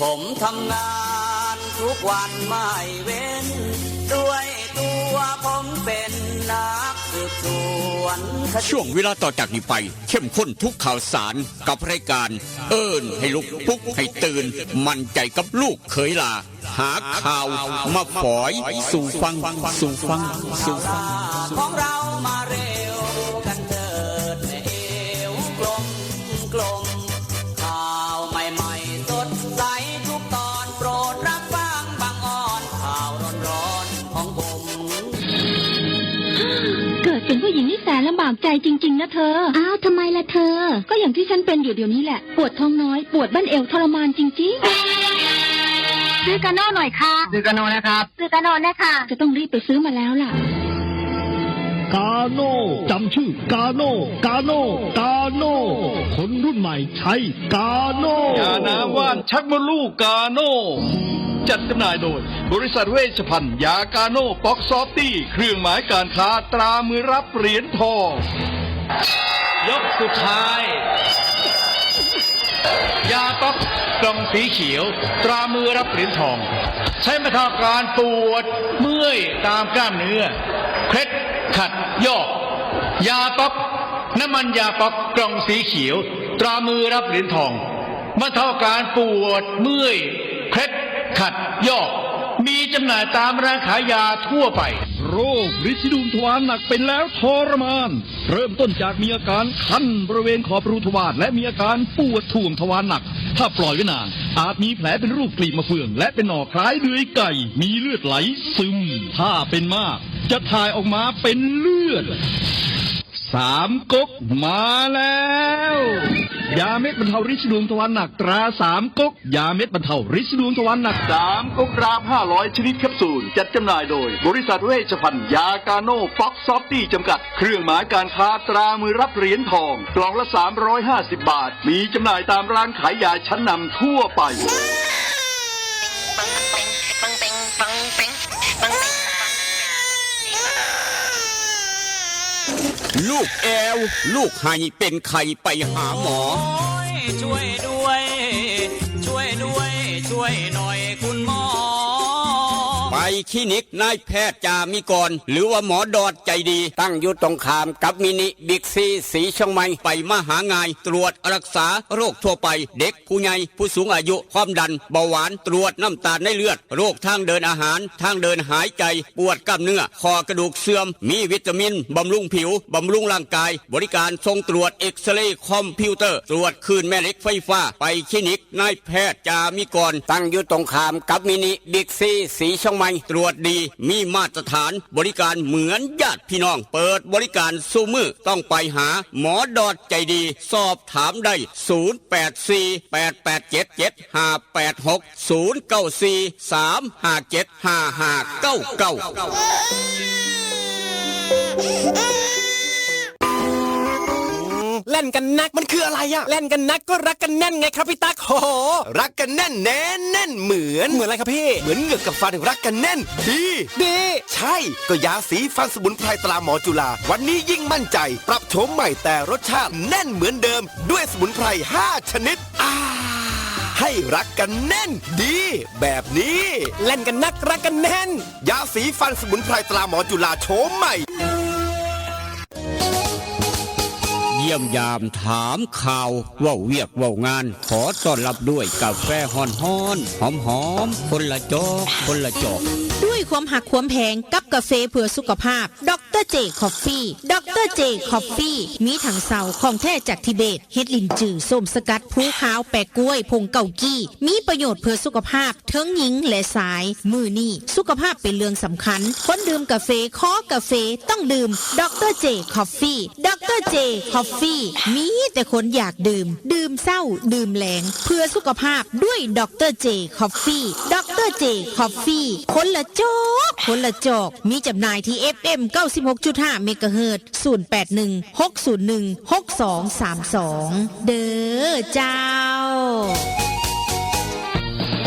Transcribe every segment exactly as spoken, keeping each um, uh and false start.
ผมทำงานทุกวันไม่เว้น ด้วยตัวผมเป็นนักสืบสวนคดี ช่วงเวลาต่อจากนี้ไป เข้มข้นทุกข่าวสารกับรายการ เอิ้นให้ลุก ปลุกให้ตื่น มั่นใจกับลูกเขยหล้า หาข่าวมาฝอยสู่ฟัง สู่ฟัง สู่ฟัง สู่ฟัง ของเรามาเร็วกันเถิดแม่เอวกลมกลม ข่าวใหม่ๆสดใสทุกตอน โปรดรับฟังบางออน ข่าวร้อนๆของผม เกิดเป็นผู้หญิงนี่แสนลำบากใจจริงๆนะเธอ อ้าว ทำไมล่ะเธอ ก็อย่างที่ฉันเป็นอยู่เดี๋ยวนี้แหละ ปวดท้องน้อย ปวดบั้นเอวทรมานจริงๆ ซื้อกาโน่หน่อยค่ะ ซื้อกาโน่นะครับ ซื้อกาโน่นะคะ จะต้องรีบไปซื้อมาแล้วล่ะ กาโน่ จำชื่อกาโน่ กาโน่ กาโน่ คนรุ่นใหม่ใช้กาโน่ ยาน้ำว่านชักมดลูกกาโน่ จัดจำหน่ายโดย บริษัทเวชภัณฑ์ยากาโน่ ป๊อกซอฟตี้ เครื่องหมายการค้าตรามือรับเหรียญทอง ยกสุดท้าย ยาป๊อกกล่องสีเขียว ตรามือรับเหรียญทอง ใช้บรรเทาอาการปวดเมื่อยตามกล้ามเนื้อ เคล็ดขัดยอก ยาป๊อก น้ำมันยาป๊อกกล่องสีเขียว ตรามือรับเหรียญทอง บรรเทาอาการปวดเมื่อย เคล็ดขัดยอก มีจำหน่ายตามร้านขายยาทั่วไป โรคริดสีดวงทวารหนักเป็นแล้วทรมาน เริ่มต้นจากมีอาการคันบริเวณขอบรูทวาร และมีอาการปวดถ่วงทวารหนัก ถ้าปล่อยไว้นาน อาจมีแผลเป็นรูปกลีบมะเฟือง และเป็นหนองคล้ายเดือยไก่ มีเลือดไหลซึม ถ้าเป็นมาก จะถ่ายออกมาเป็นเลือด สามก๊กมาแล้ว ยาเม็ดบรรเทาริดสีดวงทวารหนักตราสามก๊ก ยาเม็ดบรรเทาริดสีดวงทวารหนัก สามก๊กรามห้าร้อยชนิดแคปซูล จัดจำหน่ายโดย บริษัทเวชภัณฑ์ยากาโน่ ป๊อกซอฟตี้ จำกัด เครื่องหมายการค้าตรามือรับเหรียญทอง กล่องละ สามร้อยห้าสิบ บาท มีจำหน่ายตามร้านขายยาชั้นนำทั่วไป ลูกแอว ลูกไห้เป็นไข้ไปหาหมอ โอ้ย ช่วยด้วย ช่วยด้วย ช่วยหน่อยคุณหมอ ไปคลินิกนายแพทย์จามิกร หรือว่าหมอดอดใจดี ตั้งอยู่ตรงข้ามกับมินิบิ๊กซีสีเชียงใหม่ ไปมาหาง่าย ตรวจรักษาโรคทั่วไป เด็ก ผู้ใหญ่ ผู้สูงอายุ ความดัน เบาหวาน ตรวจน้ำตาลในเลือด โรคทางเดินอาหาร ทางเดินหายใจ ปวดกล้ามเนื้อ ข้อกระดูกเสื่อม มีวิตามิน บำรุงผิว บำรุงร่างกาย บริการส่งตรวจเอ็กซเรย์คอมพิวเตอร์ ตรวจคลื่นแม่เหล็กไฟฟ้า ไปคลินิกนายแพทย์จามิกร ตั้งอยู่ตรงข้ามกับมินิบิ๊กซีสีเชียงใหม่ ตรวจดี มีมาตรฐาน บริการเหมือนญาติพี่น้อง เปิดบริการซุมื้อ ต้องไปหาหมอดอดใจดี สอบถามได้ ศูนย์แปดสี่ แปดแปดเจ็ด เจ็ดห้าแปดหก ศูนย์เก้าสี่ สามห้าเจ็ด ห้าห้าเก้าเก้า แล่นกันนักมันคืออะไรอะ แล่นกันนักก็รักกันแน่นไงครับพี่ตั๊ก โห รักกันแน่นแน่นแน่นเหมือน เหมือนอะไรครับพี่ เหมือนเหงือกกับฟันรักกันแน่น ดี ดี ใช่ ก็ยาสีฟันสมุนไพรตราหมอจุฬา วันนี้ยิ่งมั่นใจ ปรับโฉมใหม่แต่รสชาติแน่นเหมือนเดิม ด้วยสมุนไพรห้าชนิด อ่า ให้รักกันแน่น ดี แบบนี้ แล่นกันนักรักกันแน่น ยาสีฟันสมุนไพรตราหมอจุฬาโฉมใหม่ เยี่ยมยามถามข่าว เว้าเวียกเว้างาน ขอต้อนรับด้วยกาแฟฮ้อนๆ หอมๆ คนละจอก คนละจอก ด้วยความหักความแพงกับกาแฟเพื่อสุขภาพ ดอกเตอร์เจคอฟฟี่ ดอกเตอร์เจคอฟฟี่ มีถังเซาของแท้จากทิเบต เห็ดหลินจือ ส้มสกัด ภูขาว แปะกล้วย ผงเกากี้ มีประโยชน์เพื่อสุขภาพ เทิงหญิงและชาย มื้อนี้สุขภาพเป็นเรื่องสำคัญ คนดื่มกาแฟ คอกาแฟ ต้องดื่ม ดอกเตอร์เจคอฟฟี่ ดอกเตอร์เจคอฟฟี่ มีแต่คนอยากดื่ม ดื่มเช้า ดื่มแลง เพื่อสุขภาพด้วย ดอกเตอร์เจคอฟฟี่ ดอกเตอร์เจคอฟฟี่ คนละจอก คนละจอก มีจำหน่ายที่ เอฟเอ็ม เก้าสิบหกจุดห้า เมกะเฮิรตซ์ ศูนย์แปดหนึ่ง หกศูนย์หนึ่ง หกสองสามสอง เด้อเจ้า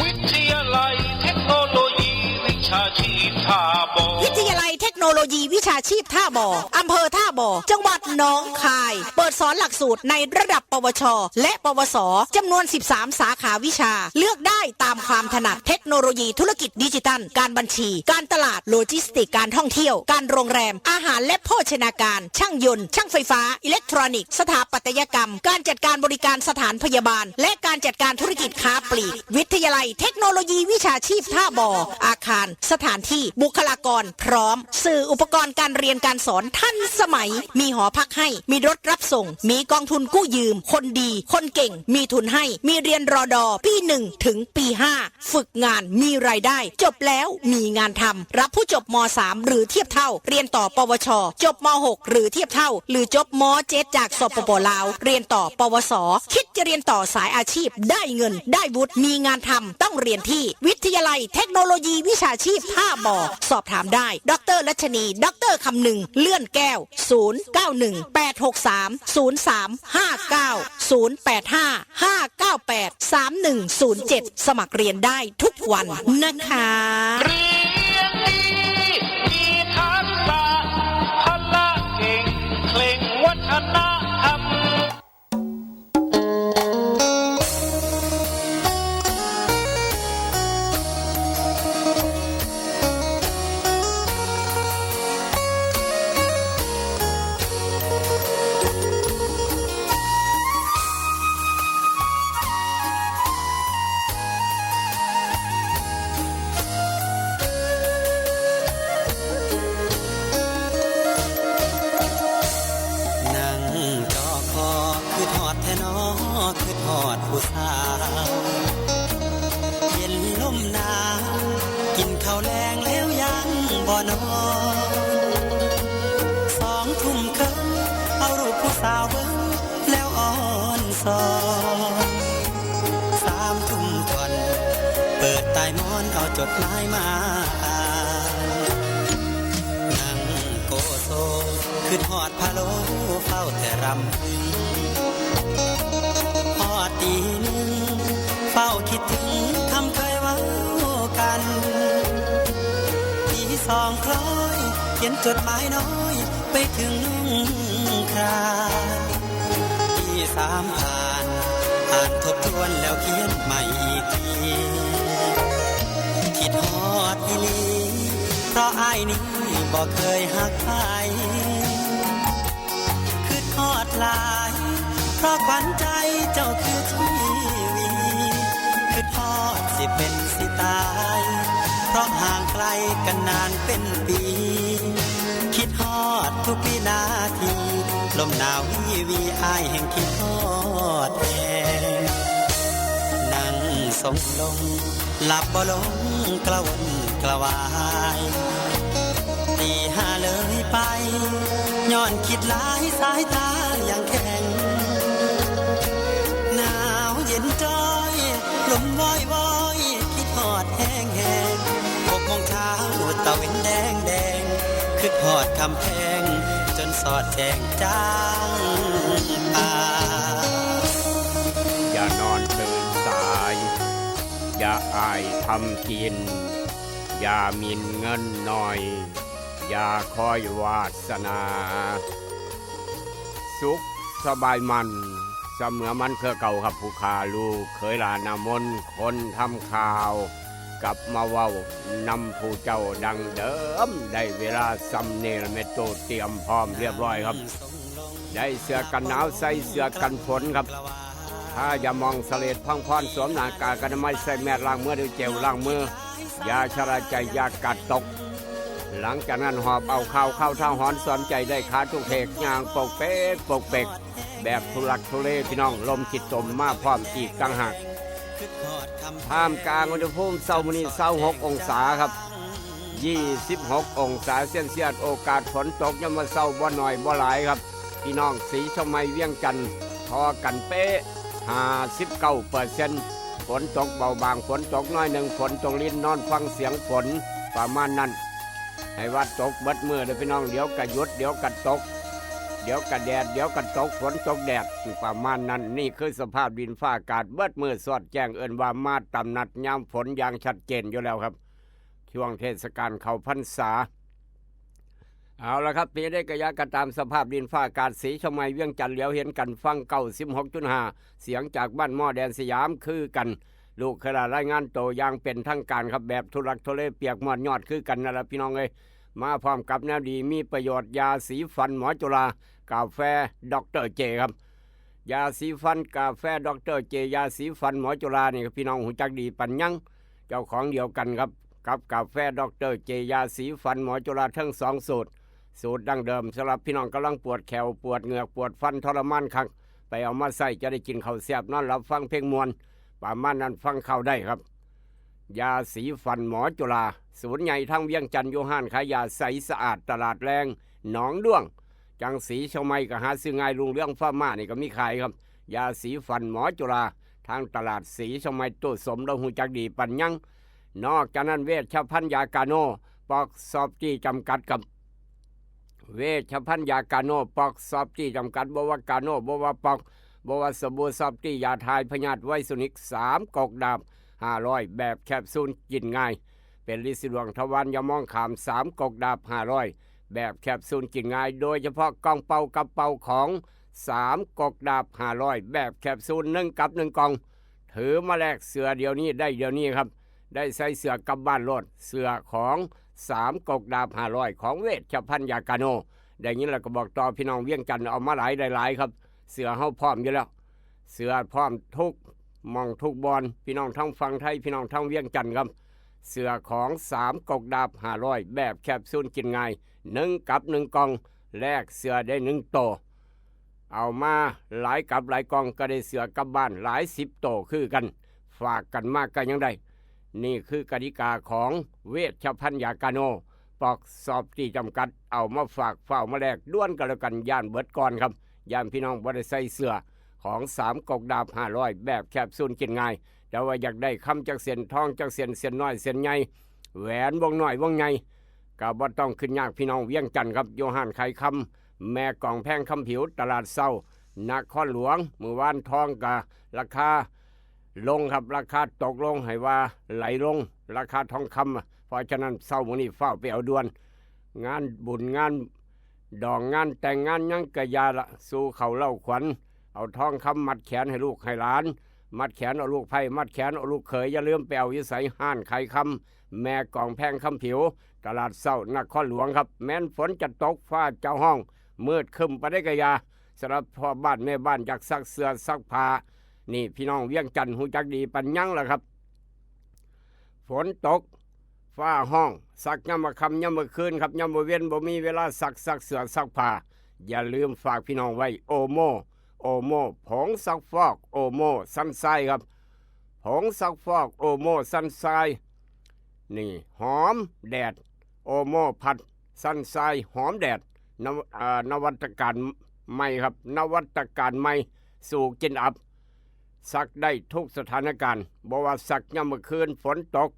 วิทยาลัยเทคโนโลยีวิชาชีพท่าบ่อ วิทยาลัยเทค โนโลยีวิชาชีพท่าบ่อ อำเภอท่าบ่อ จังหวัดหนองคาย เปิดสอนหลักสูตรในระดับ ปวช และ ปวส จำนวน สิบสาม สาขาวิชา เลือกได้ตามความถนัด เทคโนโลยีธุรกิจดิจิทัล การบัญชี การตลาด โลจิสติกส์ การท่องเที่ยว การโรงแรม อาหารและโภชนาการ ช่างยนต์ ช่างไฟฟ้า อิเล็กทรอนิกส์ สถาปัตยกรรม การจัดการบริการสถานพยาบาล และการจัดการธุรกิจค้าปลีก วิทยาลัยเทคโนโลยีวิชาชีพท่าบ่อ อาคาร สถานที่ บุคลากร พร้อม สื่ออุปกรณ์การเรียนการสอนทันสมัย มีหอพักให้ มีรถรับส่ง มีกองทุนกู้ยืม คนดี คนเก่ง มีทุนให้ มีเรียน รอดอ ปี หนึ่ง ถึง ปี ห้า ฝึกงาน มีรายได้ จบแล้ว มีงานทำ รับผู้จบ ม.สาม หรือเทียบเท่า เรียนต่อ ปวช จบ ม.หก หรือเทียบเท่า หรือจบ ม.เจ็ด จาก สปป ลาว เรียนต่อ ปวส คิดจะเรียนต่อสายอาชีพ ได้เงิน ได้วุฒิ มีงานทำ ต้องเรียนที่วิทยาลัยเทคโนโลยีวิชาชีพท่าบ่อ สอบถามได้ ดร.รัชนี ดร.คำนึง เลื่อนแก้ว ศูนย์ เก้า หนึ่ง แปด หก สาม ศูนย์ สาม ห้า เก้า ศูนย์ แปด ห้า ห้า เก้า แปด สาม หนึ่ง ศูนย์ เจ็ด สมัครเรียนได้ทุกวันนะคะ เรียนดี มีทักษะ พละเก่ง เคร่งวัฒนธรรม นั่งจอคอ คิดฮอดแท้น้อ คิดฮอดผู้สาว เย็นลมหนาว กินข้าวแลงแล้วยังบ่นอน สองทุ่มครึ่ง เอารูปผู้สาวเบิ่ง แล้วอ่อนสอน สามทุ่มท่อน เปิดใต้หมอน เอาจดหมายมาอ่าน นั่งโกโซ คิดฮอดพะโล้ เฝ้าแต่รำพึง ฮอดตีหนึ่ง เฝ้าคิดถึง คำเคยเว้ากัน ตีสองคล้อย เขียนจดหมายน้อย ไปถึงน้องครา ตีสามผ่าน อ่านทบทวนแล้วเขียนใหม่อีกที คิดฮอดอีหลี เพราะอ้ายนี้บ่เคยฮักใคร คิดฮอดหลาย เพราะขวัญใจเจ้าคือชีวิต คิดฮอดสิเป็นสิตาย เพราะห่างไกลกันนานเป็นปี คิดฮอดทุกวินาที ลมหนาววีวี อ้ายแห่งคิดฮอดแฮง นั่งสงลง หลับบ่ลง กระวนกระวาย ตีห้าเลยไป ย้อนคิดหลาย สายตายังแข็ง หนาวเย็นจ้อย ลมวอยวอย คิดฮอดแฮงแฮง หกโมงเช้า ตะเว็นแดงแดง คิดฮอดคำแพง จนสอดแจ้งจางป่า อย่านอนตื่นสาย อย่าอ้ายทำกิน อย่าหมิ่นเงินหน่อย อย่าคอยวาสนา สุขสบายมัน เสมอมันคือเก่าครับ ผู้ข้าลูกเขยหลานนามน คนทำข่าว กลับมาเว้านำผู้เจ้าดังเดิม ได้เวลาซำนี้ละ แม่ตู้เตรียมพร้อมเรียบร้อยครับ ได้เสื้อกันหนาว ใส่เสื้อกันฝนครับ ทายาหม่องเสลดพังพร สวมหน้ากากอนามัย ใส่แมสล้างมือด้วยเจลล้างมือ อย่าชะล่าใจ อย่ากาดตก หลังจากนั้นหอบเอาข้าว ข้าวเท้าหอนสอนใจ ได้ขาทุกเพก ย่างปกเปกปกเปก แบบทุลักทุเล พี่น้อง ลมขี้ตมมาพร้อมอีกต่างหาก ท่ามกลางอุณหภูมิเช้ามื้อนี้ ซาวหกองศาครับ ยี่สิบหกองศาเซลเซียส โอกาสฝนตกยามมื้อเช้าบ่น้อยบ่หลายครับ พี่น้องศรีเชียงใหม่ เวียงจันทน์ พอกันเป๊ะ ห้าสิบเก้าเปอร์เซ็นต์ ฝนตกเบาบาง ฝนตกน้อยหนึ่ง ฝนตกริน นอนฟังเสียงฝน ประมาณนั้น ให้ว่าตกเบิดมื้อเด้อพี่น้อง เดี๋ยวก็หยุด เดี๋ยวก็ตก เดี๋ยวก็แดด เดี๋ยวก็ตก ฝนตกแดด ประมาณนั้น นี่คือสภาพดินฟ้าอากาศเบิดมื้อ สอดแจ้ง เอิ้นว่ามาตามนัดยามฝนอย่างชัดเจนอยู่แล้วครับ ช่วงเทศกาลเข้าพรรษา เอาละครับ เพียงได้กะยะกะตามสภาพดินฟ้าอากาศ สีเชียงใหม่เวียงจันทน์เหลียวเห็นกันฟัง เก้าสิบหกจุดห้า เสียงจากบ้านหม้อแดนสยามคือกัน ลูกเคยลารายงานโตอย่างเป็นทางการครับ แบบทุลักทุเลเปียกมอดยอดคือกันนั่นละพี่น้องเอ้ย มาพร้อมกับแนวดีมีประโยชน์ ยาสีฟันหมอจุฬา กาแฟดอกเตอร์เจครับ ยาสีฟันกาแฟดอกเตอร์เจ ยาสีฟันหมอจุฬานี่พี่น้องหูจักดีปันยัง เจ้าของเดียวกันครับ กับกาแฟดอกเตอร์เจ ยาสีฟันหมอจุฬาทั้งสองสูตร สูตรดั้งเดิมสำหรับพี่น้องกำลังปวดแข้วปวดเหงือกปวดฟันทรมานคัก ไปเอามาใส่จะได้กินข้าวแซ่บนอนหลับฟังเพลงม่วน ประมาณนั้นฟังข่าวได้ครับ ยาสีฟันหมอจุฬา ศูนย์ใหญ่ทั้งเวียงจันทน์อยู่ห้านขายยาใสสะอาดตลาดแรงหนองด้วง จังสีเชียงใหม่ก็หาซื้อง่าย ลุงเรืองฟาร์มานี่ก็มีขายครับ ยาสีฟันหมอจุฬา ทางตลาดสีเชียงใหม่ ตู้สมเราหูจักดีปันยัง นอกจากนั้นเวชภัณฑ์ยากาโน ปอกซอฟตี้จำกัดครับ เวชภัณฑ์ยากาโน ปอกซอฟตี้จำกัด บ่ว่ากาโน บ่ว่าปอก บ่ว่าสบู่ซอฟตี้ ยาทายพยาธิไวสุนิก สามกกดาบห้าร้อย แบบแคปซูลกินง่าย เป็นฤทธิ์สะดวกทวารอย่ามองข้าม สามกกดาบห้าร้อย แบบแคปซูลกินง่าย โดยเฉพาะกล่องเป่ากระเป๋าของ สามกกดาบห้าร้อย แบบแคปซูล หนึ่งกับหนึ่งกล่อง ถือมาแลกเสื้อเดี๋ยวนี้ได้เดี๋ยวนี้ครับ ได้ใส่เสื้อกลับบ้านโลด เสื้อของ สามกกดาบห้าร้อย ของเวชภัณฑ์ยากาโน ได้ยินแล้วก็บอกต่อพี่น้องเวียงจันทน์ เอามาหลายได้หลายครับ เสื้อเฮาพร้อมอยู่แล้ว เสื้อพร้อมทุกหม่องทุกบอน พี่น้องทั้งฝั่งไทย พี่น้องทั้งเวียงจันทน์ครับ เสื้อของ สามกกดาบห้าร้อย แบบแคปซูลกินง่าย หนึ่งกับหนึ่งกล่อง แลกเสื้อได้หนึ่งโต เอามาหลายกับหลายกล่องก็ได้เสื้อกลับบ้านหลายสิบโตคือกัน ฝากกันมากก็ยังได้ นี่คือกติกาของเวชภัณฑ์ยากาโน ปอกซอฟตี้จำกัด เอามาฝากเฝ้ามาแลกด่วนกันแล้วกัน ย่านเบิดก่อนครับ ย่านพี่น้องบ่ได้ใส่เสื้อของ สามกกดาบห้าร้อย แบบแคปซูลกินง่าย แต่ว่าอยากได้คำจักเส้นทองจักเส้น เส้นน้อยเส้นใหญ่ แหวนวงน้อยวงใหญ่ ก็บ่ต้องขึ้นยากพี่น้องเวียงจันทน์ครับ อยู่ห้านขายคำแม่กองแพงคำผิว ตลาดเช้า นครหลวง มื้อวานทองก็ราคาลงครับ ราคาตกลง ให้ว่าไหลลง ราคาทองคำ เพราะฉะนั้นเช้ามื้อนี้ฟ้าวไปเอาด่วน งานบุญงานดองงานแต่งงานหยังกะอยาละ สู่เข้าเล้าขวัญ เอาทองคำมัดแขนให้ลูกให้หลาน มัดแขนเอาลูกไพร่ มัดแขนเอาลูกเขย อย่าลืมไปเอาอยู่ไส ห้านขายคำแม่กองแพงคำผิว ตลาดเช้านครหลวงครับ แม้นฝนจะตกฟ้าจะฮ้อง มืดครึ้มปานใดกะอยา สำหรับพ่อบ้านแม่บ้านอยากซักเสื้อซักผ้า นี่พี่น้องเวียงจันทน์ฮู้จักดีปันยังล่ะครับ ฝนตก ฟ้าฮ้อง ซักยามมื้อค่ำยามมื้อคืนครับ ยามมื้อเว็นบ่มีเวลาซัก ซักเสื้อซักผ้า อย่าลืมฝากพี่น้องไว้ โอโม โอโม ผงซักฟอก โอโม ซันไซครับ ผงซักฟอก โอโม ซันไซ นี่ หอมแดด โอโม พัด ซันไซ หอมแดด นว- อ่า นวัตกรรมใหม่ครับ นวัตกรรมใหม่ สู่กินอับ ซักได้ทุกสถานการณ์ บ่ว่าซักยามมื้อคืน ฝนตก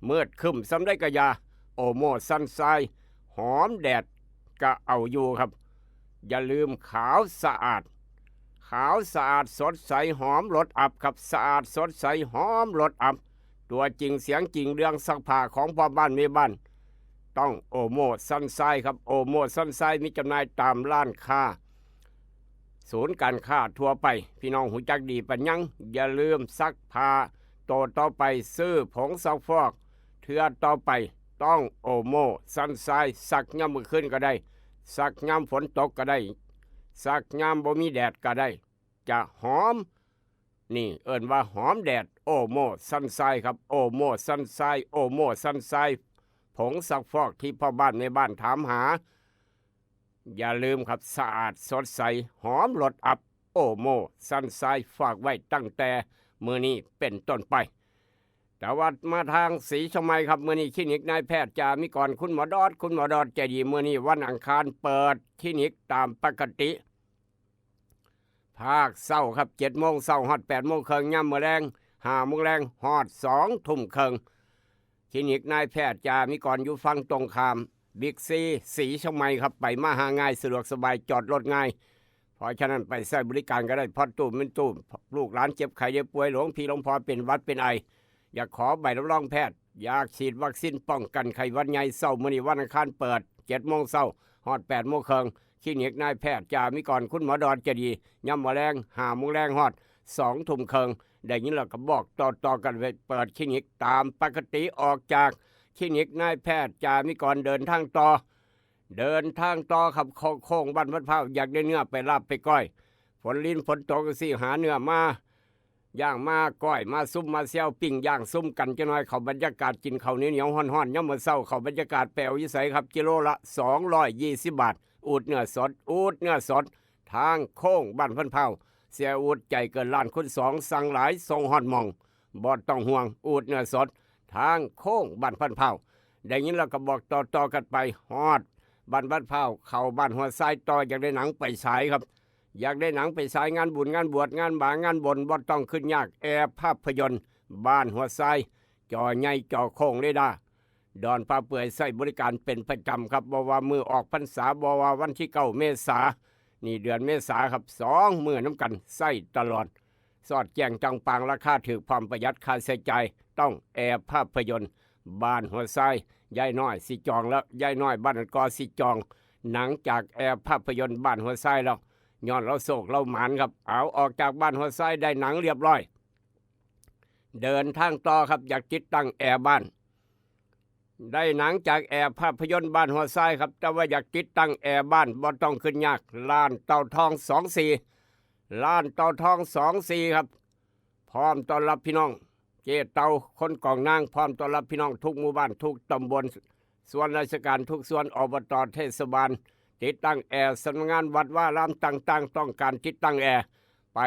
มืดครึ้มส่ำใดกะอยา โอโม ซันไซ หอมแดด ก็เอาอยู่ครับ อย่าลืมขาวสะอาด ขาวสะอาดสดใสหอมรสอับครับ สะอาดสดใสหอมรสอับ ตัวจริงเสียงจริงเรื่องซักผ้าของพ่อบ้านแม่บ้าน ต้องโอโม ซันไซครับ โอโม ซันไซ มีจำหน่ายตามร้านค้า ศูนย์การค้าทั่วไป พี่น้องฮู้จักดีปันยัง อย่าลืมซักผ้าโตต่อไป ซื้อผงซักฟอก เทื่อต่อไป ต้องโอโม ซันไซ ซักยามมื้อคืนก็ได้ ซักยามฝนตกก็ได้ ซักยามบ่มีแดดก็ได้ จะหอม นี่เอิ้นว่าหอมแดด โอโม ซันไซครับ โอโม ซันไซ โอโม ซันไซ ผงซักฟอกที่พ่อบ้านแม่บ้านถามหา อย่าลืมครับ สะอาดสดใส หอมรสอับ โอโม ซันไซ ฝากไว้ตั้งแต่มื้อนี้เป็นต้นไป แต่ว่ามาทางสีเชียงใหม่ครับ มื้อนี้คลินิกนายแพทย์จามิกร คุณหมอดอด คุณหมอดอดใจดี มื้อนี้วันอังคารเปิดคลินิกตามปกติ ภาคเช้าครับ เจ็ดโมงเช้าฮอดแปดโมงครึ่ง ยามมื้อแลง ห้าโมงแลงฮอดสองทุ่มครึ่ง คลินิกนายแพทย์จามิกรอยู่ฝั่งตรงข้ามบิ๊กซี สีเชียงใหม่ครับ ไปมาหาง่าย สะดวกสบาย จอดรถง่าย เพราะฉะนั้นไปใช้บริการก็ได้ เพราะตู้เป็นตู้ ลูกหลานเจ็บไข้ได้ป่วย หลวงพี่หลวงพ่อเป็นหวัดเป็นไอ อยากขอใบรับรองแพทย์ อยากฉีดวัคซีนป้องกันไข้หวัดใหญ่ เช้ามื้อนี้วันอังคารเปิด เจ็ดโมงเช้า ฮอดแปดโมงครึ่ง คลินิกนายแพทย์จามิกร คุณหมอดอนจะดี ยามมื้อแลงห้าโมงแลงฮอดสองทุ่มครึ่ง ได้ยินแล้วก็บอกต่อๆกันไป เปิดคลินิกตามปกติ ออกจากคลินิกนายแพทย์จามิกร เดินทางต่อ เดินทางต่อครับ โค้งบ้านพันพร้าว อยากได้เนื้อไปลาบไปก้อย ฝนลิ้นฝนตกจั่งซี้ หาเนื้อมา ย่างมาก้อยมาซุ่มมาแซวปิ้งย่างซุ่มกันจักหน่อย เข้าบรรยากาศกินข้าวเหนียวๆฮ้อนๆยามมื้อเช้า เข้าบรรยากาศ ไปเอาอยู่ไสครับ กิโลละสองร้อยยี่สิบบาท อูดเนื้อสด อูดเนื้อสด ทางโค้งบ้านพันพร้าว เสียอูดใจเกินล้านคูณสอง สั่งหลายส่งฮอดหม่อง บ่ต้องห่วง อูดเนื้อสด ทางโค้งบ้านพันพร้าว ได้ยินแล้วก็บอกต่อๆกันไป ฮอดบ้านพันพร้าว เข้าบ้านหัวทรายต่อ อยากได้หนังไปฉายครับ อยากได้หนังไปฉายงานบุญงานบวชงานบางานบน บ่ต้องขึ้นยาก แอร์ภาพยนตร์บ้านหัวทราย จอใหญ่จอโค้งเรดาร์ ดอนพาเปื่อยใช้บริการเป็นประจำครับ บ่ว่ามื้อออกพรรษา บ่ว่าวันที่เก้าเมษา นี่เดือนเมษาครับ สองมื้อนำกัน ใช้ตลอด สอดแจ้งจ่างป่าง ราคาถูกพร้อมประหยัดค่าใช้จ่าย ต้องแอร์ภาพยนตร์บ้านหัวทราย ยายน้อยสิจองแล้ว ยายน้อยบ้านกอสิจอง หนังจากแอร์ภาพยนตร์บ้านหัวทรายแล้ว ย้อนลาวโชคลาวหมานครับ เอาออกจากบ้านหัวทรายได้หนังเรียบร้อย เดินทางต่อครับ อยากติดตั้งแอร์บ้าน ได้หนังจากแอร์ภาพยนตร์บ้านหัวทรายครับ แต่ว่าอยากติดตั้งแอร์บ้าน บ่ต้องขึ้นยาก ร้านเต่าทองสองสี่ ร้านเต่าทองสองสี่ครับ พร้อมต้อนรับพี่น้อง เจ๊เต่าคนกองนาง พร้อมต้อนรับพี่น้องทุกหมู่บ้านทุกตำบล ส่วนราชการทุกส่วน อบต เทศบาล ติดตั้งแอร์ สำนักงานวัดวาอารามต่างๆ ต้องการติดตั้งแอร์ ไป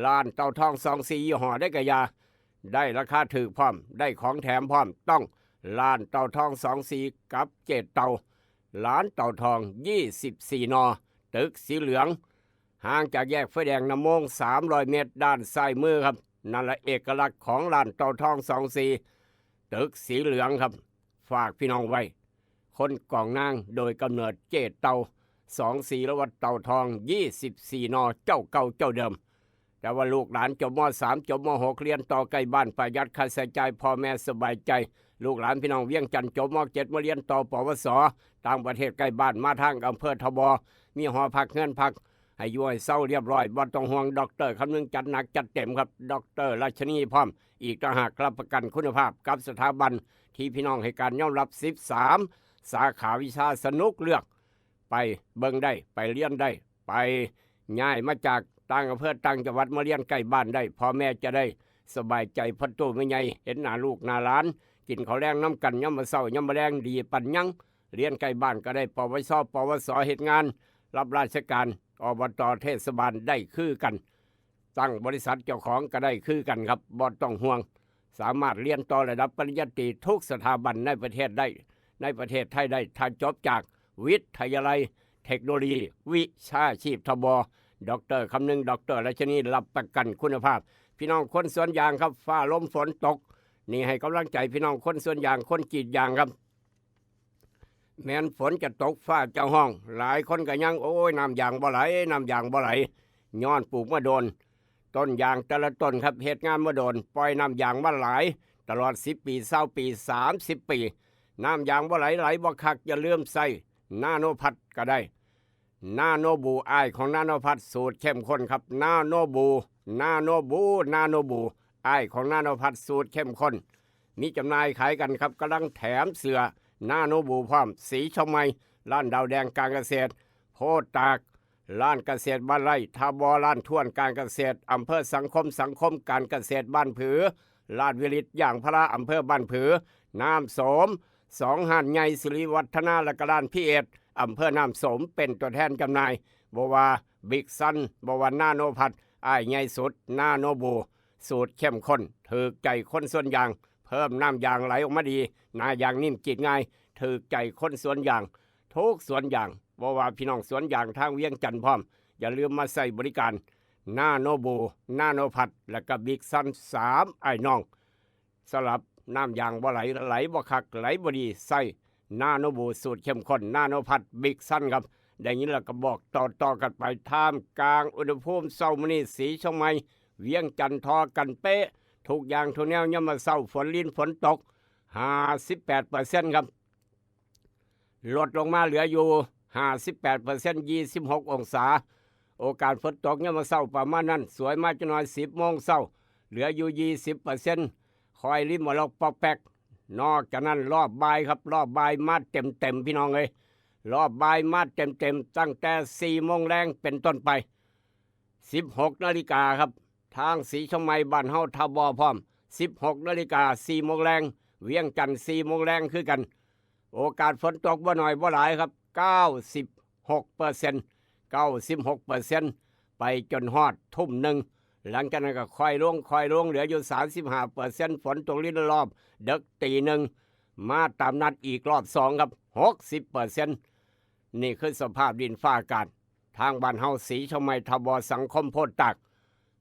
ร้านเต่าทองสองสี่ ยี่ห้อใดก็อย่า ได้ราคาถูกพร้อม ได้ของแถมพร้อม ต้องร้านเต่าทองสองสี่ กับเจ๊เต่า ร้านเต่าทองยี่สิบสี่ นอ ตึกสีเหลือง ห่างจากแยกไฟแดงน้ำโมงสามร้อยเมตร ด้านซ้ายมือครับ นั่นละเอกลักษณ์ของร้านเต่าทองสองสี่ ตึกสีเหลืองครับ ฝากพี่น้องไว้ คนกองนางโดยกำเนิดเจ๊เต่าสองสี่ หรือว่าเต่าทองยี่สิบสี่ นอ เจ้าเก่าเจ้าเดิม แต่ว่าลูกหลานจบ ม.สาม จบ ม.หก เรียนต่อใกล้บ้าน ประหยัดค่าใช้จ่าย พ่อแม่สบายใจ ลูกหลานพี่น้องเวียงจันทน์จบ ม.เจ็ด มาเรียนต่อ ปวส ต่างประเทศใกล้บ้าน มาทางอำเภอทบ มีหอพักเฮือนพัก ให้อยู่ให้เซาเรียบร้อย บ่ต้องห่วง ด็อกเตอร์คำนึงจัดหนักจัดเต็มครับ ด็อกเตอร์ราชนีพร้อม อีกต่างหาก รับประกันคุณภาพกับสถาบันที่พี่น้องให้การยอมรับ สิบสาม สาขาวิชา สนุกเลือก ไปเบิ่งได้ ไปเรียนได้ ไปย้ายมาจากต่างอำเภอต่างจังหวัดมาเรียนใกล้บ้านได้ พ่อแม่จะได้สบายใจ พ่อตู้แม่ใหญ่เห็นหน้าลูกหน้าหลาน กินข้าวแลงนำกันยามมื้อเช้ายามมื้อแลง ดีปานหยัง เรียนใกล้บ้านก็ได้ ปวช ปวส เฮ็ดงานรับราชการ อบต เทศบาลได้คือกัน ตั้งบริษัทเจ้าของก็ได้คือกันครับ บ่ต้องห่วง สามารถเรียนต่อระดับปริญญาตรีทุกสถาบันในประเทศได้ ในประเทศไทยได้ ถ้าจบจากวิทยาลัยเทคโนโลยีวิชาชีพทบ ด็อกเตอร์คำนึง ด็อกเตอร์ราชนี รับประกันคุณภาพ พี่น้องคนสวนยางครับ ฟ้าลมฝนตก นี่ให้กำลังใจพี่น้องคนสวนยาง คนกรีดยางครับ แม้นฝนจะตกฟ้าจะฮ้อง หลายคนก็ยัง โอ้ย น้ำยางบ่ไหล น้ำยางบ่ไหล ย้อนปลูกมาโดน ต้นยางแต่ละต้นครับ เฮ็ดงานมาโดน ปล่อยน้ำยางมาหลาย ตลอดสิบปี ซาวปี สามสิบปี น้ำยางบ่ไหล ไหลบ่คัก อย่าลืมใส่นาโนพัดก็ได้ นาโนบู อ้ายของนาโนพัด สูตรเข้มข้นครับ นาโนบู นาโนบู นาโนบู อ้ายของนาโนพัด สูตรเข้มข้น มีจำหน่ายขายกันครับ กำลังแถมเสื้อนาโนบูพร้อม สีชมไม ร้านดาวแดงการเกษตร โพธิ์ตาก ร้านเกษตรบ้านไร่ ทบ ร้านทวนการเกษตร อำเภอสังคม สังคมการเกษตรบ้านผือ ร้านวิริตยางพารา อำเภอบ้านผือ น้ำโสม สองห้านใหญ่ สิริวัฒนา และก็ร้านพีเอส อำเภอน้ำโสม เป็นตัวแทนจำหน่าย บ่ว่าบิ๊กซัน บ่ว่านาโนพัด อ้ายใหญ่สุด นาโนบู สูตรเข้มข้น ถูกใจคนสวนยาง เพิ่มน้ำยางไหลออกมาดี หน้ายางนิ่มกรีดง่าย ถูกใจคนสวนยาง ทุกสวนยาง บ่ว่าพี่น้องสวนยางทางเวียงจันทน์พร้อม อย่าลืมมาใช้บริการ นาโนบู นาโนพัด และก็บิ๊กซัน สามอ้ายน้อง สำหรับน้ำยางบ่ไหล ไหลบ่คัก ไหลบ่ดี ใช้นาโนบู สูตรเข้มข้น นาโนพัด บิ๊กซันครับ ได้ยินแล้วก็บอกต่อๆกันไป ท่ามกลางอุณหภูมิเช้ามื้อนี้ สีเชียงใหม่ เวียงจันทน์ ทอกันเป๊ะ ทุกอย่างทุกแนว ยามมื้อเช้าฝนรินฝนตก ห้าสิบแปดเปอร์เซ็นต์ครับ ลดลงมาเหลืออยู่ ห้าสิบแปดเปอร์เซ็นต์ ยี่สิบหกองศา โอกาสฝนตกยามมื้อเช้าประมาณนั้น สวยมาจักหน่อย สิบโมงเช้า เหลืออยู่ ยี่สิบเปอร์เซ็นต์ ค่อยริมมาลอกปอกแป๊ก นอกจากนั้นรอบบ่ายครับ รอบบ่ายมาเต็มๆ พี่น้องเอ้ย รอบบ่ายมาเต็มๆ ตั้งแต่สี่โมงแลงเป็นต้นไป สิบหกนาฬิกาครับ ทางสีเชียงใหม่บ้านเฮา ทบ พร้อม สิบหกนาฬิกา สี่โมงแลง เวียงจันทน์ สี่โมงแลงคือกัน โอกาสฝนตกบ่น้อยบ่หลายครับ เก้าสิบหกเปอร์เซ็นต์ เก้าสิบหกเปอร์เซ็นต์ ไปจนฮอดทุ่มหนึ่ง หลังจากนั้นก็ค่อยลง ค่อยลง เหลืออยู่ สามสิบห้าเปอร์เซ็นต์ ฝนตกรินรอบเดิกตีหนึ่ง มาตามนัดอีกรอบสองครับ หกสิบเปอร์เซ็นต์ นี่คือสภาพดินฟ้าอากาศ ทางบ้านเฮา สีเชียงใหม่ ทบ สังคมโพธิ์ตาก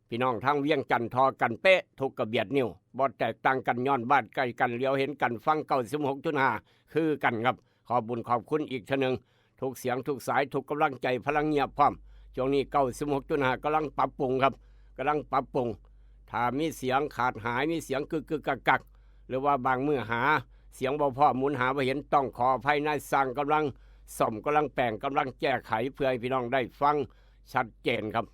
พี่น้องทางเวียงจันทน์ ทอกันเป๊ะทุกกระเบียดนิ้ว บ่แตกต่างกัน ย้อนบ้านใกล้กัน เหลียวเห็นกัน ฟัง เก้าสิบหกจุดห้า คือกันครับ ขอบบุญขอบคุณอีกเทื่อหนึ่ง ทุกเสียงทุกสาย ทุกกำลังใจ พลังเงียบพร้อม ช่วงนี้ เก้าสิบหกจุดห้า กำลังปรับปรุงครับ กำลังปรับปรุง ถ้ามีเสียงขาดหาย มีเสียงกึกกึกกักกัก หรือว่าบางมื้อหาเสียงบ่พอ หมุนหาบ่เห็น ต้องขออภัย นายช่างกำลังซ่อม กำลังแปลง กำลังแก้ไข เพื่อให้พี่น้องได้ฟังชัดเจนครับ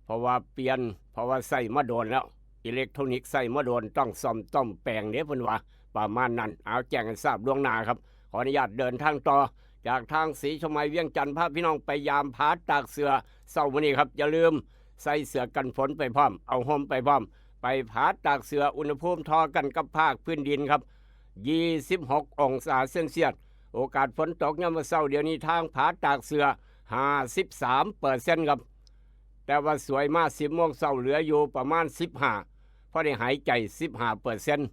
เพราะว่าเปลี่ยน เพราะว่าใช้มาโดนแล้ว อิเล็กทรอนิกส์ใช้มาโดน ต้องซ่อม ต้องแปลงเด้เพิ่นว่า ประมาณนั้น เอาแจ้งให้ทราบล่วงหน้าครับ ขออนุญาตเดินทางต่อ จากทางสีเชียงใหม่ เวียงจันทน์ พาพี่น้องไปยามผาตากเสื้อเช้ามื้อนี้ครับ อย่าลืมใส่เสื้อกันฝนไปพร้อม เอาห่มไปพร้อม ไปผาตากเสื้อ อุณหภูมิทอกันกับภาคพื้นดินครับ ยี่สิบหกองศาเซลเซียส โอกาสฝนตกยามมื้อเช้า เดี๋ยวนี้ทางผาตากเสื้อ ห้าสิบสามเปอร์เซ็นต์ ครับ แต่ว่าสวยมา สิบโมงเช้า เหลืออยู่ประมาณ สิบห้า พอได้หายใจ สิบห้าเปอร์เซ็นต์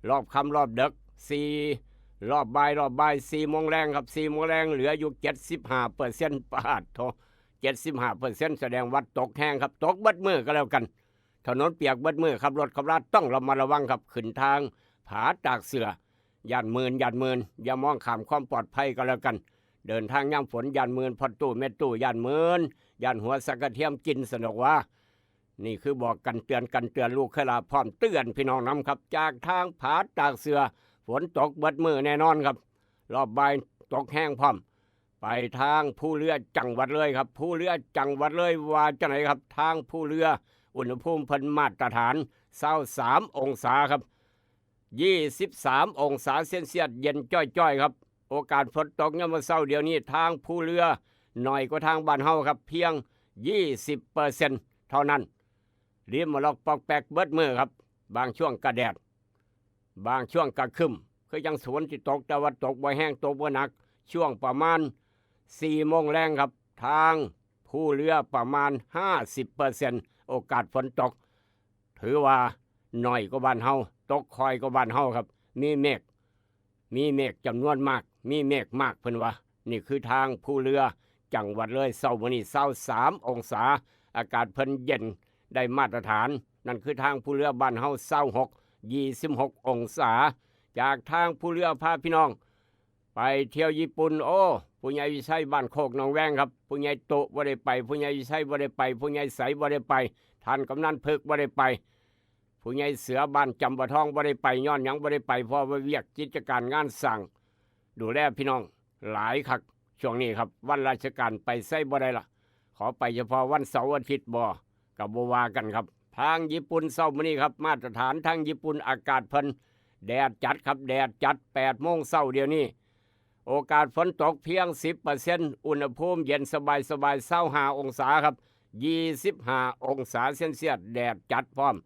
รอบค่ำรอบเดิก สี่ รอบบ่าย รอบบ่าย สี่โมงแลงครับ สี่โมงแลง เหลืออยู่ เจ็ดสิบห้าเปอร์เซ็นต์ ปาดโถ เจ็ดสิบห้าเปอร์เซ็นต์ แสดงว่าตกแฮงครับ ตกเบิดมื้อก็แล้วกัน ถนนเปียกเบิดมื้อครับ รถขับราต้องระมัดระวังครับ ขึ้นทางผาตากเสื้อ ย่านหมื่น ย่านหมื่น อย่ามองข้ามความปลอดภัยก็แล้วกัน เดินทางยามฝน ย่านหมื่น พ่อตู้แม่ตู้ ย่านหมื่น ย่านหัวสังกะเทียมกิน สนุกว่า นี่คือบอกกันเตือนกันเตือน ลูกเคยลาพร้อมเตือนพี่น้องนำครับ จากทางผาตากเสื้อ ฝนตกเบิดมื้อแน่นอนครับ รอบบ่ายตกแฮงพร้อม ไปทางภูเรือจังหวัดเลยครับ ภูเรือจังหวัดเลยว่าจังไดครับ ทางภูเรือ อุณหภูมิเพิ่นมาตรฐาน ซาวสามองศาครับ ยี่สิบสามองศาเซลเซียส เย็นจ้อยๆครับ โอกาสฝนตกยามมื้อเช้า เดี๋ยวนี้ทางภูเรือน้อยกว่าทางบ้านเฮาครับ เพียง ยี่สิบเปอร์เซ็นต์ เท่านั้น ริมมาลอกปอกแปกเบิดมื้อครับ บางช่วงก็แดด บางช่วงก็ครึ้ม คือจั่งฝนสิตก แต่ว่าตกบ่แฮง ตกบ่หนัก ช่วงประมาณ สี่โมงแลงครับ ทางภูเรือประมาณ ห้าสิบเปอร์เซ็นต์ โอกาสฝนตก ถือว่าน้อยกว่าบ้านเฮา ตกค่อยกว่าบ้านเฮาครับ มีเมฆ มีเมฆจำนวนมาก มีเมฆมากเพิ่นว่า นี่คือทางภูเรือจังหวัดเลย เช้ามื้อนี้ ซาวสามองศา อากาศเพิ่นเย็นได้มาตรฐาน นั่นคือทางภูเรือบ้านเฮา ซาวหก ยี่สิบหกองศา จากทางภูเรือพาพี่น้องไปเที่ยวญี่ปุ่น โอ้ ผู้ใหญ่วิชัยบ้านโคกหนองแวงครับ ผู้ใหญ่โตบ่ได้ไป ผู้ใหญ่วิชัยบ่ได้ไป ผู้ใหญ่ใสบ่ได้ไป ท่านกำนันเพิกบ่ได้ไป ผู้ใหญ่เสือบ้านจำปาทองบ่ได้ไป ย้อนหยังบ่ได้ไป เพราะว่าเวียกกิจการงานสร้าง ดูแลพี่น้องหลายคัก ช่วงนี้ครับ วันราชการไปไสบ่ได้ละ ขอไปเฉพาะวันเสาร์อาทิตย์บ่ ก็บ่ว่ากันครับ ทางญี่ปุ่นเช้ามื้อนี้ครับ มาตรฐานทางญี่ปุ่น อากาศเพิ่นแดดจัดครับ แดดจัด แปดโมงเช้าเดี๋ยวนี้ โอกาสฝนตกเพียง สิบเปอร์เซ็นต์ อุณหภูมิเย็นสบายๆ ซาวห้าองศาครับ ยี่สิบห้าองศาเซลเซียส แดดจัดพร้อม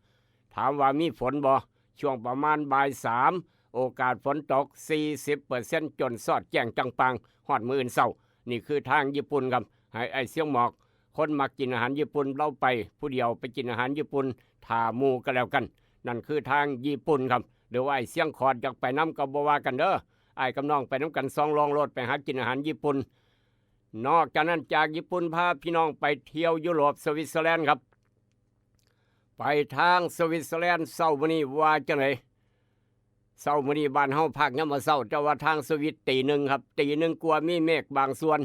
ถามว่ามีฝนบ่ ช่วงประมาณบ่ายสาม โอกาสฝนตก สี่สิบเปอร์เซ็นต์ จนซอดแจ้งจังปาง ฮอดมื้ออื่นเช้า นี่คือทางญี่ปุ่นครับ ให้ไอ้เสียงหมอก คนมักกินอาหารญี่ปุ่น ลาวไปผู้เดียวไปกินอาหารญี่ปุ่น ถ้าหมู่ก็แล้วกัน นั่นคือทางญี่ปุ่นครับ หรือว่าไอ้เสียงขอดอยากไปนำก็บ่ว่ากันเด้อ อ้ายกับน้องไปนำกันสองล้อรถ ไปหากินอาหารญี่ปุ่น นอกจากนั้น จากญี่ปุ่นพาพี่น้องไปเที่ยวยุโรป สวิตเซอร์แลนด์ครับ ไปทางสวิตเซอร์แลนด์เช้ามื้อนี้ว่าจังได เช้ามื้อนี้บ้านเฮาพักยามมื้อเช้า แต่ว่าทางสวิตตีหนึ่งครับ ตีหนึ่งกว่ามีเมฆบางส่วน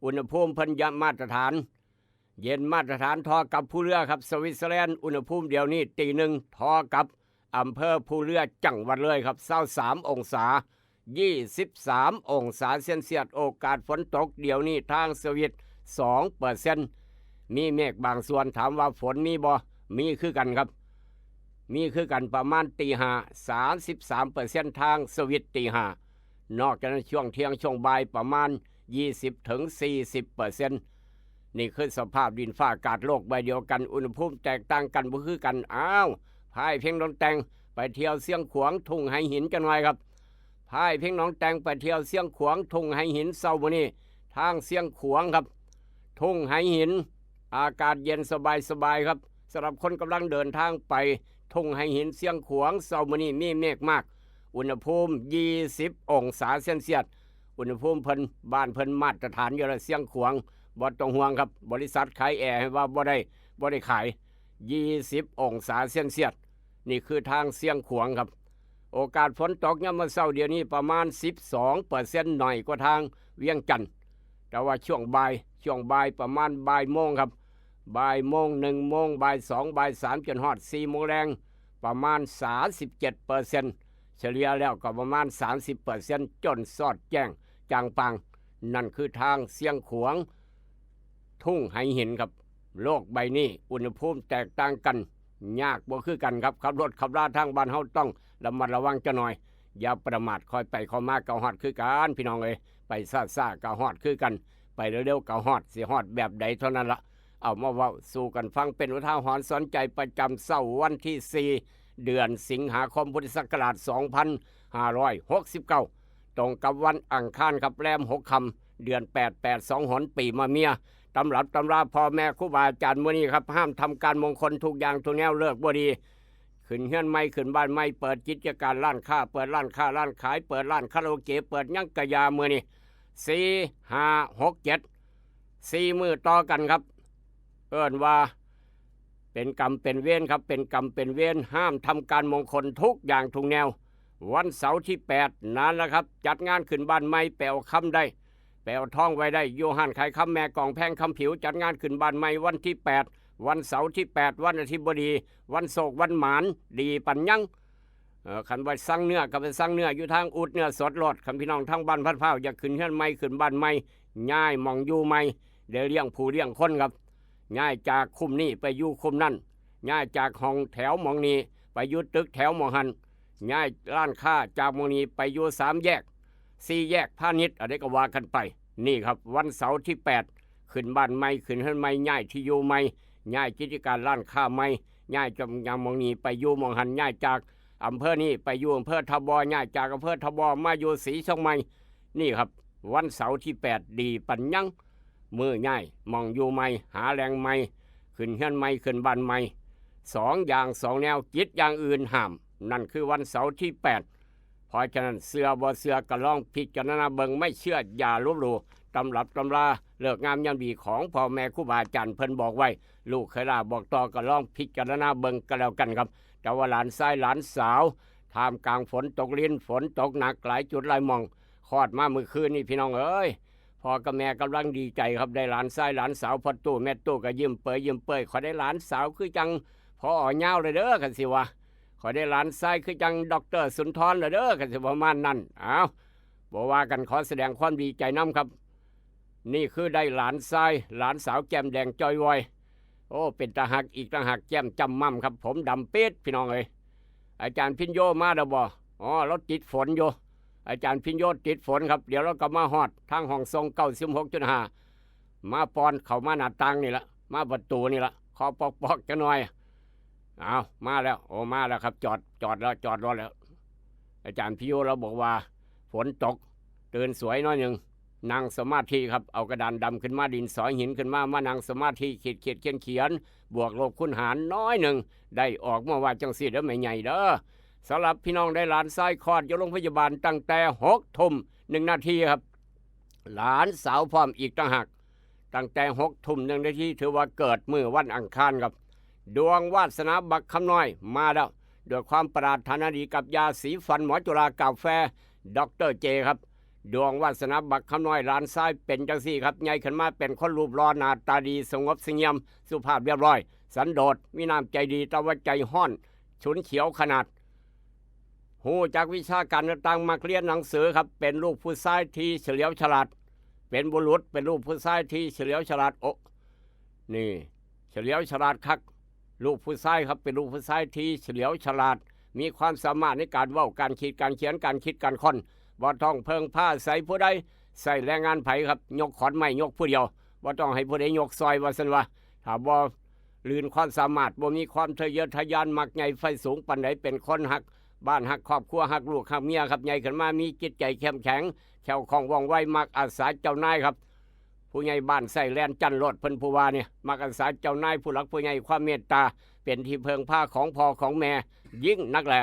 อุณหภูมิเพิ่นจะมาตรฐาน เย็นมาตรฐานเท่ากับภูเรือครับ สวิตเซอร์แลนด์ อุณหภูมิเดี๋ยวนี้ตีหนึ่งเท่ากับอำเภอภูเรือจังหวัดเลยครับ ซาวสามองศา ยี่สิบสามองศาเซลเซียส โอกาสฝนตกเดี๋ยวนี้ทางสวิตสองเปอร์เซ็นต์ มีเมฆบางส่วน ถามว่าฝนมีบ่ มีคือกันครับ มีคือกันประมาณตีห้า สามสิบสามเปอร์เซ็นต์ ทางสวิตตีห้า นอกจากนั้นช่วงเที่ยงช่วงบ่ายประมาณ ยี่สิบถึงสี่สิบเปอร์เซ็นต์ นี่คือสภาพดินฟ้าอากาศโลกใบเดียวกัน อุณหภูมิแตกต่างกันบ่คือกัน อ้าว พาพี่น้องแต่งไปเที่ยวเชียงขวางทุ่งไหหินจักหน่อยครับ พาพี่น้องแต่งไปเที่ยวเชียงขวางทุ่งไหหินเช้ามื้อนี้ ทางเชียงขวางครับ ทุ่งไหหิน อากาศเย็นสบายๆครับ สำหรับคนกำลังเดินทางไปทุ่งไหหินเชียงขวางเช้ามื้อนี้มีเมฆมาก อุณหภูมิยี่สิบองศาเซลเซียส อุณหภูมิเพิ่นบ้านเพิ่นมาตรฐานอยู่แล้วเชียงขวาง บ่ต้องห่วงครับ บริษัทขายแอร์ให้ว่าบ่ได้ บ่ได้ขาย ยี่สิบองศาเซลเซียส นี่คือทางเชียงขวางครับ โอกาสฝนตกยามมื้อเช้าเดี๋ยวนี้ประมาณสิบสองเปอร์เซ็นต์ หน่อยกว่าทางเวียงจันทน์ แต่ว่าช่วงบ่าย ช่วงบ่ายประมาณบ่ายโมงครับ บ่ายโมง หนึ่งโมง บ่ายสอง บ่ายสาม จนฮอดสี่โมงแลง ประมาณสามสิบเจ็ดเปอร์เซ็นต์ เฉลี่ยแล้วก็ประมาณสามสิบเปอร์เซ็นต์ จนสอดแจ้งจ่างป่าง นั่นคือทางเชียงขวาง ทุ่งไหหินครับ โลกใบนี้อุณหภูมิแตกต่างกัน ยากบ่คือกันครับ ขับรถขับลาทางบ้านเฮาต้องระมัดระวังจักหน่อย อย่าประมาท ค่อยไปค่อยมาก็ฮอดคือกัน พี่น้องเอ้ย ไปช้าๆก็ฮอดคือกัน ไปเร็วๆก็ฮอด สิฮอดแบบใดเท่านั้นละ เอามาเว้าสู่กันฟังเป็นอุทาหรณ์สอนใจประจำเช้าวันที่สี่ เดือนสิงหาคมพุทธศักราชสองพันห้าร้อยหกสิบเก้า ตรงกับวันอังคารครับ แรมหกค่ำ เดือนแปด แปดสองหน ปีมะเมีย ตำรับตำราพ่อแม่ครูบาอาจารย์มื้อนี้ครับ ห้ามทำการมงคลทุกอย่างทุกแนว เลิกบ่ดี ขึ้นเฮือนใหม่ขึ้นบ้านใหม่ เปิดกิจการร้านค้า เปิดร้านค้าร้านขาย เปิดร้านคาราโอเกะ เปิดหยังกะยา มื้อนี้ สี่ ห้า หก เจ็ด สี่มื้อต่อกันครับ เอิ้นว่าเป็นกรรมเป็นเวรครับ เป็นกรรมเป็นเวร ห้ามทำการมงคลทุกอย่างทุกแนว วันเสาร์ที่แปดนั่นแหละครับ จัดงานขึ้นบ้านใหม่ ไปเอาคำได้ ไปเอาทองไว้ได้ อยู่ห้านขายคำแม่กองแพงคำผิว จัดงานขึ้นบ้านใหม่วันที่แปด วันเสาร์ที่แปด วันอาทิตย์บ่ดี วันโชควันหมาน ดีปานหยัง เอ่อ คันว่าสั่งเนื้อก็ไปสั่งเนื้ออยู่ทางอูดเนื้อสดโลด คันพี่น้องทางบ้านพัดพร้าวอยากขึ้นเฮือนใหม่ขึ้นบ้านใหม่ ย้ายหม่องอยู่ใหม่ ได้เลี้ยงผู้เลี้ยงคนครับ ย้ายจากคุ้มนี้ไปอยู่คุ้มนั่น ย้ายจากห้องแถวหม่องนี้ไปอยู่ตึกแถวหม่องหั้น ย้ายร้านค้าจากหม่องนี้ไปอยู่สามแยก สี่แยกพาณิชย์ อันนี้ก็ว่ากันไป นี่ครับ วันเสาร์ที่แปด ขึ้นบ้านใหม่ ขึ้นเฮือนใหม่ ย้ายที่อยู่ใหม่ ย้ายกิจการร้านค้าใหม่ ย้ายจากหม่องนี้ไปอยู่หม่องหั้น ย้ายจากอำเภอนี้ไปอยู่อำเภอท่าบ่อ ย้ายจากอำเภอท่าบ่อมาอยู่ศรีเชียงใหม่ นี่ครับ วันเสาร์ที่แปด ดีปานหยัง มื้อย้ายหม่องอยู่ใหม่ หาแหล่งใหม่ ขึ้นเฮือนใหม่ ขึ้นบ้านใหม่ สองอย่างสองแนว กิจอย่างอื่นห้าม นั่นคือวันเสาร์ที่แปด เพราะฉะนั้นเชื่อบ่เชื่อก็ลองพิจารณาเบิ่ง ไม่เชื่ออย่าลบหลู่ ตำรับตำราฤกษ์งามยามดีของพ่อแม่ครูบาอาจารย์เพิ่นบอกไว้ ลูกเคยลาบอกต่อก็ลองพิจารณาเบิ่งก็แล้วกันครับ แต่ว่าหลานชายหลานสาว ท่ามกลางฝนตกริน ฝนตกหนักหลายจุดหลายหม่อง คลอดมามื้อคืนนี่พี่น้องเอ้ย พ่อกับแม่กำลังดีใจครับ ได้หลานชายหลานสาว พ่อตู้แม่ตู้ก็ยิ้มเปยยิ้มเปย "ข้อยได้หลานสาวคือจัง พออยาวเลยเด้อ" คันสิว่า "ข้อยได้หลานชายคือจังด็อกเตอร์สุนทรเลยเด้อ" คันสิประมาณนั้น อ้าว บ่ว่ากัน ขอแสดงความดีใจนำครับ นี่คือได้หลานชาย หลานสาวแก้มแดงจ้อยวอย โอ้ เป็นตาฮักอีกต่างหาก แก้มจ้ำม่ำครับ ผมดำปี๊ด พี่น้องเอ้ย อาจารย์พิญโยมาแล้วบ่ อ๋อ เราติดฝนอยู่ อาจารย์พิญโยติดฝนครับ เดี๋ยวเราก็มาฮอดทางห้องส่ง เก้าสิบหกจุดห้า มาปอนเข้ามาหน้าต่างนี่ละ มาประตูนี่ละ เคาะปอกๆจักหน่อย เอามาแล้ว โอ้ มาแล้วครับ จอด จอดแล้ว จอดรถแล้ว อาจารย์พิญโยเราบอกว่า ฝนตก ตื่นสวยหน่อยหนึ่ง นั่งสมาธิครับ เอากระดานดำขึ้นมา ดินสอหินขึ้นมา มานั่งสมาธิ ขีดขีดเขียนเขียน บวกลบคูณหารหน่อยหนึ่ง ได้ออกมาว่าจังซี่เด้อแม่ใหญ่เด้อ สำหรับพี่น้องได้หลานชายคลอดอยู่โรงพยาบาลตั้งแต่หกทุ่มหนึ่งนาทีครับ หลานสาวพร้อมอีกต่างหาก ตั้งแต่หกทุ่มหนึ่งนาที ถือว่าเกิดมื้อวันอังคารครับ ดวงวาสนาบักคำน้อยมาแล้ว ด้วยความปรารถนาดีกับยาสีฟันหมอจุฬากาแฟ ด็อกเตอร์เจครับ ดวงวาสนาบักคำน้อยหลานชายเป็นจังซี่ครับ ใหญ่ขึ้นมาเป็นคนรูปหล่อหน้าตาดี สงบเสงี่ยม สุภาพเรียบร้อย สันโดษ มีน้ำใจดี แต่ว่าใจฮ้อน ฉุนเฉียวขนาด ฮู้จักวิชาการต่างๆ มักเรียนหนังสือครับ เป็นลูกผู้ชายที่เฉลียวฉลาด เป็นบุรุษ เป็นลูกผู้ชายที่เฉลียวฉลาด โอ้ นี่ เฉลียวฉลาดคัก ลูกผู้ชายครับ เป็นลูกผู้ชายที่เฉลียวฉลาด มีความสามารถในการเว้า การคิด การเขียน การคิด การค้น บ่ต้องเพิ่งพาใส่ผู้ใด ใส่แรงงานไผครับ ยกขอนไม้ยกผู้เดียว บ่ต้องให้ผู้ใดยกซอย ว่าซั่นว่า ถ้าบ่ลื่นความสามารถ บ่มีความทะเยอทะยาน มักใหญ่ไฟสูงปานใด เป็นคนฮักบ้านฮักครอบครัว ฮักลูกฮักเมียครับ ใหญ่ขึ้นมามีจิตใจเข้มแข็ง แคล่วคล่องว่องไว มักอาสาเจ้านายครับ ผู้ใหญ่บ้านใส่แล่นจั่นโลด เพิ่นผู้ว่าเนี่ย มักอาสาเจ้านาย ผู้หลักผู้ใหญ่ ความเมตตา เป็นที่เพิ่งพาของพ่อของแม่ ยิ่งนักแล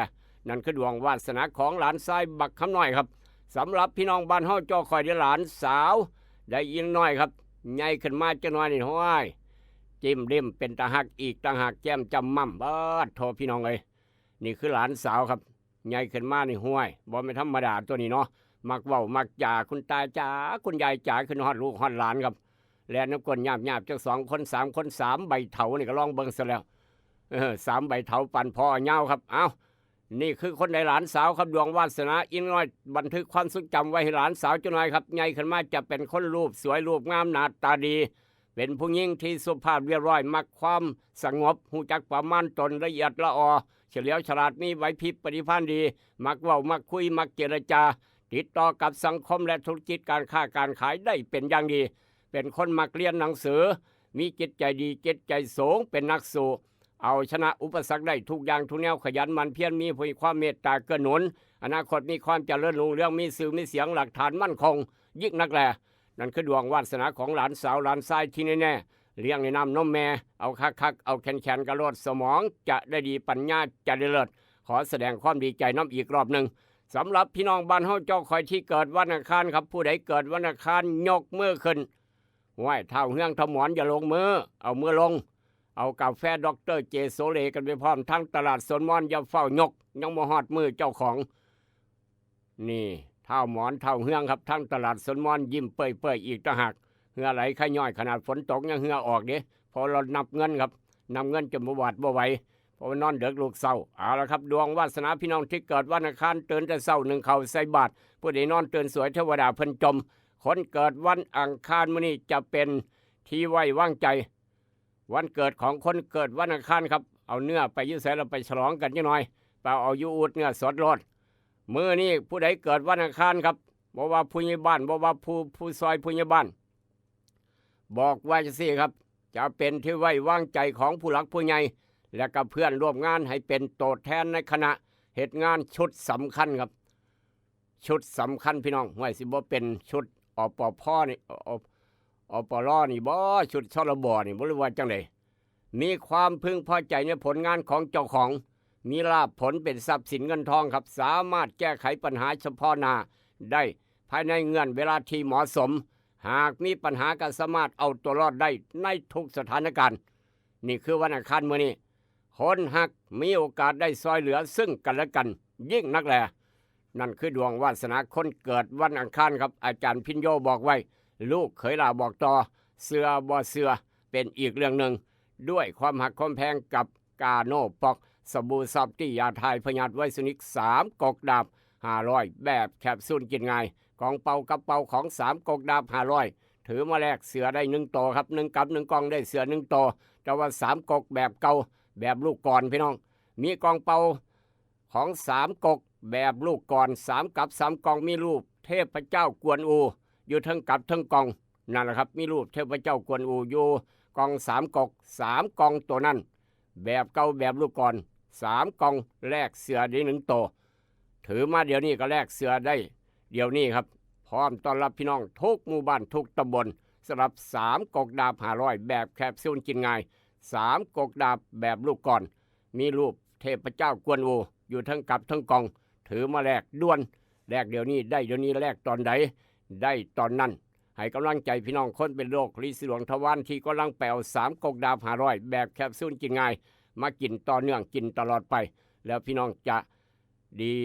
นั่นคือดวงวาสนาของหลานชายบักคำน้อยครับ สำหรับพี่น้องบ้านเฮา จอข่อยได้หลานสาว ได้อีน้อยครับ ใหญ่ขึ้นมาจักหน่อยนี่ ห้วย จิ้มริมเป็นตาฮักอีกต่างหาก แจ่มจ้ำม่ำ บาดโทพี่น้องเอ้ย นี่คือหลานสาวครับ ใหญ่ขึ้นมานี่ ห้วย บ่แม่นธรรมดาตัวนี้เนาะ มักเว้ามักจา คุณตาจ๋า คุณยายจ๋า ขึ้นฮอดลูกฮอดหลานครับ แล่นนำก้นยาบๆ จักสองคนสามคน สามใบเถานี่ก็ลองเบิ่งซะแล้ว เออ สามใบเถาปานพ่อยาวครับ เอ้า นี่คือคนใดหลานสาวครับ ดวงวาสนาอีน้อย บันทึกความทรงจำไว้ให้หลานสาวจักหน่อยครับ ใหญ่ขึ้นมาจะเป็นคนรูปสวยรูปงามหน้าตาดี เป็นผู้หญิงที่สุภาพเรียบร้อย มักความสงบ ฮู้จักประมาณตน ละเอียดละออ เฉลียวฉลาด มีไหวพริบปฏิภาณดี มักเว้ามักคุย มักเจรจา ติดต่อกับสังคมและธุรกิจการค้าการขายได้เป็นอย่างดี เป็นคนมักเรียนหนังสือ มีจิตใจดี จิตใจสูง เป็นนักสู้ เอาชนะอุปสรรคได้ทุกอย่างทุกแนว ขยันหมั่นเพียร มีความเมตตาเกื้อหนุน อนาคตมีความเจริญรุ่งเรือง มีชื่อมีเสียง หลักฐานมั่นคง ยิ่งนักแล นั่นคือดวงวาสนาของหลานสาวหลานชายที่แน่ๆ เลี้ยงในน้ำนมแม่ เอาคักๆ เอาแข็งๆ กะโลด สมองจะได้ดี ปัญญาจะได้เลิศ ขอแสดงความดีใจนำอีกรอบหนึ่ง สำหรับพี่น้องบ้านเฮา จอข่อยที่เกิดวันอังคารครับ ผู้ใดเกิดวันอังคารยกมือขึ้น ห้วย ท้าวเฮืองท้าวหมอนอย่าลงมือ เอามือลง เอากาแฟดอกเตอร์เจโสเลกันไปพร้อม ทั้งตลาดสวนมอนอย่าเฝ้ายก ยังบ่ฮอดมือเจ้าของ นี่ ท้าวหมอนท้าวเฮืองครับ ทั้งตลาดสวนมอนยิ้มเปื่อยๆ อีกต่างหาก เหงื่อไหลไขย้อย ขนาดฝนตกยังเหงื่อออกเด้ เพราะเรานับเงินครับ นับเงินจนบ่หวาดบ่ไหว เพราะว่านอนดึกลุกเช้า เอาละครับ ดวงวาสนาพี่น้องที่เกิดวันอังคาร ตื่นแต่เช้านึ่งข้าวใส่บาตร ผู้ใดนอนตื่นสวยเทวดาเพิ่นจม คนเกิดวันอังคารมื้อนี้จะเป็นที่ไว้วางใจ วันเกิดของคนเกิดวันอังคารครับ เอาเนื้อไปอยู่ไส เราไปฉลองกันจักหน่อย ไปเอาอยู่อูดเนื้อสดโลด มื้อนี้ผู้ใดเกิดวันอังคารครับ บ่ว่าผู้ใหญ่บ้าน บ่ว่าผู้ ผู้ซอยผู้ใหญ่บ้าน บอกว่าจังซี่ครับ จะเป็นที่ไว้วางใจของผู้หลักผู้ใหญ่ และกับเพื่อนร่วมงาน ให้เป็นตัวแทนในคณะเฮ็ดงานชุดสำคัญครับ ชุดสำคัญพี่น้อง ห้วย สิบ่เป็นชุด อปภ นี่ อ อปล นี่บ่ ชุด ชลบ นี่บ่ หรือว่าจังใด มีความพึงพอใจในผลงานของเจ้าของ มีลาภผลเป็นทรัพย์สินเงินทองครับ สามารถแก้ไขปัญหาเฉพาะหน้าได้ภายในเงื่อนเวลาที่เหมาะสม หากมีปัญหาก็สามารถเอาตัวรอดได้ในทุกสถานการณ์ นี่คือวันอังคารมื้อนี้ คนฮักมีโอกาสได้ซอยเหลือซึ่งกันและกันยิ่งนักแล นั่นคือดวงวาสนาคนเกิดวันอังคารครับ อาจารย์พิญโยบอกไว้ ลูกเขยหล่าบอกต่อ เชื่อบ่เชื่อเป็นอีกเรื่องหนึ่ง ด้วยความฮักความแพงกับกาโนป๊อก สบู่ซอฟตี้ ยาถ่ายพยาธิไวรัสนิก สามกกดาบห้าร้อย แบบแคปซูลกินง่าย กล่องเป่ากับเป่าของ สามกกดาบห้าร้อย ถือมาแลกเสื้อได้หนึ่งตัวครับ หนึ่งกับหนึ่งกล่องได้เสื้อหนึ่งตัว แต่ว่าสามกกแบบเก่า แบบลูกกลอนพี่น้อง มีกล่องเป่าของสามกกแบบลูกกลอน สามกับสามกล่อง มีรูปเทพเจ้ากวนอู อยู่เทิงกับเทิงกล่อง นั่นแหละครับ มีรูปเทพเจ้ากวนอูอยู่กล่องสามกก สามกล่องตัวนั้น แบบเก่าแบบลูกกลอน สามกล่องแลกเสื้อได้หนึ่งตัว ถือมาเดี๋ยวนี้ก็แลกเสื้อได้เดี๋ยวนี้ครับ พร้อมต้อนรับพี่น้องทุกหมู่บ้านทุกตำบล สำหรับสามกกดาบห้าร้อย แบบแคปซูลกินง่าย สามกกดาบแบบลูกกลอน มีรูปเทพเจ้ากวนอูอยู่เทิงกับเทิงกล่อง ถือมาแลกด่วน แลกเดี๋ยวนี้ได้เดี๋ยวนี้ แลกตอนใดได้ตอนนั้น ให้กำลังใจพี่น้องคนเป็นโรคลินสีดวงทวารที่กำลังไปเอาสามกกดาบห้าร้อย แบบแคปซูลกินง่าย มากินต่อเนื่อง กินตลอดไป แล้วพี่น้องจะดี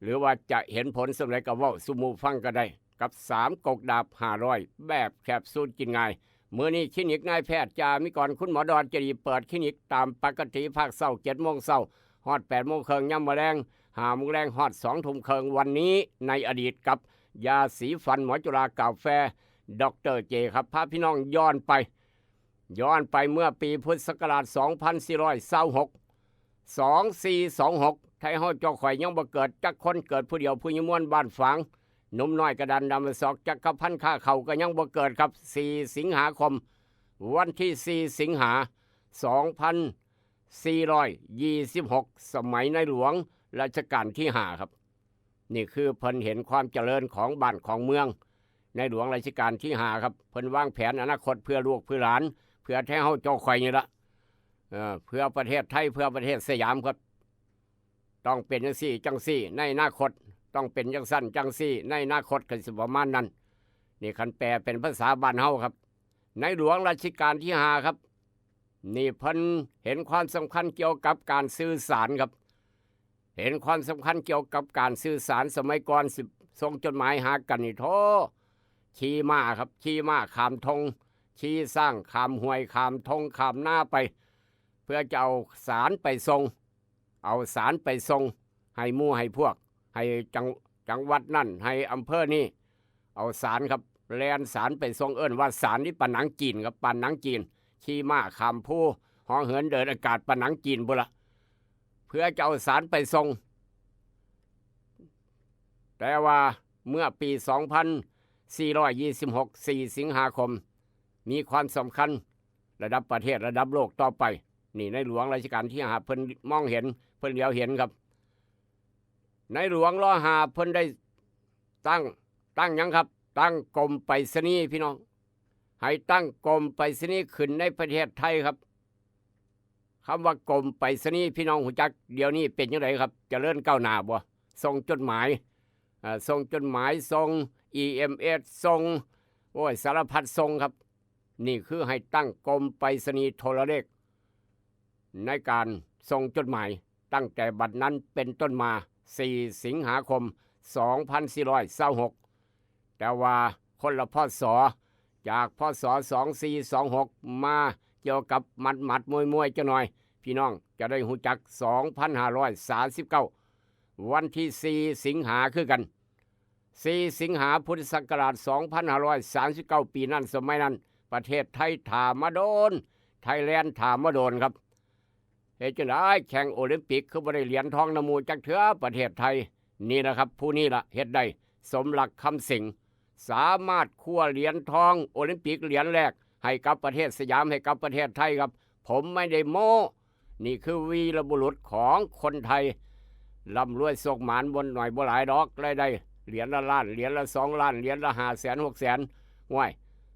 หรือว่าจะเห็นผลส่ำใดก็เว้าสู่หมู่ฟังก็ได้ กับสามกกดาบห้าร้อย แบบแคปซูลกินง่าย มื้อนี้คลินิกนายแพทย์จามิกร คุณหมอดอนจะดีเปิดคลินิกตามปกติ ภาคเช้าเจ็ดโมงเช้า ฮอดแปดโมงครึ่ง ยามมื้อแลง ห้าโมงแลงฮอดสองทุ่มครึ่งวันนี้ในอดีตกับยาสีฟันหมอจุฬากาแฟ ดอกเตอร์เจ ครับ พาพี่น้องย้อนไป ย้อนไปเมื่อปีพุทธศักราช สองพันสี่ร้อยยี่สิบหก สองสี่สองหก ไทเฮาเจ้าข่อยยังบ่เกิดจักคน เกิดผู้เดียว ผู้ยมวนบ้านฝาง หนุ่มน้อยกระดานดำสอก จักรพันธ์ข้าเขาก็ยังบ่เกิดครับ สี่สิงหาคม วันที่สี่สิงหา สองพันสี่ร้อยยี่สิบหก สมัยในหลวงรัชกาลที่ห้าครับ นี่คือเพิ่นเห็นความเจริญของบ้านของเมือง ในหลวงรัชกาลที่ห้าครับ เพิ่นวางแผนอนาคตเพื่อลูกเพื่อหลาน เพื่อไทเฮาเจ้าข่อยนี่ละ เอ่อ เพื่อประเทศไทย เพื่อประเทศสยามครับ ต้องเป็นจังซี่จังซี่ในอนาคต ต้องเป็นจังซั่นจังซี่ในอนาคต ก็สิประมาณนั้น นี่คันแปลเป็นภาษาบ้านเฮาครับ ในหลวงรัชกาลที่ห้าครับ นี่เพิ่นเห็นความสำคัญเกี่ยวกับการสื่อสารครับ เห็นความสำคัญเกี่ยวกับการสื่อสาร สมัยก่อนสิส่งจดหมายหากันนี่ โธ่ ขี่ม้าครับ ขี่ม้าข้ามทง ขี่ช้างข้ามห้วยข้ามทงข้ามนาไป เพื่อจะเอาสารไปส่ง เอาสารไปส่งให้หมู่ให้พวก ให้จัง จังหวัดนั่น ให้อำเภอนี่ เอาสารครับ แล่นสารไปส่ง เอิ้นว่าสารนี่ปานหนังจีนครับ ปานหนังจีน ขี่ม้าข้ามภู เหาะเหินเดินอากาศปานหนังจีนพุ้นละ เพื่อจะเอาสารไปส่ง แต่ว่าเมื่อปี สองพันสี่ร้อยยี่สิบหก สี่สิงหาคม มีความสำคัญระดับประเทศระดับโลกต่อไป นี่ในหลวงรัชกาลที่ห้า เพิ่นมองเห็น เพิ่นเหลียวเห็นครับ ในหลวงรอห้า เพิ่นได้ตั้ง ตั้งหยังครับ ตั้งกรมไปรษณีย์พี่น้อง ให้ตั้งกรมไปรษณีย์ขึ้นในประเทศไทยครับ คำว่ากรมไปรษณีย์พี่น้องฮู้จักเดี๋ยวนี้เป็นจังไดครับ เจริญก้าวหน้าบ่ ส่งจดหมาย เอ่อ ส่งจดหมาย ส่ง อีเอ็มเอส ส่ง โอ้ย สารพัดส่งครับ นี่คือให้ตั้งกรมไปรษณีย์โทรเลข ในการส่งจดหมาย ตั้งแต่บัดนั้นเป็นต้นมา สี่สิงหาคม สองพันสี่ร้อยยี่สิบหก แต่ว่าคนละ พ.ศ. จาก พ.ศ. สองสี่สองหก มาเกี่ยวกับหมัดหมัดมวยมวยจักหน่อย พี่น้องจะได้ฮู้จัก สองพันห้าร้อยสามสิบเก้า วันที่สี่สิงหาคือกัน สี่สิงหาพุทธศักราช สองพันห้าร้อยสามสิบเก้า ปีนั้น สมัยนั้น ประเทศไทยถ่ามาโดน ไทยแลนด์ถ่ามาโดนครับ เฮ็ดจังได๋แข่งโอลิมปิกคือบ่ได้เหรียญทองนำหมู่จักเทื่อประเทศไทย นี่นะครับ ผู้นี้ละเฮ็ดได้ สมรัก คำสิงห์ สามารถคว้าเหรียญทองโอลิมปิกเหรียญแรกให้กับประเทศสยาม ให้กับประเทศไทยครับ ผมไม่ได้โม้ นี่คือวีรบุรุษของคนไทย ร่ำรวยโชคหมานบ่หน่อยบ่หลายดอก รายได้เหรียญละล้าน เหรียญละสองล้าน เหรียญละห้าแสน หกแสน ห้วย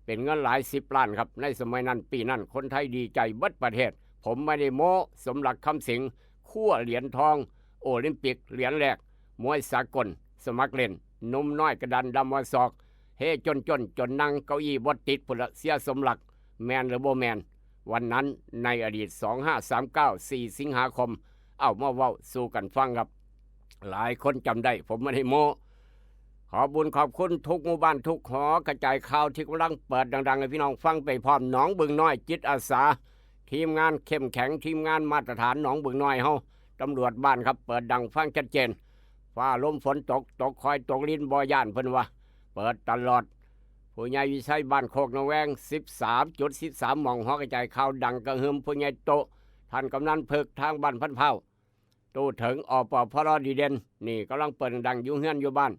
เป็นเงินหลายสิบล้านครับ ในสมัยนั้น ปีนั้น คนไทยดีใจเบิดประเทศ ผมไม่ได้โม้ สมรัก คำสิงห์ คว้าเหรียญทองโอลิมปิกเหรียญแรก มวยสากล สมัครเล่น หนุ่มน้อยกระดานดำว่าศอก เฮจนจนจนนั่งเก้าอี้บ่ติดพุ้นละ เสียสมรัก แม่นหรือบ่แม่น วันนั้นในอดีต สองห้าสามเก้า สี่สิงหาคม เอามาเว้าสู่กันฟังครับ หลายคนจำได้ ผมไม่ได้โม้ ขอบุญขอบคุณทุกหมู่บ้านทุกหอกระจายข่าวที่กำลังเปิดดังๆให้พี่น้องฟังไปพร้อม หนองบึงน้อยจิตอาสา ทีมงานเข้มแข็ง ทีมงานมาตรฐานหนองบึงน้อยเฮา ตำรวจบ้านครับ เปิดดังฟังชัดเจน ฟ้าลมฝนตก ตกคอยตกลินบ่ย่านเพิ่นว่า เปิดตลอด ผู้ใหญ่วิชัยบ้านโคกนาแวง สิบสามจุดสิบสาม หม่องหอกระจายข่าวดังกระหึ่ม ผู้ใหญ่โต ท่านกำนันเพิกทางบ้านพันเผา ตู้เถิง อปพล ดีเด่น นี่กำลังเปิดดังอยู่เฮือนอยู่บ้าน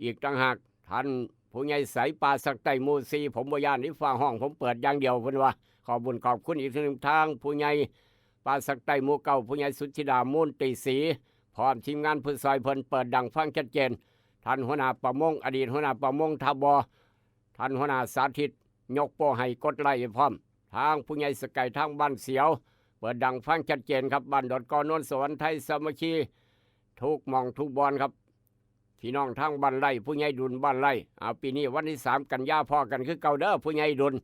อีกต่างหาก ท่านผู้ใหญ่ใสป่าสักใต้หมู่สี่ ผมบ่ย่านนี่ฟ้าห้อง ผมเปิดอย่างเดียวเพิ่นว่า ขอบบุญขอบคุณอีกเทื่อหนึ่ง ทางผู้ใหญ่ป่าสักใต้หมู่เก้า ผู้ใหญ่สุทธิดา มูลตีศรี พร้อมทีมงานผู้ซอยเพิ่นเปิดดังฟังชัดเจน ท่านหัวหน้าประมง อดีตหัวหน้าประมงท่าบ่อ ท่านหัวหน้าสาธิต ยกโป้ให้กดไลค์พร้อม ทางผู้ใหญ่สกายทางบ้านเสียว เปิดดังฟังชัดเจนครับ บ้านดอนกอ โนนสวรรค์ ไทยสามัคคี ทุกหม่องทุกบ่อนครับ พี่น้องทางบ้านไร่ ผู้ใหญ่ดุลบ้านไร่ เอา ปีนี้วันที่สามกันยาพ้อกันคือเก่าเด้อ ผู้ใหญ่ดุล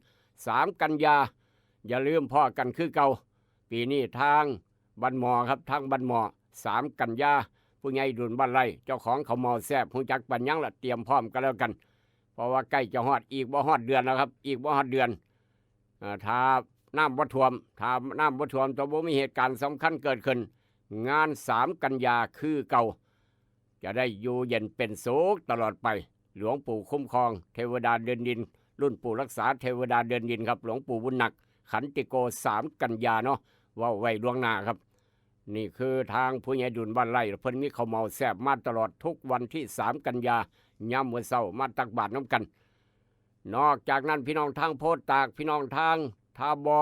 สามกันยา อย่าลืมพ้อกันคือเก่า ปีนี้ทางบ้านหมอครับ ทางบ้านหมอ สามกันยา ผู้ใหญ่ดุลบ้านไร่ เจ้าของข้าวหม้อแซ่บ ฮู้จักปานหยังละ เตรียมพร้อมกันแล้วกัน เพราะว่าใกล้จะฮอด อีกบ่ฮอดเดือนแล้วครับ อีกบ่ฮอดเดือน เอ่อ ถ้าน้ำบ่ท่วม ถ้าน้ำบ่ท่วม ถ้าบ่มีเหตุการณ์สำคัญเกิดขึ้น งานสามกันยาคือเก่า จะได้อยู่เย็นเป็นสุขตลอดไป หลวงปู่คุ้มครอง เทวดาเดินดิน รุ่นปู่รักษาเทวดาเดินดินครับ หลวงปู่บุญหนัก ขันติโก สาม กันยาเนาะ เว้าไว้ล่วงหน้าครับ นี่คือทางผู้ใหญ่ดุลบ้านไร่ เพิ่นมีข้าวเหมาแซ่บมาตลอดทุกวันที่ สาม กันยา ยามมื้อเช้ามาตักบาตรนำกัน นอกจากนั้นพี่น้องทางโพธิ์ตาก พี่น้องทางท่าบ่อ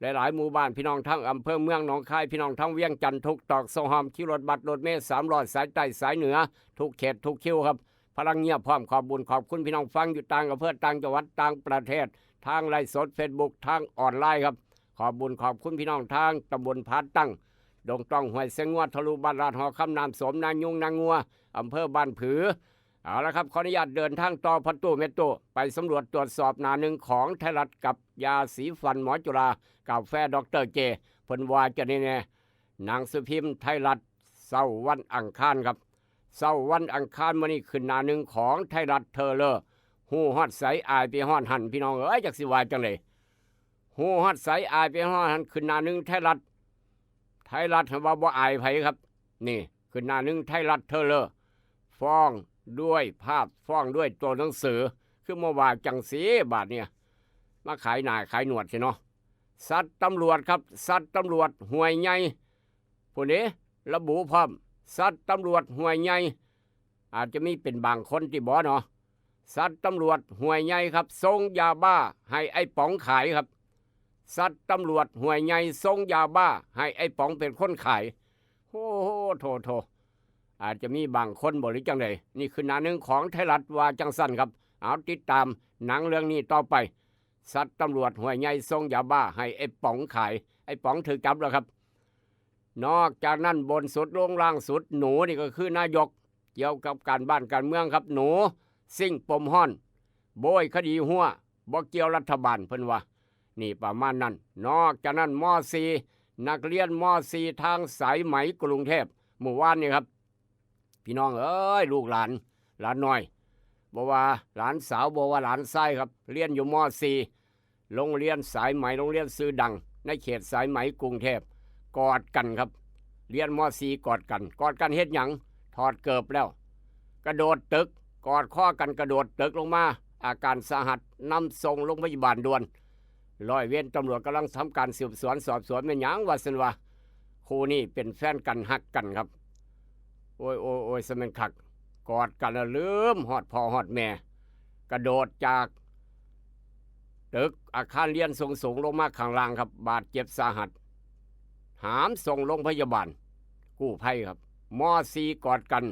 หลายๆหมู่บ้าน พี่น้องทางอำเภอเมืองหนองคาย พี่น้องทางเวียงจันทน์ ทุกตอกซอกซอย ขี่รถบัสรถเมล์สามล้อสายใต้สายเหนือ ทุกเขตทุกคิวครับ พลังเงียบพร้อมขอบบุญขอบคุณพี่น้องฟังอยู่ต่างอำเภอต่างจังหวัดต่างประเทศ ทางไลฟ์สด Facebook ทางออนไลน์ครับ ขอบบุญขอบคุณพี่น้องทางตำบลผาตั้ง ดงต้องห้วยเสงงัว ทะลุบ้านลาดหอคำ น้ำโสม นายุง นางัว อำเภอบ้านผือ เอาละครับ ขออนุญาตเดินทางต่อ พ่อตู้แม่ตู้ ไปสำรวจตรวจสอบหน้าหนึ่งของไทยรัฐกับยาสีฟันหมอจุฬา กาแฟดอกเตอร์เจ เพิ่นว่าจะแน่ๆ หนังสือพิมพ์ไทยรัฐ เช้าวันอังคารครับ เช้าวันอังคารมื้อนี้ขึ้นหน้าหนึ่งของไทยรัฐเทอเลอร์ ฮู้ฮอดไสอายไปฮอดหั่น พี่น้องเอ้ย จักสิว่าจังได๋ ฮู้ฮอดไสอายไปฮอดหั่น ขึ้นหน้าหนึ่งไทยรัฐ ไทยรัฐหั้นว่าบ่อายไผครับ นี่ ขึ้นหน้าหนึ่งไทยรัฐเทอเลอร์ ฟ้องด้วยภาพ ฟ้องด้วยตัวหนังสือ คือมาว่าจังซี้ บาดเนี่ย มาขายหน้าขายหนวดสิเนาะ สัตว์ตำรวจครับ สัตว์ตำรวจห้วยใหญ่ ผู้นี้ระบุพร้อม สัตว์ตำรวจห้วยใหญ่ อาจจะมีเป็นบางคนที่บ่เนาะ สัตว์ตำรวจห้วยใหญ่ครับ ส่งยาบ้าให้ไอ้ป๋องขายครับ สัตว์ตำรวจห้วยใหญ่ส่งยาบ้าให้ไอ้ป๋องเป็นคนขาย โอ้โห โถ โถ อาจจะมีบางคนบ่หรือจังใด๋ นี่คือหน้าหนึ่งของไทยรัฐว่าจังซั่นครับ เอาติดตามหนังเรื่องนี้ต่อไป สัตว์ตำรวจห้วยใหญ่ส่งยาบ้าให้ไอ้ป๋องขาย ไอ้ป๋องถูกจับแล้วครับ นอกจากนั้นบนสุดลงล่างสุด หนูนี่ก็คือนายก เกี่ยวกับการบ้านการเมืองครับ หนู ซิ่งปมฮ้อน โบยคดีหัว บ่เกี่ยวรัฐบาล เพิ่นว่า นี่ประมาณนั้น นอกจากนั้น มอสี่ นักเรียน มอสี่ ทางสายไหมกรุงเทพ มื้อวานนี่ครับ พี่น้องเอ้ย ลูกหลาน หลานน้อย บ่ว่าหลานสาว บ่ว่าหลานชายครับ เรียนอยู่ มอสี่ โรงเรียนสายไหม โรงเรียนชื่อดัง ในเขตสายไหมกรุงเทพ กอดกันครับ เรียน มอสี่ กอดกัน กอดกันเฮ็ดหยัง ถอดเกิบแล้ว กระโดดตึก กอดคอกันกระโดดตึกลงมา อาการสาหัส นำส่งโรงพยาบาลด่วน ร้อยเวรตำรวจกำลังทำการสืบสวนสอบสวน แม่นหยังว่าซั่นว่า คู่นี้เป็นแฟนกันฮักกันครับ โอ้ย โอ้ย โอ้ย ซะแม่นคัก กอดกันแล้วลืมฮอดพ่อฮอดแม่ กระโดดจากตึกอาคารเรียนสูงๆ ลงมาข้างล่างครับ บาดเจ็บสาหัส หามส่งโรงพยาบาล กู้ภัยครับ มอสี่ กอดกัน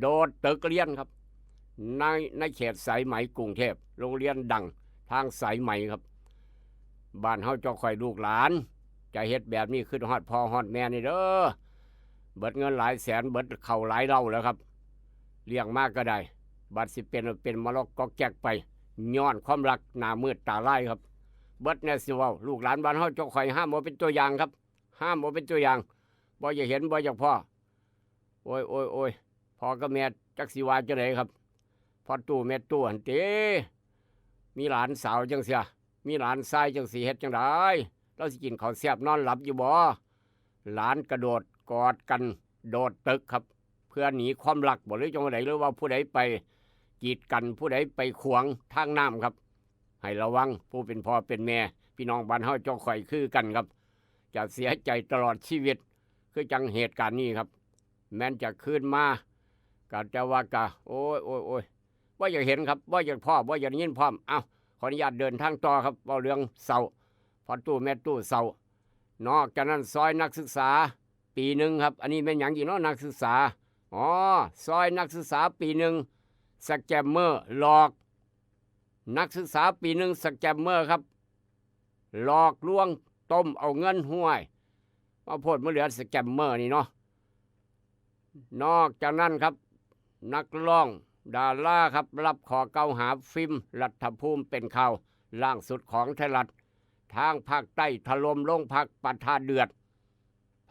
โดดตึกเรียนครับ ใน ในเขตสายไหมกรุงเทพ โรงเรียนดังทางสายไหมครับ บ้านเฮาเจ้าข่อยลูกหลาน จะเฮ็ดแบบนี้ คิดฮอดพ่อฮอดแม่นี่เด้อ เบิดเงินหลายแสน เบิดข้าวหลายเล้าแล้วครับ เลี้ยงมาก็ได้ บัดสิเป็น เป็นมะลอกกอกแก๊กไป ย้อนความรักหน้ามืดตาลายครับ เบิดแน่สิเว้า ลูกหลานบ้านเฮาเจ้าข่อยห้ามเอาเป็นตัวอย่างครับ ห้ามเอาเป็นตัวอย่าง บ่อยากเห็น บ่อยากพ้อ โอ้ย โอ้ย โอ้ย พ่อกับแม่จักสิว่าจังได๋ครับ พ่อตู้แม่ตู้หั่นติ มีหลานสาวจังซี้ มีหลานชายจังสิเฮ็ดจังใด๋ ลาวสิกินข้าวแซ่บนอนหลับอยู่บ่ หลานกระโดดกอดกันโดดตึกครับ เพื่อหนีความรักบ่ หรือจังใด๋ หรือว่าผู้ใดไปกีดกัน ผู้ใดไปขวางทางน้ำครับ ให้ระวัง ผู้เป็นพ่อเป็นแม่ พี่น้องบ้านเฮาเจ้าข่อยคือกันครับ จะเสียใจตลอดชีวิต คือจังเหตุการณ์นี้ครับ แม้นจะคืนมา ก็แต่ว่าก็ โอ้ย โอ้ย โอ้ย บ่อยากเห็นครับ บ่อยากพ้อ บ่อยากได้ยินพร้อม เอ้า ขออนุญาตเดินทางต่อครับ เว้าเรื่องเศร้า พ่อตู้แม่ตู้เศร้า นอกจากนั้นซอยนักศึกษาปีหนึ่งครับ อันนี้แม่นหยังอีกเนาะ นักศึกษา อ๋อ ซอยนักศึกษาปีหนึ่ง สแกมเมอร์หลอก นักศึกษาปีหนึ่ง สแกมเมอร์ครับ หลอกลวง ต้มเอาเงิน ห้วย มาโพดมาเหลือสแกมเมอร์นี่เนาะ นอกจากนั้นครับ นักร้องดาราครับ รับข้อกล่าวหา ฟิล์มรัฐภูมิ เป็นข่าวล่างสุดของไทยรัฐ ทางภาคใต้ถล่มโรงพัก ปะทะเดือด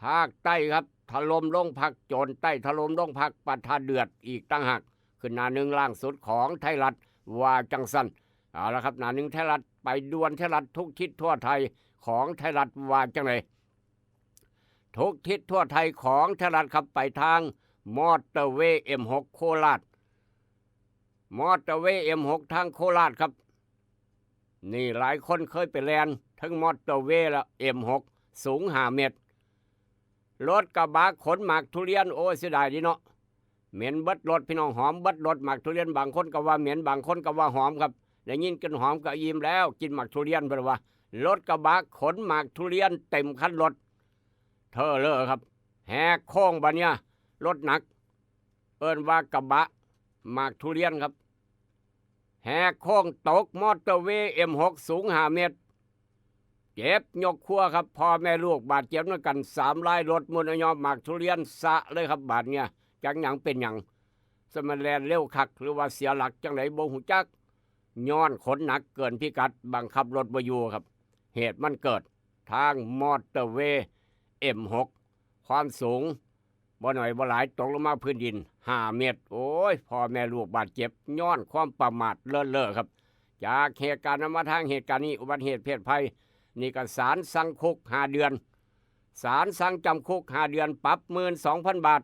ภาคใต้ครับ ถล่มโรงพัก โจรใต้ถล่มโรงพัก ปะทะเดือดอีกต่างหาก ขึ้นหน้าหนึ่งล่างสุดของไทยรัฐ ว่าจังซั่น เอาละครับ หน้าหนึ่งไทยรัฐ ไปด่วนไทยรัฐ ทุกทิศทั่วไทยของไทยรัฐ ว่าจังใด๋ ทุกทิศทั่วไทยของไทยรัฐครับ ไปทาง มอเตอร์เวย์ เอ็มหก โคราช มอเตอร์เวย์ เอ็มหก ทางโคราชครับ นี่หลายคนเคยไปแล่นทั้งมอเตอร์เวย์และ เอ็มหก สูง ห้า เมตร รถกระบะขนหมากทุเรียน โอ้ย เสียดายดีเนาะ เหม็นเบิดรถพี่น้อง หอมเบิดรถ หมากทุเรียน บางคนก็ว่าเหม็น บางคนก็ว่าหอมครับ ได้ยินกลิ่นหอมก็อิ่มแล้ว กินหมากทุเรียนเพิ่นว่า รถกระบะขนหมากทุเรียนเต็มคันรถ เทอเลอครับ แหกโค้งบาดเนี่ย รถหนัก เอิ้นว่ากระบะหมากทุเรียนครับ แหกโค้งตกมอเตอร์เวย์ เอ็มหก สูง ห้า เมตร เจ็บยกครัวครับ พ่อแม่ลูกบาดเจ็บนำกัน สาม ราย รถหมุนเอายอมหมากทุเรียนสะเลยครับ บาดเนี่ย จักหยังเป็นหยัง สมันแล่นเร็วคัก หรือว่าเสียหลักจังไดบ่ฮู้จัก ย้อนขนหนักเกินพิกัด บังคับรถบ่อยู่ครับ เหตุมันเกิดทางมอเตอร์เวย์ เอ็มหก ความสูงบ่น้อยบ่หลาย ตกลงมาพื้นดิน ห้า เมตร โอ้ย พ่อแม่ลูกบาดเจ็บ ย้อนความประมาทเลินเล่อครับ จากเหตุการณ์นั้นมาทางเหตุการณ์นี้ อุบัติเหตุเพศภัย นี่ก็ศาลสั่งคุก ห้า เดือน ศาลสั่งจำคุก ห้า เดือน ปรับ หมื่นสองพัน บาท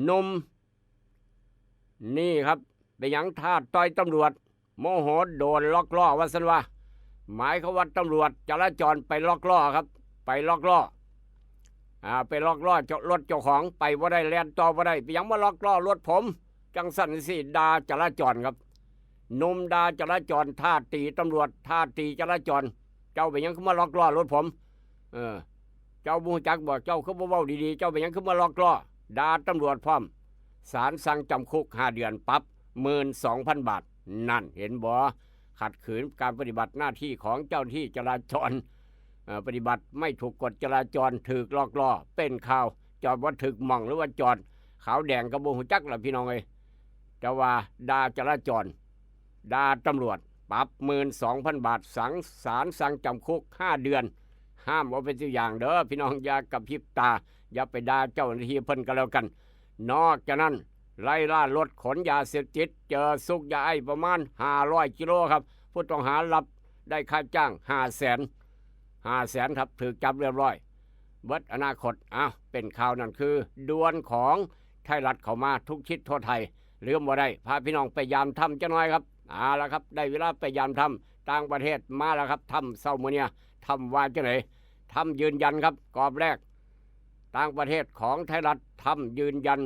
หนุ่ม นี่ครับ เป็นหยังท่าต่อยตำรวจ โมโหโดนล็อกล้อว่าซั่นว่า หมายความว่าตำรวจจราจรไปล็อกล้อครับ ไปล็อกล้อ อ่า ไปล็อกล้อเจ้ารถเจ้าของ ไปบ่ได้ แล่นต่อบ่ได้ เป็นหยังมาล็อกล้อรถผม จังซั่นจังซี้ ด่าจราจรครับ หนุ่มด่าจราจร ท้าตีตำรวจ ท้าตีจราจร เจ้าเป็นหยังคือมาล็อกล้อรถผม เออ เจ้าบ่ฮู้จักบ่ เจ้าคือบ่เว้าดีๆ เจ้าเป็นหยังคือมาล็อกล้อ ด่าตำรวจพร้อม ศาลสั่งจำคุก ห้า เดือน ปรับ หมื่นสองพัน บาท นั่น เห็นบ่ ขัดขืนการปฏิบัติหน้าที่ของเจ้าหน้าที่จราจร เอ่อ ปฏิบัติไม่ถูกกฎจราจร ถูกล็อกล้อ เป็นข่าว จอดบ่ถูกหม่อง หรือว่าจอดขาวแดงก็บ่ฮู้จักล่ะพี่น้องเอ้ย แต่ว่าด่าจราจร ด่าตำรวจ ปรับ หมื่นสองพัน บาท สั่ง ศาลสั่งจำคุก ห้า เดือน ห้ามเอาเป็นตัวอย่างเด้อพี่น้อง อย่ากระพริบตา อย่าไปด่าเจ้าหน้าที่เพิ่นก็แล้วกัน นอกจากนั้น ไล่ล่ารถขนยาเสพติด เจอซุกยาไอซ์ประมาณ ห้าร้อย กิโลครับ ผู้ต้องหารับได้ค่าจ้าง ห้าแสน ห้าแสนครับ ถูกจับเรียบร้อย เบิดอนาคต อ้าว เป็นข่าวนั่นคือ ด่วนของไทยรัฐเข้ามาทุกทิศทั่วไทย ลืมบ่ได้ พาพี่น้องไปยามถ้ำจักหน่อยครับ เอาละครับ ได้เวลาไปยามถ้ำต่างประเทศมาแล้วครับ ถ้ำเช้ามื้อเนี่ย ถ้ำว่าจังได๋ ถ้ำยืนยันครับ กรอบแรก ต่างประเทศของไทยรัฐ ถ้ำยืนยัน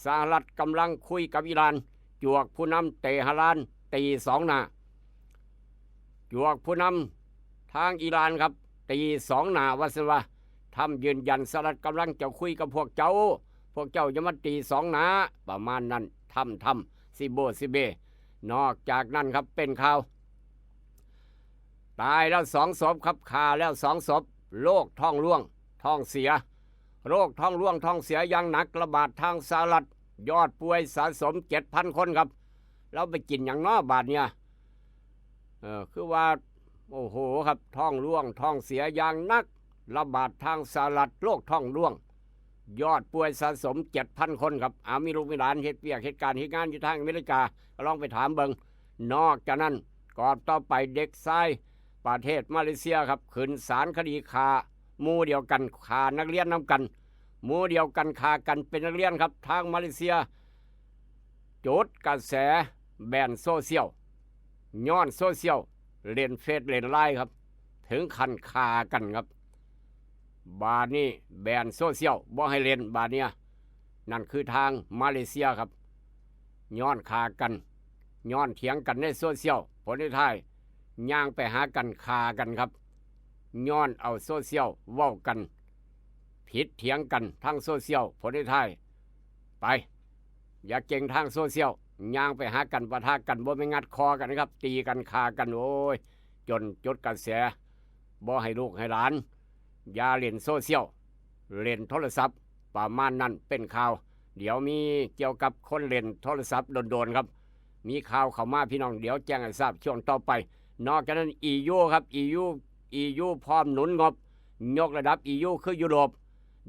สหรัฐกำลังคุยกับอิหร่าน จวกผู้นำเตหะราน ตีสองหน้า จวกผู้นำทางอิหร่านครับ ตีสองหน้าว่าซั่นว่า ถ้ำยืนยัน สหรัฐกำลังจะคุยกับพวกเจ้า พวกเจ้าอย่ามาตีสองหน้า ประมาณนั้น ถ้ำ ถ้ำ ซิโบ ซิเบ นอกจากนั้นครับ เป็นข่าว ตายแล้วสองศพครับ ฆ่าแล้วสองศพ โรคท้องร่วง ท้องเสีย โรคท้องร่วง ท้องเสียอย่างหนัก ระบาดทางสหรัฐ ยอดป่วยสะสม เจ็ดพัน คนครับ แล้วไปกินหยังน้อบาดเนี่ย เออ คือว่า โอ้โหครับ ท้องร่วง ท้องเสียอย่างหนัก ระบาดทางสหรัฐ โรคท้องร่วง ยอดป่วยสะสม เจ็ดพัน คนครับ เอา มีลูกมีหลานเฮ็ดเวียกเฮ็ดการเฮ็ดงานอยู่ทางอเมริกา ก็ลองไปถามเบิ่ง นอกจากนั้น กรอบต่อไป เด็กชายประเทศมาเลเซียครับ ขึ้นศาลคดีฆ่าหมู่เดียวกัน ฆ่านักเรียนนำกัน หมู่เดียวกันฆ่ากัน เป็นนักเรียนครับ ทางมาเลเซีย จุดกระแสแบนโซเชียล ย้อนโซเชียล เล่นเฟซเล่นไลน์ครับ ถึงขั้นฆ่ากันครับ บาดนี้แบนโซเชียล บ่ให้เล่น บาดเนี่ย นั่นคือทางมาเลเซียครับ ย้อนฆ่ากัน ย้อนเถียงกันในโซเชียล ผลสุดท้าย ย่างไปหากันฆ่ากันครับ ย้อนเอาโซเชียลเว้ากัน ผิดเถียงกันทางโซเชียล ผลสุดท้าย ไป อย่าเก่งทางโซเชียล ย่างไปหากัน ปะทะกัน บ่แม่นงัดคอกันนะครับ ตีกันฆ่ากัน โอ้ย จนจุดกระแส บ่ให้ลูกให้หลาน อย่าเล่นโซเชียล เล่นโทรศัพท์ ประมาณนั้น เป็นข่าว เดี๋ยวมีเกี่ยวกับคนเล่นโทรศัพท์โดนๆครับ มีข่าวเข้ามาพี่น้อง เดี๋ยวแจ้งให้ทราบช่วงต่อไป นอกจากนั้น อียู ครับ อียู อียู พร้อมหนุนงบ ยกระดับ อียู คือยุโรป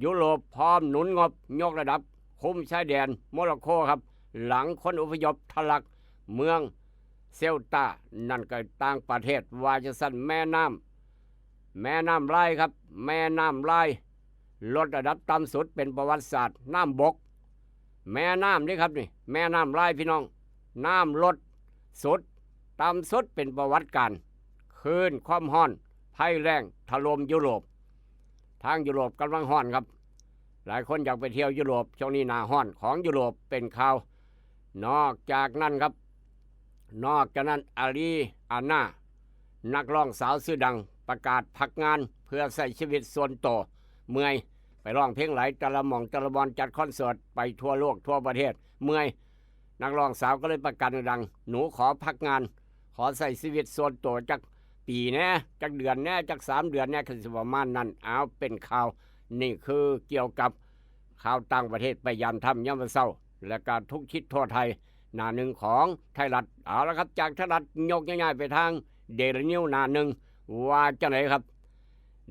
ยุโรปพร้อมหนุนงบ ยกระดับ คุมชายแดนโมร็อกโกครับ หลังคนอพยพทะลักเมืองเซลตา นั่นก็ต่างประเทศ ว่าจั่งซั้น แม่น้ำ แม่น้ำไลน์ครับ แม่น้ำไลน์ ลดระดับต่ำสุดเป็นประวัติศาสตร์ น้ำบก แม่น้ำนี่ครับนี่ แม่น้ำลายพี่น้อง น้ำลดสุด ต่ำสุดเป็นประวัติการ คลื่นความร้อน ภัยแล้งถล่มยุโรป ทางยุโรปกำลังร้อนครับ หลายคนอยากไปเที่ยวยุโรป ช่วงนี้หน้าร้อนของยุโรปเป็นข่าว นอกจากนั้นครับ นอกจากนั้น อารีอาน่า นักร้องสาวชื่อดัง ประกาศพักงานเพื่อใช้ชีวิตส่วนตัว เมื่อย ไปร้องเพลงหลายแต่ละหม่องแต่ละบ่อน จัดคอนเสิร์ตไปทั่วโลกทั่วประเทศ เมื่อย นักร้องสาวก็เลยประกาศดังๆ หนูขอพักงาน ขอใช้ชีวิตส่วนตัวจักปีแหน่ จักเดือนแหน่ จักสามเดือนแหน่ คือสิประมาณนั้น เอาเป็นข่าว นี่คือเกี่ยวกับข่าวต่างประเทศไปยามค่ำยามมื้อเช้า และก็ทุกทิศทั่วไทย หน้าหนึ่งของไทยรัฐ เอาละครับ จากไทยรัฐยกย้ายๆไปทางเดลินิวหน้าหนึ่ง ว่าจังไดครับ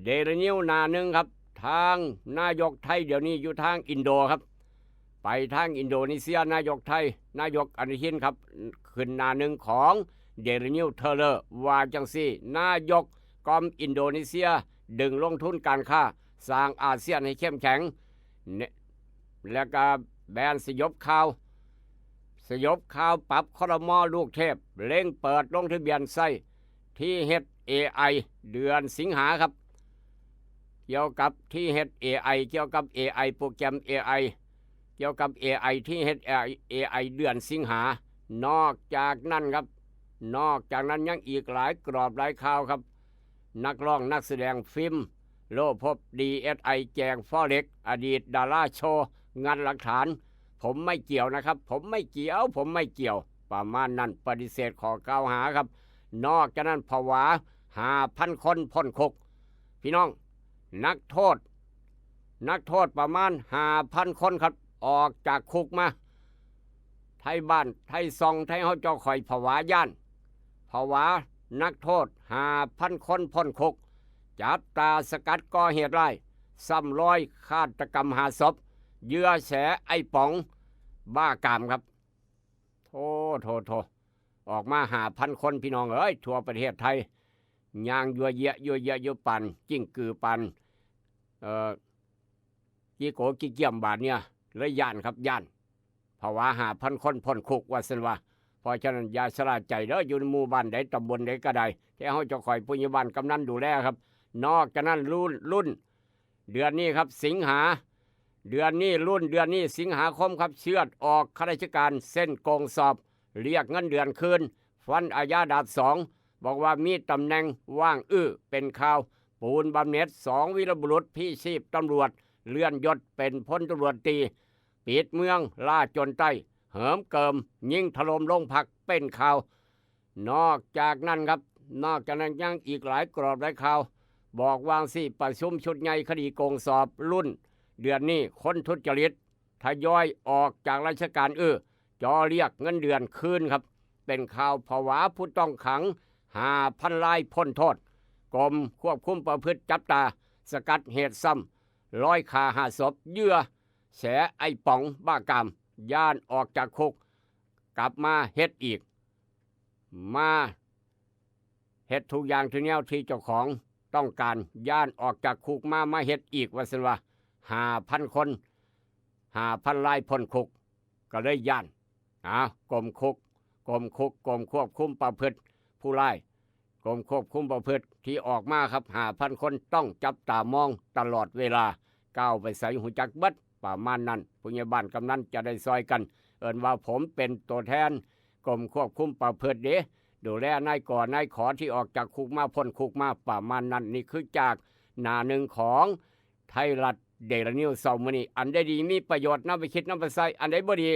เดลินิวหน้าหนึ่งครับ ทางนายกไทยเดี๋ยวนี้อยู่ทางอินโดครับ ไปทางอินโดนีเซีย นายกไทย นายกอนุทินครับ ขึ้นหน้าหนึ่งของเดลินิวเทเลอร์ ว่าจังซี่ นายกกอมอินโดนีเซีย ดึงลงทุนการค้า สร้างอาเซียนให้เข้มแข็ง เนี่ย แล้วก็แบนสยบข่าว สยบข่าวปรับครม.ลูกเทพ เร่งเปิดลงทะเบียนใช้ที่เฮ็ด เอไอ เดือนสิงหาครับ เกี่ยวกับที่เฮ็ด เอไอ เกี่ยวกับ เอไอ โปรแกรม เอไอ เกี่ยวกับ เอไอ ที่เฮ็ด เอไอ เดือนสิงหา นอกจากนั้นครับ นอกจากนั้นยังอีกหลายกรอบหลายข่าวครับ นักร้องนักแสดงฟิล์ม โลภพ ดีเอสไอ แจก Forex อดีตดาราโชว์ งัดหลักฐาน ผมไม่เกี่ยวนะครับ ผมไม่เกี่ยว ผมไม่เกี่ยว ประมาณนั้น ปฏิเสธข้อกล่าวหาครับ นอกจากนั้นผวา ห้าพัน คนพ้นคุก พี่น้อง นักโทษ นักโทษประมาณ ห้าพัน คนครับ ออกจากคุกมา ไทบ้าน ไทช่อง ไทเฮาเจ้าข่อยผวาย้าน ผวานักโทษ ห้าพัน คนพ้นคุก จับตาสกัดก่อเหตุร้าย ซ้ำรอยฆาตกรรมห้าศพ เหยื่อแฉไอ้ป๋อง บ้ากามครับ โธ่ โธ่ โธ่ ออกมา ห้าพัน คน พี่น้องเอ้ย ทั่วประเทศไทย ย่างยัวเยียะยัวเยียะอยู่ปาน กิ้งกือปาน เอ่อ ขี้โกขี้เกียมบาดเนี่ย เลยย้านครับ ย้าน ผวา ห้าพัน คนพ้นคุก ว่าซั่นว่า เพราะฉะนั้นอย่าชะล่าใจเด้อ อยู่ในหมู่บ้านใดตำบลใดก็ได้ แต่เฮาเจ้าข่อยผู้ใหญ่บ้านกำนันดูแลครับ นอกจากนั้นรุ่น รุ่น เดือนนี้ครับ สิงหา เดือนนี้รุ่น เดือนนี้สิงหาคมครับ เฉือดออกข้าราชการเส้นโกงสอบ เรียกเงินเดือนคืน ฟันอาญาดาบสอง บอกว่ามีตำแหน่งว่างอื้อ เป็นข่าว ปูนบำเหน็จ สองวีรบุรุษ พีชีพตำรวจ เลื่อนยศเป็นพลตำรวจตรี ปิดเมือง ล่าโจรใต้ เหิมเกิม ยิงถล่มโรงพัก เป็นข่าว นอกจากนั้นครับ นอกจากนั้นยังอีกหลายกรอบหลายข่าว บอกวางสิ ประชุมชุดใหญ่คดีโกงสอบรุ่น เดือนนี้ คนทุจริต ทยอยออกจากราชการ อื้อ จ่อเรียกเงินเดือนคืนครับ เป็นข่าวผวาผู้ต้องขัง ห้าพัน รายพ้นโทษ กรมควบคุมประพฤติจับตา สกัดเหตุซ้ำ รอยฆ่าห้าศพ เหยื่อแฉไอ้ป๋อง บ้ากาม ย้านออกจากคุก กลับมาเฮ็ดอีก มาเฮ็ดทุกอย่างทุกแนวที่เจ้าของต้องการ ย้านออกจากคุกมา มาเฮ็ดอีก ว่าซั่นว่า ห้าพัน คน ห้าพัน รายพ้นคุก ก็เลยย้าน อ่ากรมคุก กรมคุก กรมควบคุมประพฤติผู้ร้าย กรมควบคุมประพฤติที่ออกมาครับ ห้าพัน คน ต้องจับตามองตลอดเวลา ก้าวไปไสฮู้จักเบิด ประมาณนั้น ผู้ใหญ่บ้านกำนันจะได้ซอยกัน เอิ้นว่าผมเป็นตัวแทนกรมควบคุมประพฤติเด้ ดูแลนายก่อนายขอที่ออกจากคุกมา พ้นคุกมา ประมาณนั้น นี่คือจากหน้าหนึ่งของไทยรัฐเดลินิวเช้ามื้อนี้ อันใดดีมีประโยชน์ นำไปคิดนำไปใช้ อันใดบ่ดี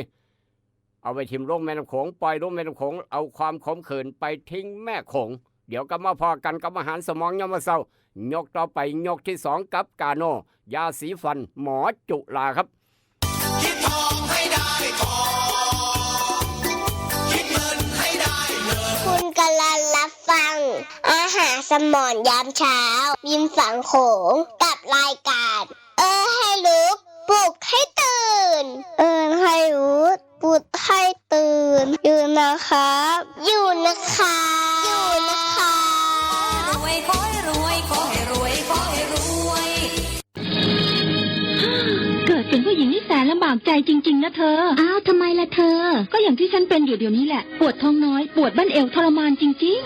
เอาไปถิ่มลงแม่น้ำโขง ปล่อยลงแม่น้ำโขง เอาความขมขื่นไปทิ้งแม่โขง เดี๋ยวกลับมาพ้อกันกับอาหารสมองยามมื้อเช้า ยกต่อไป ยกที่สองกับกาโน ยาสีฟันหมอจุฬาครับ คิดทองให้ได้ทอง คิดเงินให้ได้เงิน คุณกำลังรับฟัง อาหารสมองยามเช้า ริมฝั่งโขง กับรายการ เออให้ลุก ปลุกให้ตื่น เออให้ลุก ปลุกให้ตื่น อยู่นะครับ อยู่นะครับ อยู่นะครับ รวยขอให้รวย ขอให้รวย ขอให้รวย คุณกำลัง ปากใจจริงๆนะเธอ อ้าว ทำไมล่ะเธอ ก็อย่างที่ฉันเป็นอยู่เดี๋ยวนี้แหละ ปวดท้องน้อย ปวดบั้นเอวทรมานจริง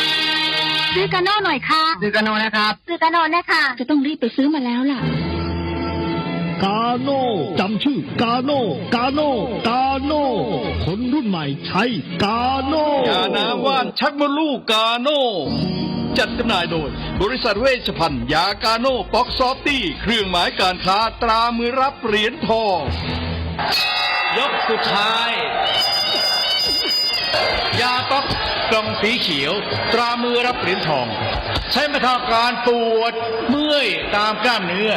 ๆ ซื้อกาโน่หน่อยค่ะ ซื้อกาโน่นะครับ ซื้อกาโน่นะคะ จะต้องรีบไปซื้อมาแล้วล่ะ กาโน่ จำชื่อกาโน่ กาโน่ กาโน่ คนรุ่นใหม่ใช้กาโน่ ยาน้ำว่านชักมดลูกกาโน่ จัดจำหน่ายโดย บริษัทเวชภัณฑ์ยากาโน่ป๊อกซอฟตี้ เครื่องหมายการค้าตรามือรับเหรียญทอง ยกสุดท้าย ยาป๊อกกล่องสีเขียว ตรามือรับเหรียญทอง ใช้บรรเทาอาการปวดเมื่อยตามกล้ามเนื้อ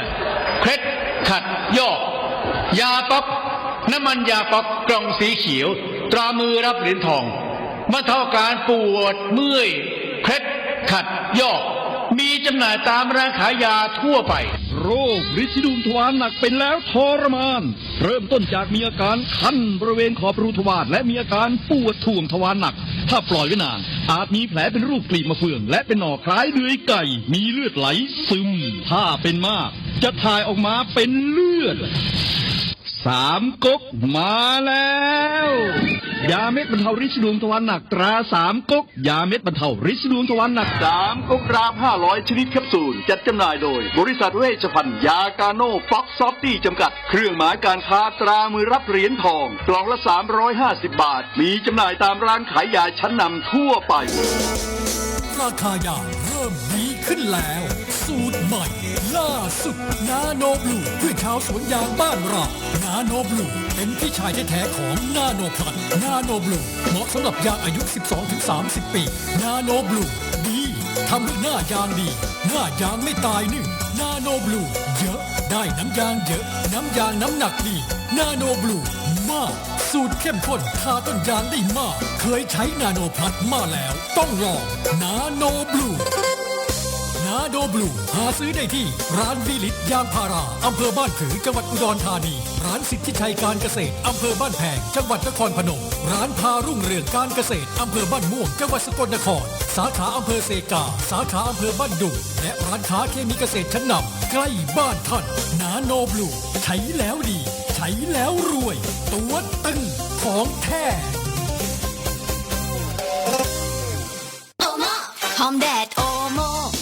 เคล็ดขัดยอก ยาป๊อก น้ำมันยาป๊อกกล่องสีเขียว ตรามือรับเหรียญทอง บรรเทาอาการปวดเมื่อย เคล็ดขัดยอก มีจำหน่ายตามร้านขายยาทั่วไป โรคริดสีดวงทวารหนักเป็นแล้วทรมาน เริ่มต้นจากมีอาการคันบริเวณขอบรูทวาร และมีอาการปวดถ่วงทวารหนัก ถ้าปล่อยไว้นาน อาจมีแผลเป็นรูปกลีบมะเฟือง และเป็นหนองคล้ายเดือยไก่ มีเลือดไหลซึม ถ้าเป็นมาก จะถ่ายออกมาเป็นเลือด สามก๊กมาแล้ว ยาเม็ดบรรเทาริดสีดวงทวารหนักตราสามก๊ก ยาเม็ดบรรเทาริดสีดวงทวารหนัก สามก๊กรามห้าร้อยชนิดแคปซูล จัดจำหน่ายโดย บริษัทเวชภัณฑ์ยากาโน่ป๊อกซอฟตี้จำกัด เครื่องหมายการค้าตรามือรับเหรียญทอง กล่องละสามร้อยห้าสิบบาท มีจำหน่ายตามร้านขายยาชั้นนำทั่วไป ราคายาเริ่มดีขึ้นแล้ว สูตรใหม่ล่าสุด นาโนบลู เพื่อชาวสวนยางบ้านเรา นาโนบลู เป็นพี่ชายแท้ๆของนาโนพลัส นาโนบลู เหมาะสำหรับยางอายุ สิบสองถึงสามสิบ ปี นาโนบลู ดี ทำให้หน้ายางดี หน้ายางไม่ตายนึ่ง นาโนบลู เยอะ ได้น้ำยางเยอะ น้ำยางน้ำหนักดี นาโนบลู มาก สูตรเข้มข้น ทาต้นยางได้มาก เคยใช้นาโนพลัสมาแล้ว ต้องลอง นาโนบลู นาโนบลู หาซื้อได้ที่ ร้านวิลิตยางพารา อำเภอบ้านผือ จังหวัดอุดรธานี ร้านสิทธิชัยการเกษตร อำเภอบ้านแพง จังหวัดนครพนม ร้านพารุ่งเรืองการเกษตร อำเภอบ้านม่วง จังหวัดสกลนคร สาขาอำเภอเซกา สาขาอำเภอบ้านดุง และร้านค้าเคมีเกษตรชั้นนำ ใกล้บ้านท่าน นาโนบลู ใช้แล้วดี ใช้แล้วรวย ตัวตึง ของแท้ โอโม หอมแดดโอโม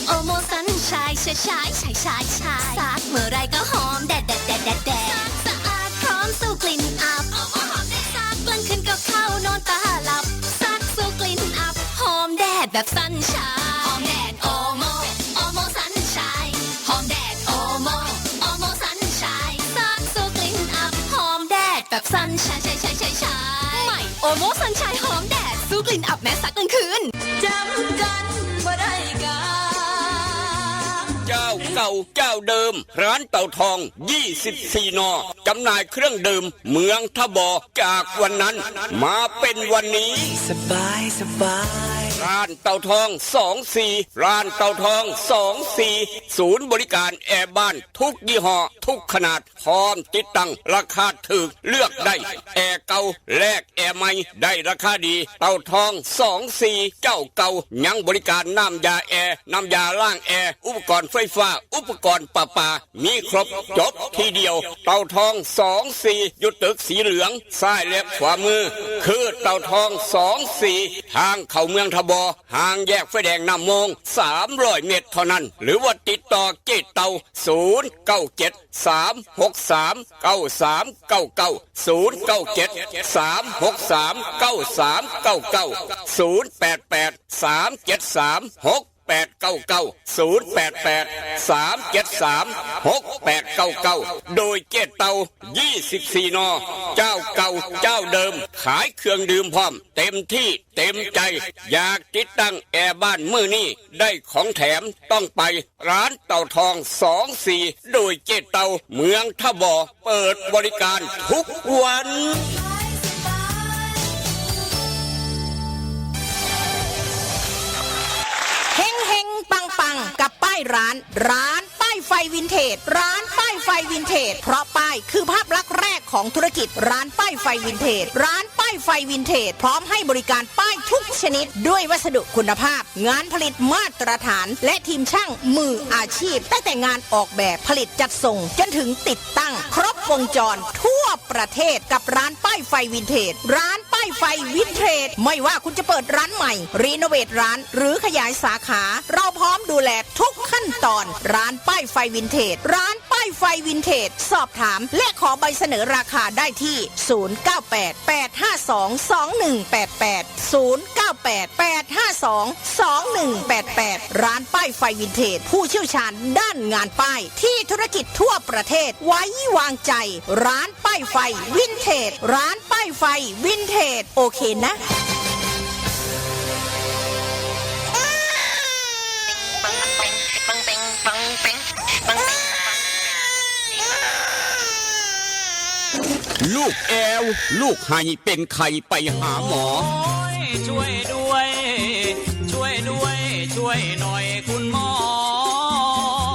โอโมซันชายชายชายชายชายชาย ซักเมื่อไรก็หอมแดดแดดแดดแดดแดด ซักสะอาดพร้อมสู้กลิ่นอับ โอโมหอมแดด ซักกลางคืนก็เข้านอนตาหลับ ซักสู้กลิ่นอับ หอมแดดแบบซันชาย หอมแดดโอโม โอโมซันชาย หอมแดดโอโม โอโมซันชาย ซักสู้กลิ่นอับ หอมแดดแบบซันชายชายชายชายชาย ใหม่ โอโมซันชายหอมแดด สู้กลิ่นอับแม้ซักกลางคืน จำกันบ่ได้กา เจ้าเก่าเจ้าเดิม ร้านเต่าทอง ยี่สิบสี่ นอ จำหน่ายเครื่องดื่มเมืองท่าบ่อ จากวันนั้นมาเป็นวันนี้ สบายสบาย ร้านเต่าทอง สองสี่ ร้านเต่าทอง สองสี่ ศูนย์บริการแอร์บ้านทุกยี่ห้อ ทุกขนาด พร้อมติดตั้ง ราคาถูก เลือกได้ แอร์เก่าแลกแอร์ใหม่ ได้ราคาดี เต่าทอง สองสี่ เจ้าเก่า ยังบริการน้ำยาแอร์ น้ำยาล้างแอร์ อุปกรณ์ไฟฟ้า อุปกรณ์ประปา มีครบจบที่เดียว เต่าทอง สองสี่ อยู่ตึกสีเหลือง ซ้ายและขวามือ คือเต่าทอง สองสี่ ทางเข้าเมืองท่าบ่อ ห่างแยกไฟแดงน้ำมง สามร้อย เมตรเท่านั้น หรือว่าติดต่อเจ๊เต่า ศูนย์เก้าเจ็ด สามหกสาม เก้าสามเก้าเก้า ศูนย์เก้าเจ็ด สามหกสาม เก้าสามเก้าเก้า ศูนย์แปดแปด สามเจ็ดสาม หกแปดเก้าเก้า ศูนย์แปดแปด สามเจ็ดสาม หกแปดเก้าเก้า โดยเจ๊เต่า ยี่สิบสี่ นอ เจ้าเก่าเจ้าเดิม ขายเครื่องดื่มพร้อม เต็มที่เต็มใจ อยากติดตั้งแอร์บ้านมื้อนี้ ได้ของแถมต้องไป ร้านเต่าทอง สองสี่ โดยเจ๊เต่า เมืองท่าบ่อ เปิดบริการทุกวัน เฮงเฮงปังปังกับป้ายร้าน ร้านป้ายไฟวินเทจ ร้านป้ายไฟวินเทจ เพราะป้ายคือภาพลักษณ์แรกของธุรกิจ ร้านป้ายไฟวินเทจ ร้านป้ายไฟวินเทจ พร้อมให้บริการป้ายทุกชนิดด้วยวัสดุคุณภาพ งานผลิตมาตรฐาน และทีมช่างมืออาชีพ ตั้งแต่งานออกแบบผลิตจัดส่ง จนถึงติดตั้ง ครบวงจรทั่ว ประเทศกับร้านป้ายไฟวินเทจ ร้านป้ายไฟวินเทจ ไม่ว่าคุณจะเปิดร้านใหม่ รีโนเวทร้าน หรือขยายสาขา เราพร้อมดูแลทุกขั้นตอน ร้านป้ายไฟวินเทจ ร้านป้ายไฟวินเทจ สอบถามและขอใบเสนอราคาได้ที่ ศูนย์เก้าแปด แปดห้าสอง สองหนึ่งแปดแปด ศูนย์เก้าแปด แปดห้าสอง สองหนึ่งแปดแปด ร้านป้ายไฟวินเทจ ผู้เชี่ยวชาญด้านงานป้ายที่ธุรกิจทั่วประเทศไว้วางใจ ร้านป้ายไฟวินเทจ ร้านป้ายไฟวินเทจ โอเคนะ ลูกแอว ลูกไห้เป็นไข้ไปหาหมอ โอ้ยช่วยด้วย ช่วยด้วย ช่วยหน่อยคุณหมอ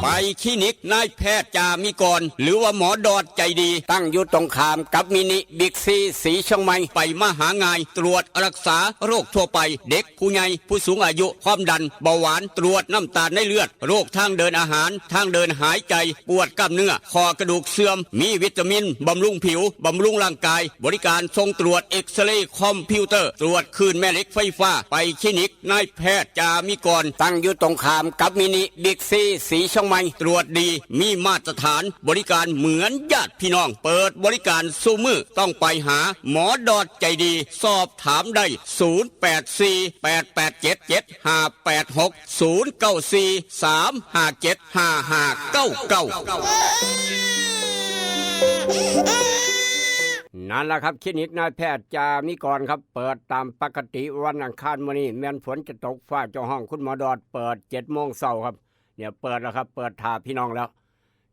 ไปคลินิกนายแพทย์จามิกร หรือว่าหมอดอดใจดี ตั้งอยู่ตรงข้ามกับมินิบิ๊กซีสีเชียงใหม่ ไปมาหาง่าย ตรวจรักษาโรคทั่วไป เด็กผู้ใหญ่ผู้สูงอายุ ความดัน เบาหวาน ตรวจน้ำตาลในเลือด โรคทางเดินอาหาร ทางเดินหายใจ ปวดกล้ามเนื้อ ข้อกระดูกเสื่อม มีวิตามิน บำรุงผิว บำรุงร่างกาย บริการส่งตรวจเอ็กซเรย์คอมพิวเตอร์ ตรวจคลื่นแม่เหล็กไฟฟ้า ไปคลินิกนายแพทย์จามิกร ตั้งอยู่ตรงข้ามกับมินิบิ๊กซีสีเชียงใหม่ ตรวจดี มีมาตรฐาน บริการเหมือนญาติพี่น้อง เปิดบริการสู่มือ ต้องไปหาหมอดอดใจดี สอบถามได้ ศูนย์แปดสี่ แปดแปดเจ็ด เจ็ดห้าแปดหก ศูนย์เก้าสี่ สามห้าเจ็ด ห้าห้าเก้าเก้า นั่นแหละครับคลินิกนายแพทย์จามิกรครับ เปิดตามปกติวันอังคารมื้อนี้แม่นฝนจะตกฟ้าจะฮ้องคุณหมอดอดเปิดเจ็ดโมงเช้าครับ เนี่ยเปิดแล้วครับ เปิดถ่าพี่น้องแล้ว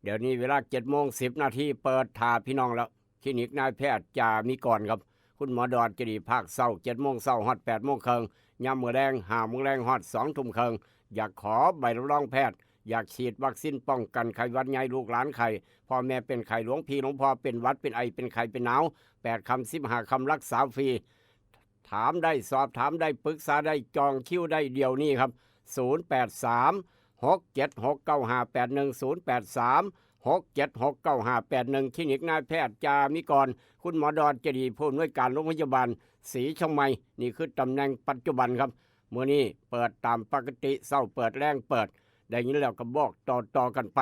เดี๋ยวนี้เวลาเจ็ดโมงสิบนาทีเปิดถ่าพี่น้องแล้ว คลินิกนายแพทย์จามิกรครับ คุณหมอดอดจะดีภาคเช้าเจ็ดโมงเช้าฮอดแปดโมงครึ่ง ยามมื้อแลงห้าโมงแลงฮอดสองทุ่มครึ่ง อยากขอใบรับรองแพทย์ อยากฉีดวัคซีนป้องกันไข้หวัดใหญ่ลูกหลานไข้ พ่อแม่เป็นไข้หลวงพี่หลวงพ่อเป็นหวัดเป็นไอเป็นไข้เป็นหนาว แปดคำสิบห้าคำรักษาฟรี ถามได้สอบถามได้ปรึกษาได้จองคิวได้เดี๋ยวนี้ครับ ศูนย์แปดสาม หกเจ็ดหก เก้าห้าแปดหนึ่ง ศูนย์แปดสาม หกเจ็ดหก เก้าห้าแปดหนึ่ง คลินิกนายแพทย์จามิกร คุณหมอดอดจะดีผู้อำนวยการโรงพยาบาลศรีเชียงใหม่ นี่คือตำแหน่งปัจจุบันครับ มื้อนี้เปิดตามปกติเช้าเปิดแลงเปิด ได้ยินแล้วก็บอกต่อๆกันไป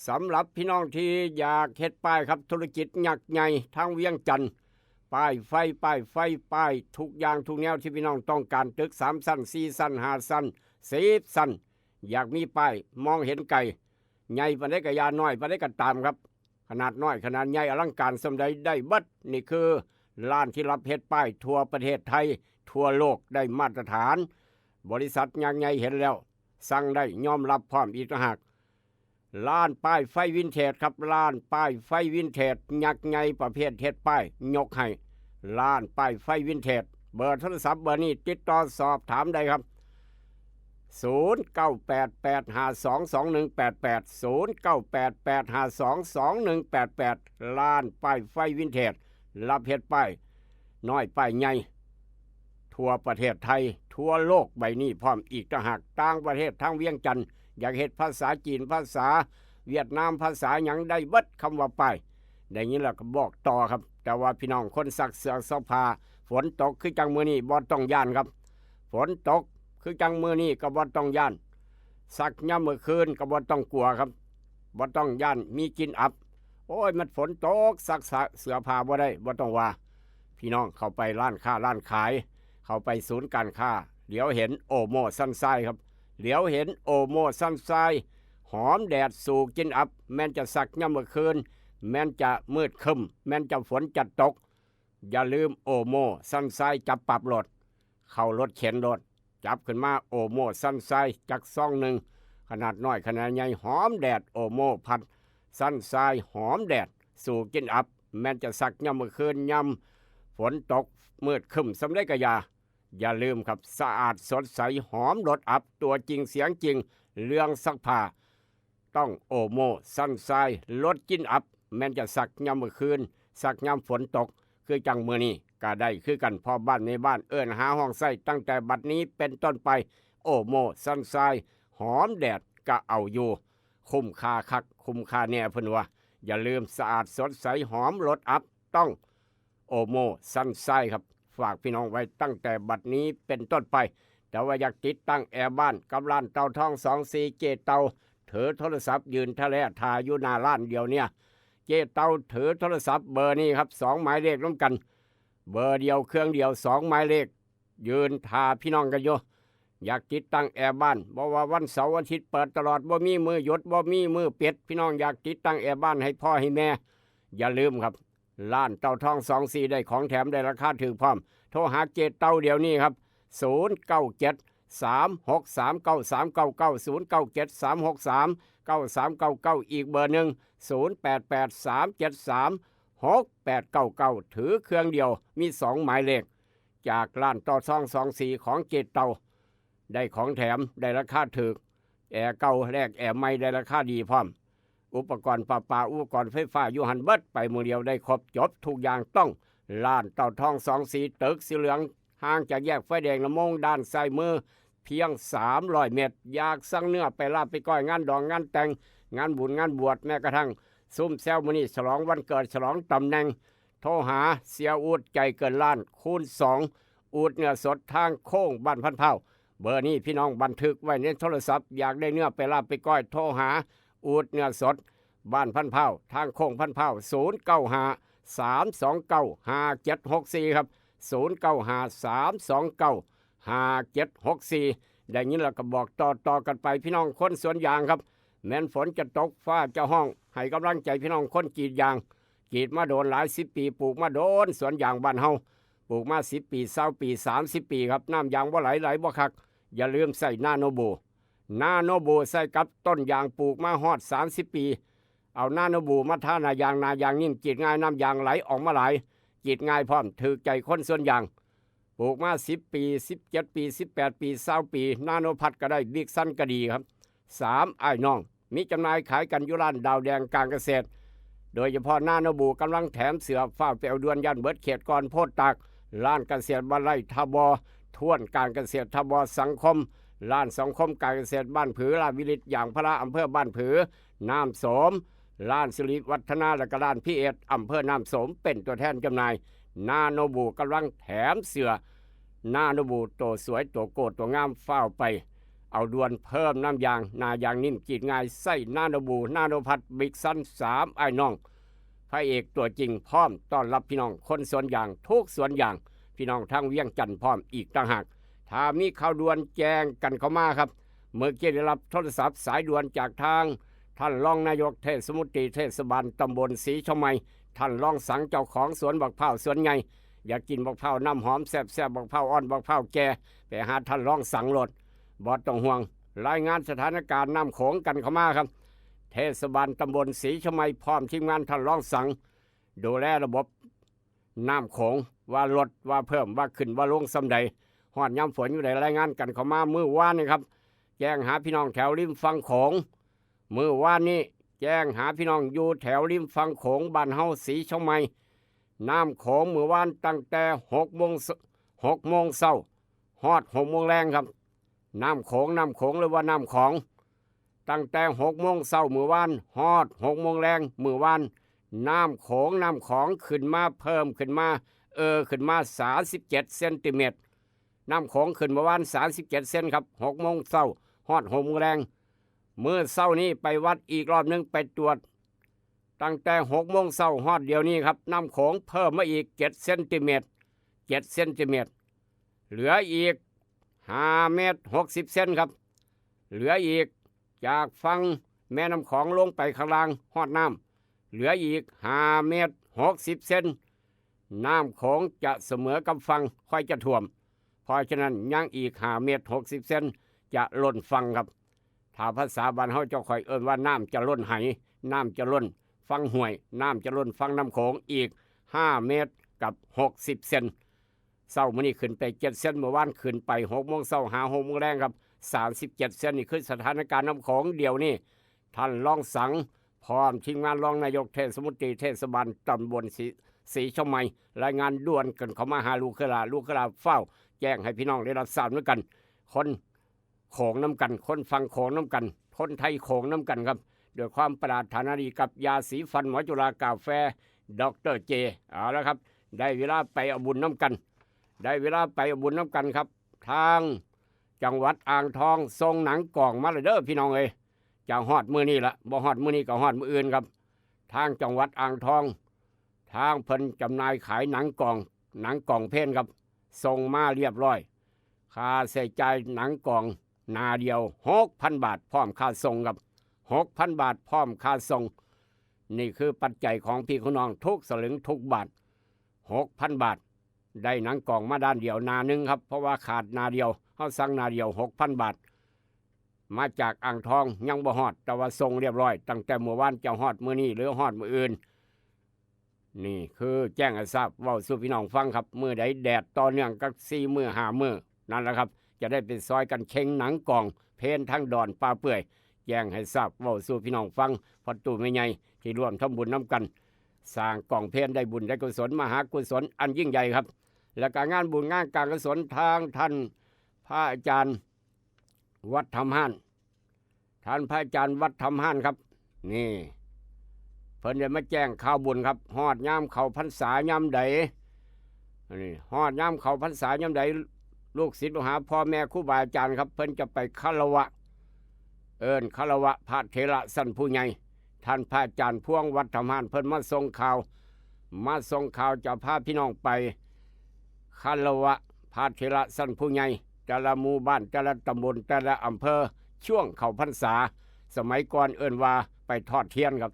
สำหรับพี่น้องที่อยากเฮ็ดป้ายครับ ธุรกิจยักษ์ใหญ่ทางเวียงจันทน์ ป้ายไฟ ป้ายไฟ ป้ายทุกอย่างทุกแนวที่พี่น้องต้องการ ตึกสามชั้น สี่ชั้น ห้าชั้น สิบชั้น อยากมีป้ายมองเห็นไกล ใหญ่ปานใดก็อย่า น้อยปานใดก็ตามครับ ขนาดน้อยขนาดใหญ่อลังการส่ำใดได้เบิด นี่คือร้านที่รับเฮ็ดป้ายทั่วประเทศไทย ทั่วโลกได้มาตรฐาน บริษัทยักษ์ใหญ่เห็นแล้ว สั่งได้ยอมรับพร้อมอีกต่างหาก ร้านป้ายไฟวินเทจครับ ร้านป้ายไฟวินเทจ ยักษ์ใหญ่ประเภทเฮ็ดป้าย ยกให้ ร้านป้ายไฟวินเทจ เบอร์โทรศัพท์เบอร์นี้ติดต่อสอบถามได้ครับ ศูนย์เก้าแปด แปดห้าสอง สองหนึ่งแปดแปด ศูนย์เก้าแปด แปดห้าสอง สองหนึ่งแปดแปด ร้านป้ายไฟวินเทจ รับเฮ็ดป้ายน้อยป้ายใหญ่ ทั่วประเทศไทย ทั่วโลกใบนี้พร้อมอีกต่างหาก ต่างประเทศทางเวียงจันทน์ อยากเฮ็ดภาษาจีน ภาษาเวียดนาม ภาษาหยังได้เบิด คำว่าป้าย ได้ยินแล้วก็บอกต่อครับ แต่ว่าพี่น้องคนซักเสื้อซักผ้า ฝนตกคือจังมื้อนี้บ่ต้องย้านครับ ฝนตกคือจังมื้อนี้ก็บ่ต้องย้าน ซักยามมื้อคืนก็บ่ต้องกลัวครับ บ่ต้องย้านมีกลิ่นอับ โอ้ย มันฝนตก ซักเสื้อผ้าบ่ได้ บ่ต้องว่า พี่น้องเข้าไปร้านค้าร้านขาย เข้าไปศูนย์การค้า เหลียวเห็นโอโมซันไซครับ เหลียวเห็นโอโมซันไซ หอมแดดสู่กลิ่นอับ แม่นจะซักยามมื้อคืน แม่นจะมืดครึ้ม แม่นจะฝนจะตก อย่าลืมโอโมซันไซจับปรับโลด เข้ารถเข็นโลด จับขึ้นมาโอโมซันไซจักซองหนึ่ง ขนาดน้อยขนาดใหญ่ หอมแดดโอโมพัดซันไซหอมแดดสู่กลิ่นอับ แม่นจะซักยามมื้อคืน ยามฝนตกมืดครึ้มส่ำใดก็อย่า อย่าลืมครับ สะอาดสดใสหอมรสอับ ตัวจริงเสียงจริง เรื่องซักผ้า ต้องโอโมซันไซลดกลิ่นอับ แม่นจะซักยามมื้อคืน ซักยามฝนตก คือจังมื้อนี้ก็ได้คือกัน พ่อบ้านแม่บ้านเอิ้นหาฮ้องใส่ ตั้งแต่บัดนี้เป็นต้นไป โอโมซันไซหอมแดดก็เอาอยู่ คุ้มค่าคัก คุ้มค่าแน่เพิ่นว่า อย่าลืม สะอาดสดใสหอมรสอับ ต้อง โอโมซันไซครับ ฝากพี่น้องไว้ตั้งแต่บัดนี้เป็นต้นไป แต่ว่าอยากติดตั้งแอร์บ้านกับร้านเต่าทองสองสี่ เจ๊เต่าถือโทรศัพท์ยืนทะเลถ่าอยู่หน้าร้านเดียวเนี่ย เจ๊เต่าถือโทรศัพท์เบอร์นี้ครับ สองหมายเลขนำกัน เบอร์เดียวเครื่องเดียว สองหมายเลข ยืนถ่าพี่น้องกันอยู่ อยากติดตั้งแอร์บ้าน บ่ว่าวันเสาร์วันอาทิตย์เปิดตลอด บ่มีมื้อหยุด บ่มีมื้อปิด พี่น้องอยากติดตั้งแอร์บ้านให้พ่อให้แม่ อย่าลืมครับ ร้านเต่าทองสองสี่ ได้ของแถมได้ราคาถูกพร้อม โทรหาเจ๊เต่าเดี๋ยวนี้ครับ ศูนย์เก้าเจ็ด สามหกสาม เก้าสามเก้าเก้า ศูนย์เก้าเจ็ด สามหกสาม เก้าสามเก้าเก้า อีกเบอร์หนึ่ง ศูนย์แปดแปด สามเจ็ดสาม หกแปดเก้าเก้า ถือเครื่องเดียว มีสองหมายเลข จากร้านเต่าทองสองสี่ ของเจ๊เต่า ได้ของแถม ได้ราคาถูก แอร์เก่าแลกแอร์ใหม่ได้ราคาดีพร้อม อุปกรณ์ประปา อุปกรณ์ไฟฟ้าอยู่หั้นเบิด ไปมื้อเดียวได้ครบจบทุกอย่าง ต้องร้านเต่าทองสองสี่ ตึกสีเหลือง ห่างจากแยกไฟแดงละโมงด้านซ้ายมือ เพียงสามร้อยเมตร อยากสั่งเนื้อไปลาบไปก้อย งานดองงานแต่ง งานบุญงานบวช แม้กระทั่งซุ่มแซวมื้อนี้ฉลองวันเกิดฉลองตำแหน่ง โทรหาเสียอูดใจเกินล้าน คูณสอง อูดเนื้อสดทางโค้งบ้านพันเผา เบอร์นี้พี่น้องบันทึกไว้ในโทรศัพท์ อยากได้เนื้อไปลาบไปก้อย โทรหาอูดเนื้อสดบ้านพันเผา ทางโค้งพันเผา ศูนย์เก้าห้า สามสองเก้า ห้าเจ็ดหกสี่ ครับ ศูนย์เก้าห้า สามสองเก้า ห้าเจ็ดหกสี่ ได้ยินแล้วก็บอกต่อๆกันไป พี่น้องคนสวนยางครับ แม้นฝนจะตกฟ้าจะฮ้อง ให้กำลังใจพี่น้องคนกรีดยาง กรีดมาโดนหลายสิบปี ปลูกมาโดน สวนยางบ้านเฮา ปลูกมาสิบปี ซาวปี สามสิบปีครับ น้ำยางบ่ไหล ไหลบ่คัก อย่าลืมใส่นาโนโบ นาโนโบใส่กับต้นยาง ปลูกมาฮอดสามสิบปี เอานาโนโบมาทาหน้ายาง หน้ายางนิ่มกรีดง่าย น้ำยางไหลออกมาหลาย กรีดง่ายพร้อม ถูกใจคนสวนยาง ปลูกมาสิบปี สิบเจ็ดปี สิบแปดปี ซาวปี นาโนพัดก็ได้ บิ๊กซันก็ดีครับ สามอ้ายน้อง มีจำหน่ายขายกันอยู่ร้านดาวแดงการเกษตร โดยเฉพาะนาโนโบกำลังแถมเสื้อ ฟ้าวไปเอาด่วน ย่านเบิดเขตก่อนโพดตาก ร้านเกษตรบ้านไร่ ทบ ทวนการเกษตร ทบ สังคม ร้านสังคมการเกษตรบ้านผือ ร้านวิริตยางพารา อำเภอบ้านผือ น้ำโสม ร้านสิริวัฒนา และก็ร้านพีเอส อำเภอน้ำโสม เป็นตัวแทนจำหน่าย นาโนโบกำลังแถมเสื้อ นาโนโบตัวสวยตัวโกดตัวงาม ฟ้าวไปเอาด่วน เพิ่มน้ำยาง หน้ายางนิ่มกรีดง่าย ใส่นาโนโบ นาโนพัด บิ๊กซัน สามอ้ายน้อง พระเอกตัวจริง พร้อมต้อนรับพี่น้องคนสวนยาง ทุกสวนยาง พี่น้องทางเวียงจันทน์พร้อมอีกต่างหาก ถ้ามีข่าวด่วนแจ้งกันเข้ามาครับ เมื่อกี้ได้รับโทรศัพท์สายด่วนจากทาง ท่านรองนายกเทศมนตรีเทศบาลตำบลศรีชมไม ท่านรองสังเจ้าของสวนบักพร้าวสวนใหญ่ อยากกินบักพร้าวน้ำหอมแซ่บๆ บักพร้าวอ่อน บักพร้าวแก่ ไปหาท่านรองสังโลด บ่ต้องห่วง รายงานสถานการณ์น้ำโขงกันเข้ามาครับ เทศบาลตำบลศรีชมไมพร้อมทีมงานท่านรองสัง ดูแลระบบน้ำโขง ว่าลด ว่าเพิ่ม ว่าขึ้น ว่าลงส่ำใด ฮอดยามฝนอยู่ใด รายงานกันเข้ามา มื้อวานนี่ครับ แจ้งหาพี่น้องแถวริมฝั่งโขง มื้อวานนี้แจ้งหาพี่น้องอยู่แถวริมฝั่งโขง บ้านเฮาศรีชมไม น้ำโขงมื้อวานตั้งแต่หกโมง หกโมงเช้า ฮอดหกโมงแลงครับ น้ำโขง น้ำโขง หรือว่าน้ำของ ตั้งแต่หกโมงเช้ามื้อวาน ฮอดหกโมงแลงมื้อวาน น้ำโขง น้ำของขึ้นมา เพิ่มขึ้นมา เอ่อขึ้นมา สามสิบเจ็ดเซนติเมตร น้ำโขงขึ้นมื้อวาน สามสิบเจ็ดเซนครับ หกโมงเช้า ฮอดหกโมงแลง มื้อเช้านี้ไปวัดอีกรอบหนึ่ง ไปตรวจ ตั้งแต่หกโมงเช้าฮอดเดี๋ยวนี้ครับ น้ำโขงเพิ่มมาอีก เจ็ดเซนติเมตร เจ็ดเซนติเมตร เหลืออีก ห้าเมตร หกสิบเซนครับ เหลืออีก จากฝั่งแม่น้ำโขงลงไปข้างล่างฮอดน้ำ เหลืออีก ห้าเมตร หกสิบเซน น้ำโขงจะเสมอกับฝั่ง ค่อยจะท่วม เพราะฉะนั้นยังอีก ห้าเมตร หกสิบเซน จะล้นฝั่งครับ ถ้าภาษาบ้านเฮาเจ้าค่อยเอิ้นว่าน้ำจะล้นไห น้ำจะล้นฝั่งห้วย น้ำจะล้นฝั่งน้ำโขงอีก ห้าเมตรกับ หกสิบเซน เช้ามื้อนี้ขึ้นไป เจ็ดเซน มื้อวานขึ้นไป หกโมงเช้าหา หกโมงแลงครับ สามสิบเจ็ดเซน นี่คือสถานการณ์น้ำโขงเดี๋ยวนี้ ท่านรองสัง พร้อมทีมงานรองนายกเทศมนตรีเทศบาลตำบลศรี ศรีชมไม รายงานด่วนกันเข้ามาหาลูกเครือหลา ลูกเครือหลาฟ้าวแจ้งให้พี่น้องได้รับทราบนำกัน คนโขงนำกัน คนฝั่งโขงนำกัน คนไทยโขงนำกันครับ ด้วยความปรารถนาดีกับยาสีฟันหมอจุฬากาแฟ ด็อกเตอร์เจ เอาละครับ ได้เวลาไปเอาบุญน้ำกัน ได้เวลาไปเอาบุญน้ำกันครับ ทางจังหวัดอ่างทองส่งหนังกล่องมาเลยเด้อพี่น้องเอ้ย จะฮอดมื้อนี้ละ บ่ฮอดมื้อนี้ก็ฮอดมื้ออื่นครับ ทางจังหวัดอ่างทอง ทางเพิ่นจำหน่ายขายหนังกล่อง หนังกล่องเพลงครับ ส่งมาเรียบร้อย ค่าใช้จ่ายหนังกล่องหน้าเดียว หกพันบาท พร้อมค่าส่งครับ หกพันบาท พร้อมค่าส่ง นี่คือปัจจัยของพี่ของน้องทุกสลึงทุกบาท หกพันบาท ได้หนังกล่องมาด้านเดียวหน้าหนึ่งครับ เพราะว่าขาดหน้าเดียว เฮาสั่งหน้าเดียว หกพันบาท มาจากอ่างทองยังบ่ฮอด แต่ว่าส่งเรียบร้อย ตั้งแต่มื้อวานจะฮอดมื้อนี้หรือฮอดมื้ออื่น นี่คือแจ้งให้ทราบ เว้าสู่พี่น้องฟังครับ มื้อใดแดดต่อเนื่องกับสี่มื้อห้ามื้อ นั่นแหละครับ จะได้ไปซอยกันเช็งหนังกล่องเพลงทั้งดอนป่าเปื่อย แจ้งให้ทราบ เว้าสู่พี่น้องฟัง พ่อตู้แม่ใหญ่ที่ร่วมทำบุญนำกัน สร้างกล่องเพลงได้บุญได้กุศล มหากุศลอันยิ่งใหญ่ครับ และก็งานบุญงานการกุศลทางท่านพระอาจารย์วัดธรรมห้าน ท่านพระอาจารย์วัดธรรมห้านครับ นี่ เพิ่นได้มาแจ้งข่าวบุญครับ ฮอดยามเข้าพรรษายามใด นี่ ฮอดยามเข้าพรรษายามใด ลูกศิษย์ลูกหาพ่อแม่ครูบาอาจารย์ครับ เพิ่นจะไปคารวะ เอิ้นคารวะพระเถระชั้นผู้ใหญ่ ท่านพระอาจารย์พวงวัดธรรมห้าน เพิ่นมาส่งข่าว มาส่งข่าวจะพาพี่น้องไปคารวะพระเถระชั้นผู้ใหญ่ แต่ละหมู่บ้าน แต่ละตำบล แต่ละอำเภอ ช่วงเข้าพรรษา สมัยก่อนเอิ้นว่าไปทอดเทียนครับ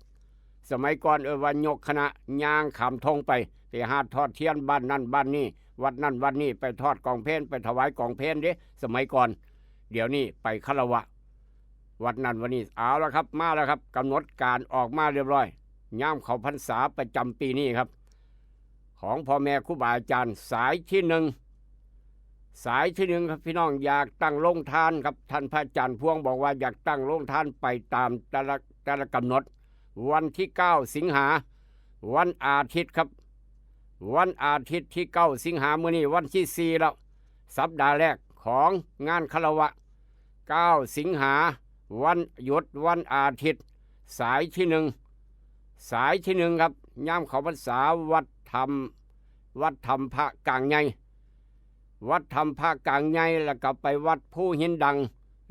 สมัยก่อนเอิ้นว่ายกคณะย่างข้ามธงไป ไปหาทอดเทียนบ้านนั่นบ้านนี้ วัดนั่นวัดนี้ ไปทอดกองเพล ไปถวายกองเพลเด้ สมัยก่อน เดี๋ยวนี้ไปคารวะ วัดนั่นวัดนี้ เอาละครับ มาแล้วครับ กำหนดการออกมาเรียบร้อย ยามเข้าพรรษาประจำปีนี้ครับ ของพ่อแม่ครูบาอาจารย์ สายที่หนึ่ง สายที่หนึ่งครับพี่น้อง อยากตั้งโรงทานครับ ท่านพระอาจารย์พวงบอกว่าอยากตั้งโรงทานไปตามแต่ละแต่ละกำหนด วันที่เก้าสิงหา วันอาทิตย์ครับ วันอาทิตย์ที่เก้าสิงหา มื้อนี้วันที่สี่แล้ว สัปดาห์แรกของงานคารวะ เก้าสิงหา วันหยุดวันอาทิตย์ สายที่หนึ่ง สายที่หนึ่งครับ ยามเข้าพรรษา วัดธรรม วัดธรรมพระกลางใหญ่ วัดธรรมพระกลางใหญ่ แล้วก็ไปวัดภูหินดัง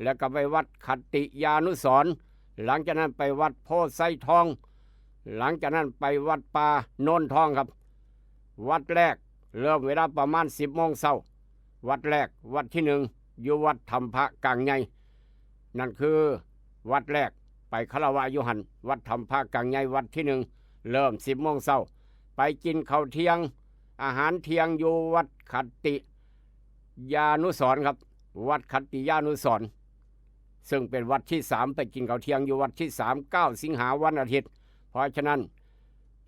แล้วก็ไปวัดขัตติยานุสรณ์ หลังจากนั้นไปวัดโพธิ์ไซทอง หลังจากนั้นไปวัดป่าโนนทองครับ วัดแรกเริ่มเวลาประมาณสิบโมงเช้า วัดแรก วัดที่หนึ่ง อยู่วัดธรรมพระกลางใหญ่ นั่นคือวัดแรก ไปคารวะอยู่หั่น วัดธรรมพระกลางใหญ่ วัดที่หนึ่ง เริ่มสิบโมงเช้า ไปกินข้าวเที่ยง อาหารเที่ยงอยู่วัดขัตติยานุสรณ์ครับ วัดขัตติยานุสรณ์ ซึ่งเป็นวัดที่สาม ไปกินข้าวเที่ยงอยู่วัดที่สาม เก้าสิงหา วันอาทิตย์ เพราะฉะนั้น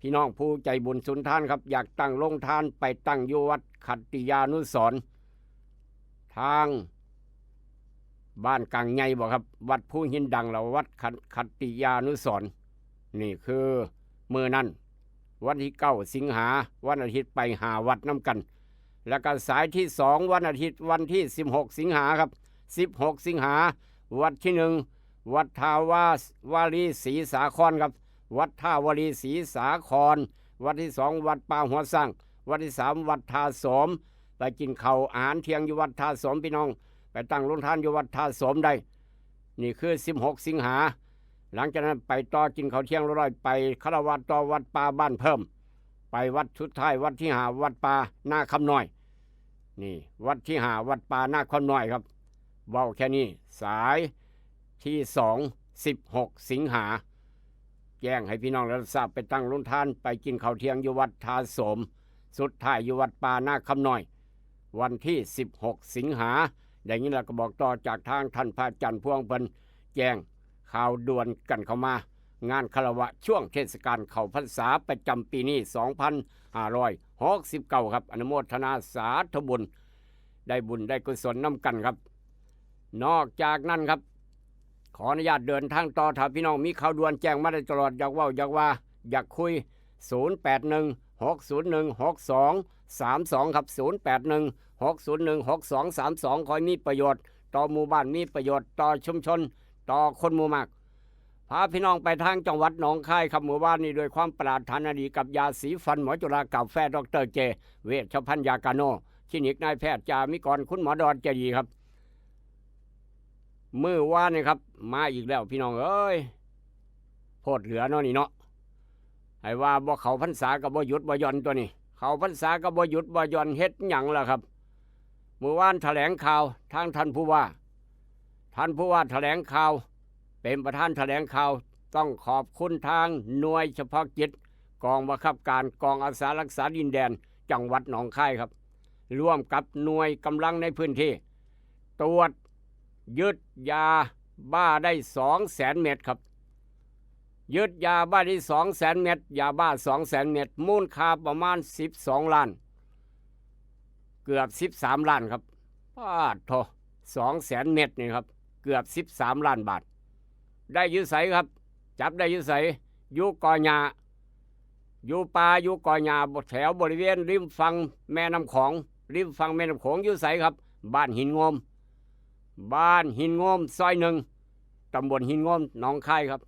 พี่น้องผู้ใจบุญสุนทานครับ อยากตั้งโรงทานไปตั้งอยู่วัดขัตติยานุสรณ์ ทางบ้านกลางใหญ่บ่ครับ วัดภูหินดัง แล้ววัดขัต- ขัตติยานุสรณ์ นี่คือมื้อนั้น วันที่เก้าสิงหา วันอาทิตย์ ไปห้าวัดนำกัน แล้วก็สายที่สอง วันอาทิตย์ วันที่สิบหกสิงหาครับ สิบหกสิงหา วัดที่หนึ่ง วัดท่าวา- วารีศรีสาครครับ วัดท่าวารีศรีสาคร วัดที่สอง วัดป่าหัวช้าง วัดที่สาม วัดท่าโสม ไปกินข้าวอาหารเที่ยงอยู่วัดท่าโสมพี่น้อง ไปตั้งโรงทานอยู่วัดท่าโสมได้ นี่คือสิบหกสิงหา หลังจากนั้นไปต่อกินข้าวเที่ยงเรียบร้อย ไปคารวะต่อวัดป่าบ้านเพิ่ม ไปวัดสุดท้าย วัดที่ห้า วัดป่านาคำน้อย นี่วัดที่ห้า วัดป่านาคำน้อยครับ เว้าแค่นี้ สายที่สอง สิบหกสิงหา แจ้งให้พี่น้องรับทราบ ไปตั้งโรงทาน ไปกินข้าวเที่ยงอยู่วัดท่าโสม สุดท้ายอยู่วัดป่านาคำน้อย วันที่สิบหกสิงหา ได้ยินแล้วก็บอกต่อจากทางท่านพระอาจารย์พวงเพิ่นแจ้งข่าวด่วนกันเข้ามา งานคารวะช่วงเทศกาลเข้าพรรษาประจำปีนี้ สองพันห้าร้อยหกสิบเก้าครับ อนุโมทนาสาธุบุญ ได้บุญได้กุศลนำกันครับ นอกจากนั้นครับ ขออนุญาตเดินทางต่อ ถ้าพี่น้องมีข่าวด่วนแจ้งมาได้ตลอด อยากเว้าอยากว่า อยากคุย ศูนย์แปดหนึ่ง หกศูนย์หนึ่ง หกสองสามสองครับ ศูนย์แปดหนึ่ง หกศูนย์หนึ่ง หกสองสามสอง ขอให้มีประโยชน์ต่อหมู่บ้าน มีประโยชน์ต่อชุมชน ต่อคนหมู่มาก พาพี่น้องไปทางจังหวัดหนองคายครับ มื้อวานนี้ด้วยความปรารถนาดีกับยาสีฟันหมอจุฬากาแฟดอกเตอร์เจ เวชภัณฑ์ยากาโน คลินิกนายแพทย์จามิกร คุณหมอดอนเจดีครับ มื้อวานนี่ครับ มาอีกแล้วพี่น้องเอ้ย โพดเหลือเนาะนี่เนาะ ให้ว่าบ่เข้าพรรษาก็บ่หยุดบ่หย่อนตัวนี้ เข้าพรรษาก็บ่หยุดบ่หย่อน เฮ็ดหยังล่ะครับ มื้อวานแถลงข่าวทางท่านผู้ว่า ท่านผู้ว่าแถลงข่าว เป็นประธานแถลงข่าว ต้องขอบคุณทางหน่วยเฉพาะกิจ กองบังคับการกองอาสารักษาดินแดนจังหวัดหนองคายครับ ร่วมกับหน่วยกำลังในพื้นที่ ตรวจยึดยาบ้าได้สองแสนเม็ดครับ ยึดยาบ้าได้สองแสนเม็ด ยาบ้าสองแสนเม็ด มูลค่าประมาณสิบสองล้าน เกือบสิบสามล้านครับ ปาดโถ สองแสนเม็ดนี่ครับ เกือบสิบสามล้านบาท ได้อยู่ไสครับ จับได้อยู่ไส อยู่กอหญ้า อยู่ป่า อยู่กอหญ้า แถวบริเวณริมฝั่งแม่น้ำขง ริมฝั่งแม่น้ำโขงอยู่ไสครับ บ้านหินงม บ้านหินงม ซอยหนึ่ง ตำบลหินงม หนองคายครับ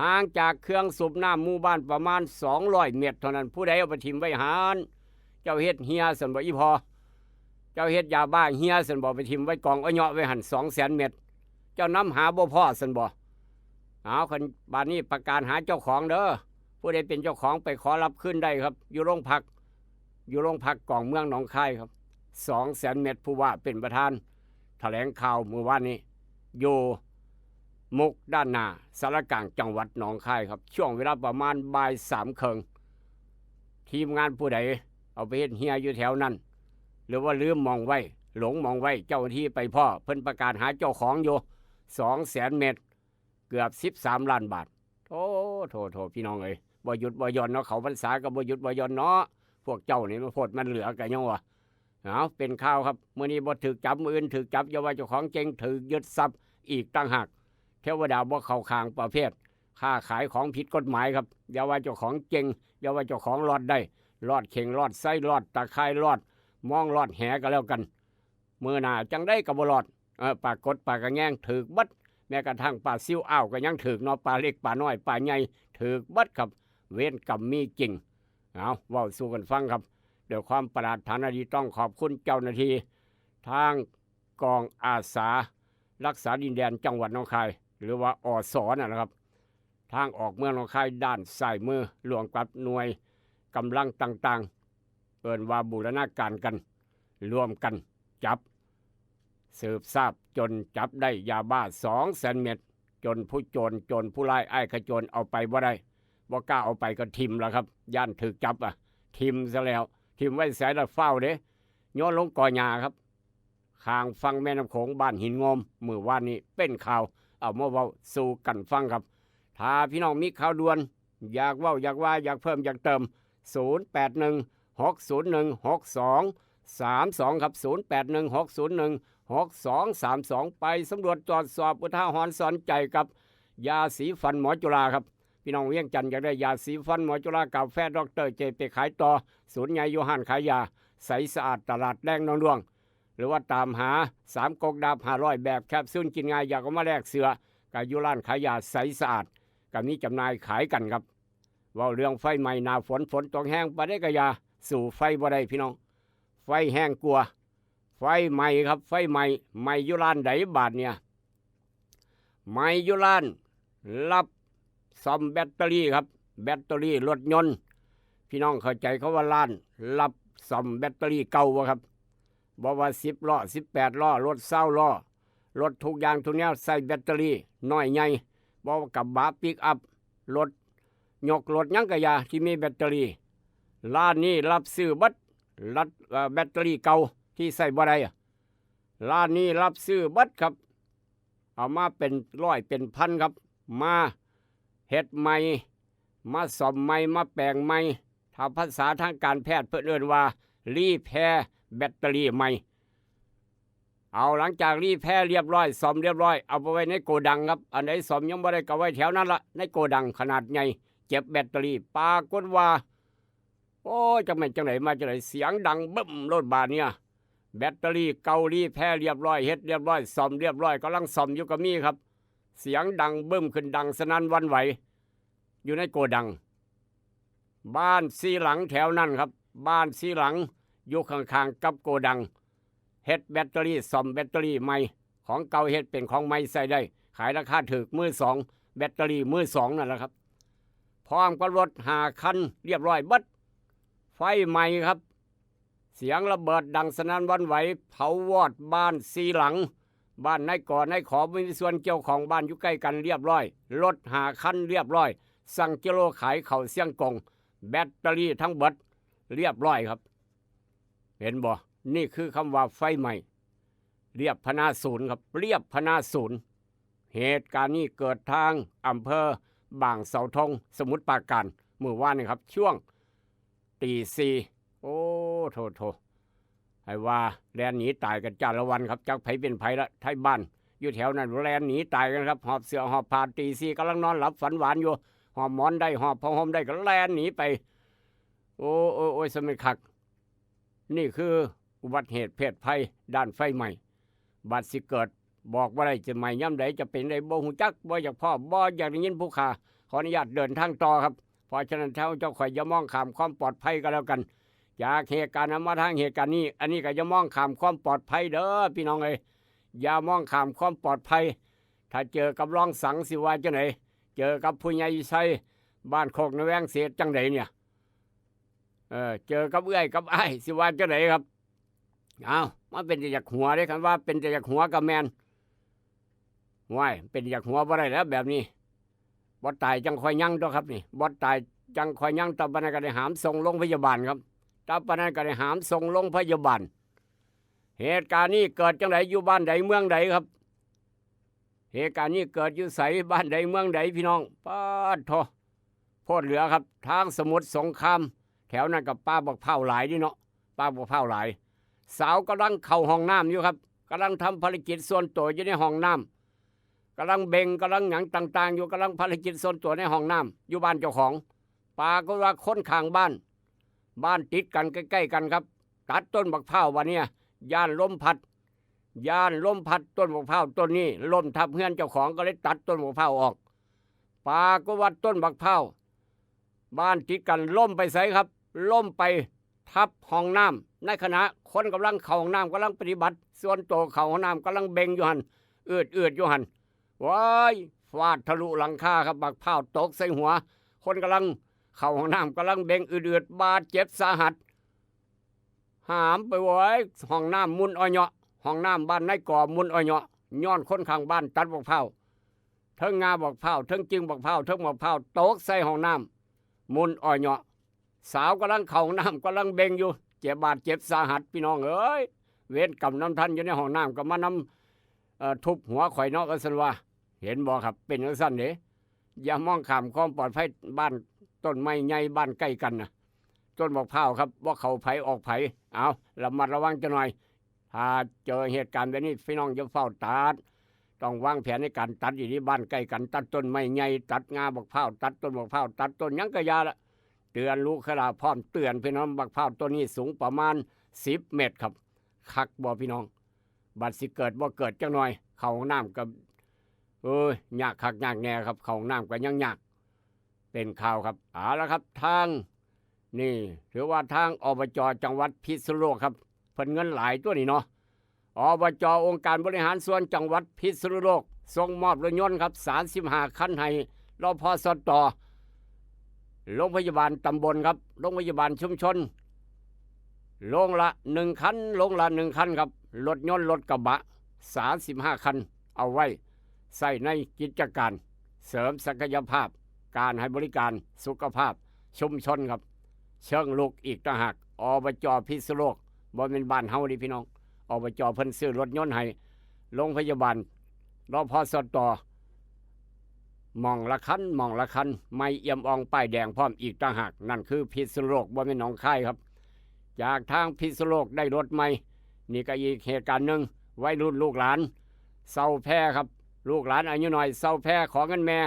ห่างจากเครื่องสูบน้ำหมู่บ้านประมาณสองร้อยเมตรเท่านั้น ผู้ใดเอาไปถิ่มไว้หั้น เจ้าเฮ็ดเหี่ยซั่นบ่อีพ่อ เจ้าเฮ็ดยาบ้าเหี่ยซั่นบ่ ไปถิ่มไว้กองอ้อยเยาะไว้หั่นสองแสนเม็ด เจ้านำหาบ่พ้อซั่นบ่ เอาคันบาดนี้ประกาศหาเจ้าของเด้อ ผู้ใดเป็นเจ้าของไปขอรับคืนได้ครับ อยู่โรงพัก อยู่โรงพักกองเมืองหนองคายครับ สองแสนเม็ด ผู้ว่าเป็นประธาน แถลงข่าวมื้อวานนี้ อยู่มุกดาหาร สารกลางจังหวัดหนองคายครับ ช่วงเวลาประมาณบ่ายสามครึ่ง ทีมงานผู้ใดเอาไปเฮ็ดเหี่ยอยู่แถวนั้น หรือว่าลืมหม่องไว้ หลงหม่องไว้ เจ้าหน้าที่ไปพ้อ เพิ่นประกาศหาเจ้าของอยู่ สองแสนเม็ด เกือบสิบสามล้านบาท โอ้ โถ โถ พี่น้องเอ้ย บ่หยุดบ่หย่อนเนาะ เข้าพรรษาก็บ่หยุดบ่หย่อนเนาะ พวกเจ้านี่มันโพดมันเหลือกันยังวะ เอาเป็นข่าวครับ มื้อนี้บ่ถูกจับ มื้ออื่นถูกจับ อย่าว่าเจ้าของเจ๊ง ถูกยึดทรัพย์อีกต่างหาก เทวดาบ่เข้าข้างประเภทค้าขายของผิดกฎหมายครับ อย่าว่าเจ้าของเจ๊ง อย่าว่าเจ้าของรอดได้ รอดเข่ง รอดไส้ รอดตะข่าย รอดมอง รอดแหก็แล้วกัน มื้อหน้าจั่งใดก็บ่รอด เออ ปลากดปลากะแยงถูกเบิด แม้กระทั่งปลาซิวอ้าวก็ยังถูกเนาะ ปลาเล็กปลาน้อยปลาใหญ่ถูกเบิดครับ เวรกรรมมีจริง เอา เว้าสู่กันฟังครับ ด้วยความปรารถนาดีต้องขอบคุณเจ้าหน้าที่ ทางกองอาสารักษาดินแดนจังหวัดหนองคาย หรือว่า อส นั่นแหละครับ ทางออกเมืองหนองคายด้านซ้ายมือ ร่วมกับหน่วยกำลังต่างๆ เอิ้นว่าบูรณาการกัน ร่วมกันจับ สืบทราบจนจับได้ยาบ้าสองแสนเม็ด จนผู้โจร โจรผู้ร้ายอ้ายขโจรเอาไปบ่ได้ บ่กล้าเอาไปก็ถิ่มล่ะครับ ย้านถูกจับอะ ถิ่มซะแล้ว ถิ่มไว้ไสล่ะ ฟ้าวเด้ โยนลงกอหญ้าครับ ข้างฝั่งแม่น้ำโขง บ้านหินงม มื้อวานนี้เป็นข่าว เอามาเว้าสู่กันฟังครับ ถ้าพี่น้องมีข่าวด่วน อยากเว้า อยากว่า อยากเพิ่ม อยากเติม ศูนย์แปดหนึ่ง หกศูนย์หนึ่ง หกสองสามสอง ครับ ศูนย์แปดหนึ่ง หกศูนย์หนึ่ง หกสองสามสอง ไปสำรวจตรวจสอบ อุทาหรณ์สอนใจกับยาสีฟันหมอจุฬาครับ พี่น้องเวียงจันทน์อยากได้ยาสีฟันหมอจุฬากาแฟดอกเตอร์เจ ไปขายต่อ ศูนย์ใหญ่อยู่ห้านขายยา ใสสะอาด ตลาดแดงหนองด้วง หรือว่าตามหาสามก๊กดาบห้าร้อย แบบแคปซูลกินง่าย อยากเอามาแลกเสื้อ ก็อยู่ร้านขายยาใสสะอาด ก็มีจำหน่ายขายกันครับ เว้าเรื่องไฟไหม้หน้าฝน ฝนตกแฮงปานใดก็อย่า สู้ไฟบ่ได้พี่น้อง ไฟแฮงกว่า ไฟไหม้ครับ ไฟไหม้ ไหม้อยู่ร้านใดบาดเนี่ย ไหม้อยู่ร้านรับซ่อมแบตเตอรี่ครับ แบตเตอรี่รถยนต์ พี่น้องเข้าใจคำว่าร้านรับซ่อมแบตเตอรี่เก่าบ่ครับ บ่ว่าสิบล้อ สิบแปดล้อ รถซาวล้อ รถทุกอย่างทุกแนวใส่แบตเตอรี่น้อยใหญ่ บ่ว่ากระบะปิกอัพ รถยก รถหยังก็อย่าที่มีแบตเตอรี่ ร้านนี้รับซื้อเบิด รัด เอ่อ แบตเตอรี่เก่าที่ใส่บ่ได้อะ ร้านนี้รับซื้อเบิดครับ เอามาเป็นร้อยเป็นพันครับ มาเฮ็ดใหม่ มาซ่อมใหม่ มาแปลงใหม่ ถ้าภาษาทางการแพทย์เพิ่นเอิ้นว่า รีแพร์แบตเตอรี่ใหม่ เอาหลังจากรีแพร์เรียบร้อย ซ่อมเรียบร้อย เอาไปไว้ในโกดังครับ อันใดซ่อมยังบ่ได้ก็ไว้แถวนั้นละ ในโกดังขนาดใหญ่ เก็บแบตเตอรี่ ปรากฏว่า โอ้ย จักแม่นจังได๋มาจังได๋ เสียงดังบึ้มโลดบาดเนี่ย แบตเตอรี่เก่ารีแพร์เรียบร้อย เฮ็ดเรียบร้อย ซ่อมเรียบร้อย กำลังซ่อมอยู่ก็มีครับ เสียงดังบึ้มขึ้นดังสนั่นหวั่นไหว อยู่ในโกดัง บ้านสี่หลังแถวนั้นครับ บ้านสี่หลังอยู่ข้างๆกับโกดัง เฮ็ดแบตเตอรี่ ซ่อมแบตเตอรี่ใหม่ ของเก่าเฮ็ดเป็นของใหม่ใช้ได้ ขายราคาถูก มือสอง แบตเตอรี่มือสองนั่นแหละครับ พร้อมกับรถห้าคันเรียบร้อยเบิด ไฟไหม้ครับ เสียงระเบิดดังสนั่นหวั่นไหว เผาวอดบ้านสี่หลัง บ้านนายก่อนายขอบ่มีส่วนเกี่ยวข้อง บ้านอยู่ใกล้กันเรียบร้อย รถห้าคันเรียบร้อย สั่งกิโลขายเข้าเชียงกง แบตเตอรี่ทั้งเบิดเรียบร้อยครับ เห็นบ่ นี่คือคำว่าไฟไหม้ เรียบพนาศูนย์ครับ เรียบพนาศูนย์ เหตุการณ์นี้เกิดทางอำเภอบางเสาธง สมุทรปราการ มื้อวานนี้ครับ ช่วงตีสี่ โอ้ โถ โถ ให้ว่าแล่นหนีตายกันจ้าละวันครับ จักไผเป็นไผละ ไทบ้านอยู่แถวนั้นแล่นหนีตายกันครับ หอบเสื้อหอบผ้า ตีสี่กำลังนอนหลับฝันหวานอยู่ หอบหมอนได้ หอบผ้าห่มได้ก็แล่นหนีไป โอ้ โอ้ โอ้ย สมิคัก นี่คืออุบัติเหตุเพศภัยด้านไฟไหม้ บัดสิเกิด บอกบ่ได้จะไหม้ยามใด จะเป็นใดบ่ฮู้จัก บ่อยากพ้อ บ่อยากได้ยินผู้ฆ่า ขออนุญาตเดินทางต่อครับ เพราะฉะนั้นเท่าเจ้าข่อยอย่ามองข้ามความปลอดภัยก็แล้วกัน จากเหตุการณ์นั้นมาทางเหตุการณ์นี้ อันนี้ก็อย่ามองข้ามความปลอดภัยเด้อพี่น้องเอ้ย อย่ามองข้ามความปลอดภัย ถ้าเจอกับรองสังสิว่าจังได เจอกับผู้ใหญ่ไชยบ้านโคกนาแวงสิจังไดเนี่ย เออ เจอกับเอื้อยกับอ้ายสิว่าจังไดครับ เอา มาเป็นแต่อยากหัวเด้ คันว่าเป็นแต่อยากหัวก็แม่น ว้าย เป็นอยากหัวบ่ได้แล้วแบบนี้ บ่ตายจังค่อยยั้งตัวครับนี่ บ่ตายจังค่อยยั้ง ต่อปานนั้นก็ได้หามส่งโรงพยาบาลครับ ต่อปานนั้นก็ได้หามส่งโรงพยาบาล เหตุการณ์นี้เกิดจังได อยู่บ้านใดเมืองใดครับ เหตุการณ์นี้เกิดอยู่ไส บ้านใดเมืองใดพี่น้อง ป๊าดโธ่ โพดเหลือครับ ทางสมุทรสงคราม แถวนั้นก็ป่าบักพร้าวหลายนี่เนาะ ป่าบักพร้าวหลาย สาวกำลังเข้าห้องน้ำอยู่ครับ กำลังทำภารกิจส่วนตัวอยู่ในห้องน้ำ กำลังเบ่ง กำลังหยังต่างๆอยู่ กำลังภารกิจส่วนตัวในห้องน้ำ อยู่บ้านเจ้าของ ปรากฏว่าคนข้างบ้าน บ้านติดกันใกล้ๆกันครับ ตัดต้นบักพร้าววันเนี้ย ย่านลมพัด ย่านลมพัดต้นบักพร้าวต้นนี้ล้มทับเฮือนเจ้าของ ก็เลยตัดต้นบักพร้าวออก ปรากฏว่าต้นบักพร้าว บ้านติดกันล้มไปไสครับ ล้มไปทับห้องน้ำ ในขณะคนกำลังเข้าห้องน้ำ กำลังปฏิบัติส่วนตัว เข้าห้องน้ำ กำลังเบ่งอยู่หั่น อืดๆอยู่หั่น ว้าย ฟาดทะลุหลังคาครับ บักพร้าวตกใส่หัว คนกำลังเข้าห้องน้ำ กำลังเบ่งอืดๆ บาดเจ็บสาหัส หามไป โว้ย ห้องน้ำมุนอ้อยเหยาะ ห้องน้ำบ้านนายก่อมุนอ้อยเหยาะ ย้อนคนข้างบ้านตัดบักพร้าว เทิงงาบักพร้าว เทิงกิ่งบักพร้าว เทิงบักพร้าวตกใส่ห้องน้ำ มุนอ้อยเหยาะ สาวกำลังเข้าห้องน้ำ กำลังเบ่งอยู่ เจ็บบาดเจ็บสาหัส พี่น้องเอ้ย เวรกรรมนำทันอยู่ในห้องน้ำ ก็มานำ เอ่อ ทุบหัวข่อยเนาะ ว่าซั่นว่า เห็นบ่ครับ เป็นจั่งซั้นเด้ อย่ามองข้ามความปลอดภัย บ้านต้นไม้ใหญ่ บ้านใกล้กันน่ะ ต้นบักพร้าวครับ บ่เข้าไผออกไผ เอา ระมัดระวังจักหน่อย ถ้าเจอเหตุการณ์แบบนี้ พี่น้องอย่าเฝ้าตัด ต้องวางแผนในการตัดอยู่ที่บ้านใกล้กัน ตัดต้นไม้ใหญ่ ตัดงาบักพร้าว ตัดต้นบักพร้าว ตัดต้นหยังก็อย่าละ เตือนลูกขลาพร้อมเตือนพี่น้อง บักพร้าวต้นนี้สูงประมาณสิบเมตรครับ คักบ่พี่น้อง บัดสิเกิดบ่เกิดจักหน่อย เข้าห้องน้ำก็ เอ้ย ยากคักยากแน่ครับ เข้าห้องน้ำก็ยังยาก เป็นข่าวครับ เอาละครับ ทาง นี่ ถือว่าทาง อบจ จังหวัดพิษณุโลกครับ เพิ่นเงินหลายตัวนี่เนาะ อบจ องค์การบริหารส่วนจังหวัดพิษณุโลก ส่งมอบรถยนต์ครับ สามสิบห้าคันให้ รพสต โรงพยาบาลตำบลครับ โรงพยาบาลชุมชน โรงละหนึ่งคัน โรงละหนึ่งคันครับ รถยนต์รถกระบะ สามสิบห้าคัน เอาไว้ใช้ในกิจการ เสริมศักยภาพ การให้บริการสุขภาพชุมชนครับ เชิงลุกอีกต่างหาก อบจ พิษณุโลก บ่แม่นบ้านเฮาเด้พี่น้อง อบจ เพิ่นซื้อรถยนต์ให้โรงพยาบาล รพสต หม่องละคัน หม่องละคัน ใหม่เอี่ยมอ่องป้ายแดงพร้อมอีกต่างหาก นั่นคือพิษณุโลก บ่แม่นหนองคายครับ จากทางพิษณุโลกได้รถใหม่ นี่ก็อีกเหตุการณ์หนึ่ง วัยรุ่นลูกหลานเซาแพครับ ลูกหลานอายุน้อยเซาแพ ขอเงินแม่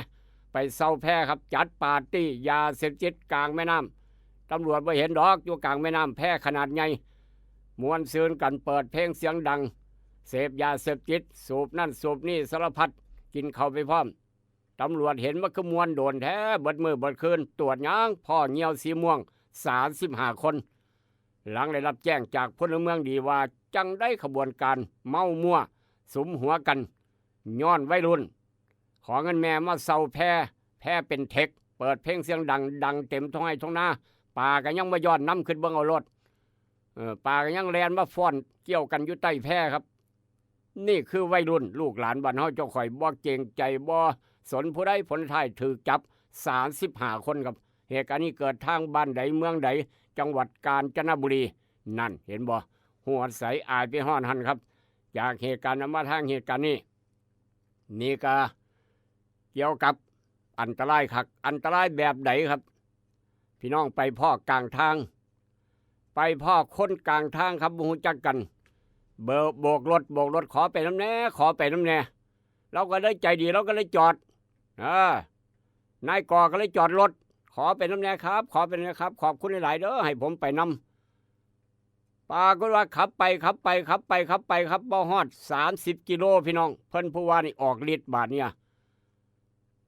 ไปเซาแพครับ จัดปาร์ตี้ยาเสพติดกลางแม่น้ำ ตำรวจบ่เห็นดอก อยู่กลางแม่น้ำแพขนาดใหญ่ ม่วนซื่นกัน เปิดเพลงเสียงดัง เสพยาเสพติด สูบนั่นสูบนี่สารพัด กินข้าวไปพร้อม ตำรวจเห็นมันคือม่วนโดนแท้ เบิดมื้อเบิดคืน ตรวจหยัง พ้อเยี่ยวสีม่วง สามสิบห้า คน หลังได้รับแจ้งจากพลเมืองดีว่า จั่งใด๋ขบวนการเมามั่ว สุมหัวกัน ย้อนวัยรุ่น ขอเงินแม่มาเซาแพ แพเป็นเทค เปิดเพลงเสียงดัง ดังเต็มท้องไฮ่ท้องนา ปลาก็ยังมาย้อนนำ คิดเบิ่งเอาโลด เออ ปลาก็ยังแล่นมาฟ้อนเกี่ยวกันอยู่ใต้แพครับ นี่คือวัยรุ่นลูกหลานบ้านเฮาเจ้าข้อย บ่เกรงใจ บ่สนผู้ใด๋ ผลท้ายถูกจับ สามสิบห้า คนครับ เหตุการณ์นี้เกิดทางบ้านใด๋เมืองใด๋ จังหวัดกาญจนบุรี นั่นเห็นบ่ หัวใสอายไปฮอดหั่นครับ จากเหตุการณ์นั้นมาทางเหตุการณ์นี้ นี่ก็เกี่ยวกับอันตรายคัก อันตรายแบบใดครับ พี่น้องไปพ้อกลางทาง ไปพ้อคนกลางทางครับ บ่ฮู้จักกัน เบอร์โบกรถ โบกรถ ขอไปนำแหน่ ขอไปนำแหน่ เราก็เลยใจดี เราก็เลยจอด เออ นายก่อก็เลยจอดรถ ขอไปนำแหน่ครับ ขอไปนำแหน่ครับ ขอบคุณหลายๆ เด้อ ให้ผมไปนำ ปรากฏว่าขับไป ขับไป ขับไป ขับไป ขับบ่ฮอด สามสิบ กิโลพี่น้อง เพิ่นผู้ว่านี่ออกฤทธิ์บาดเนี่ย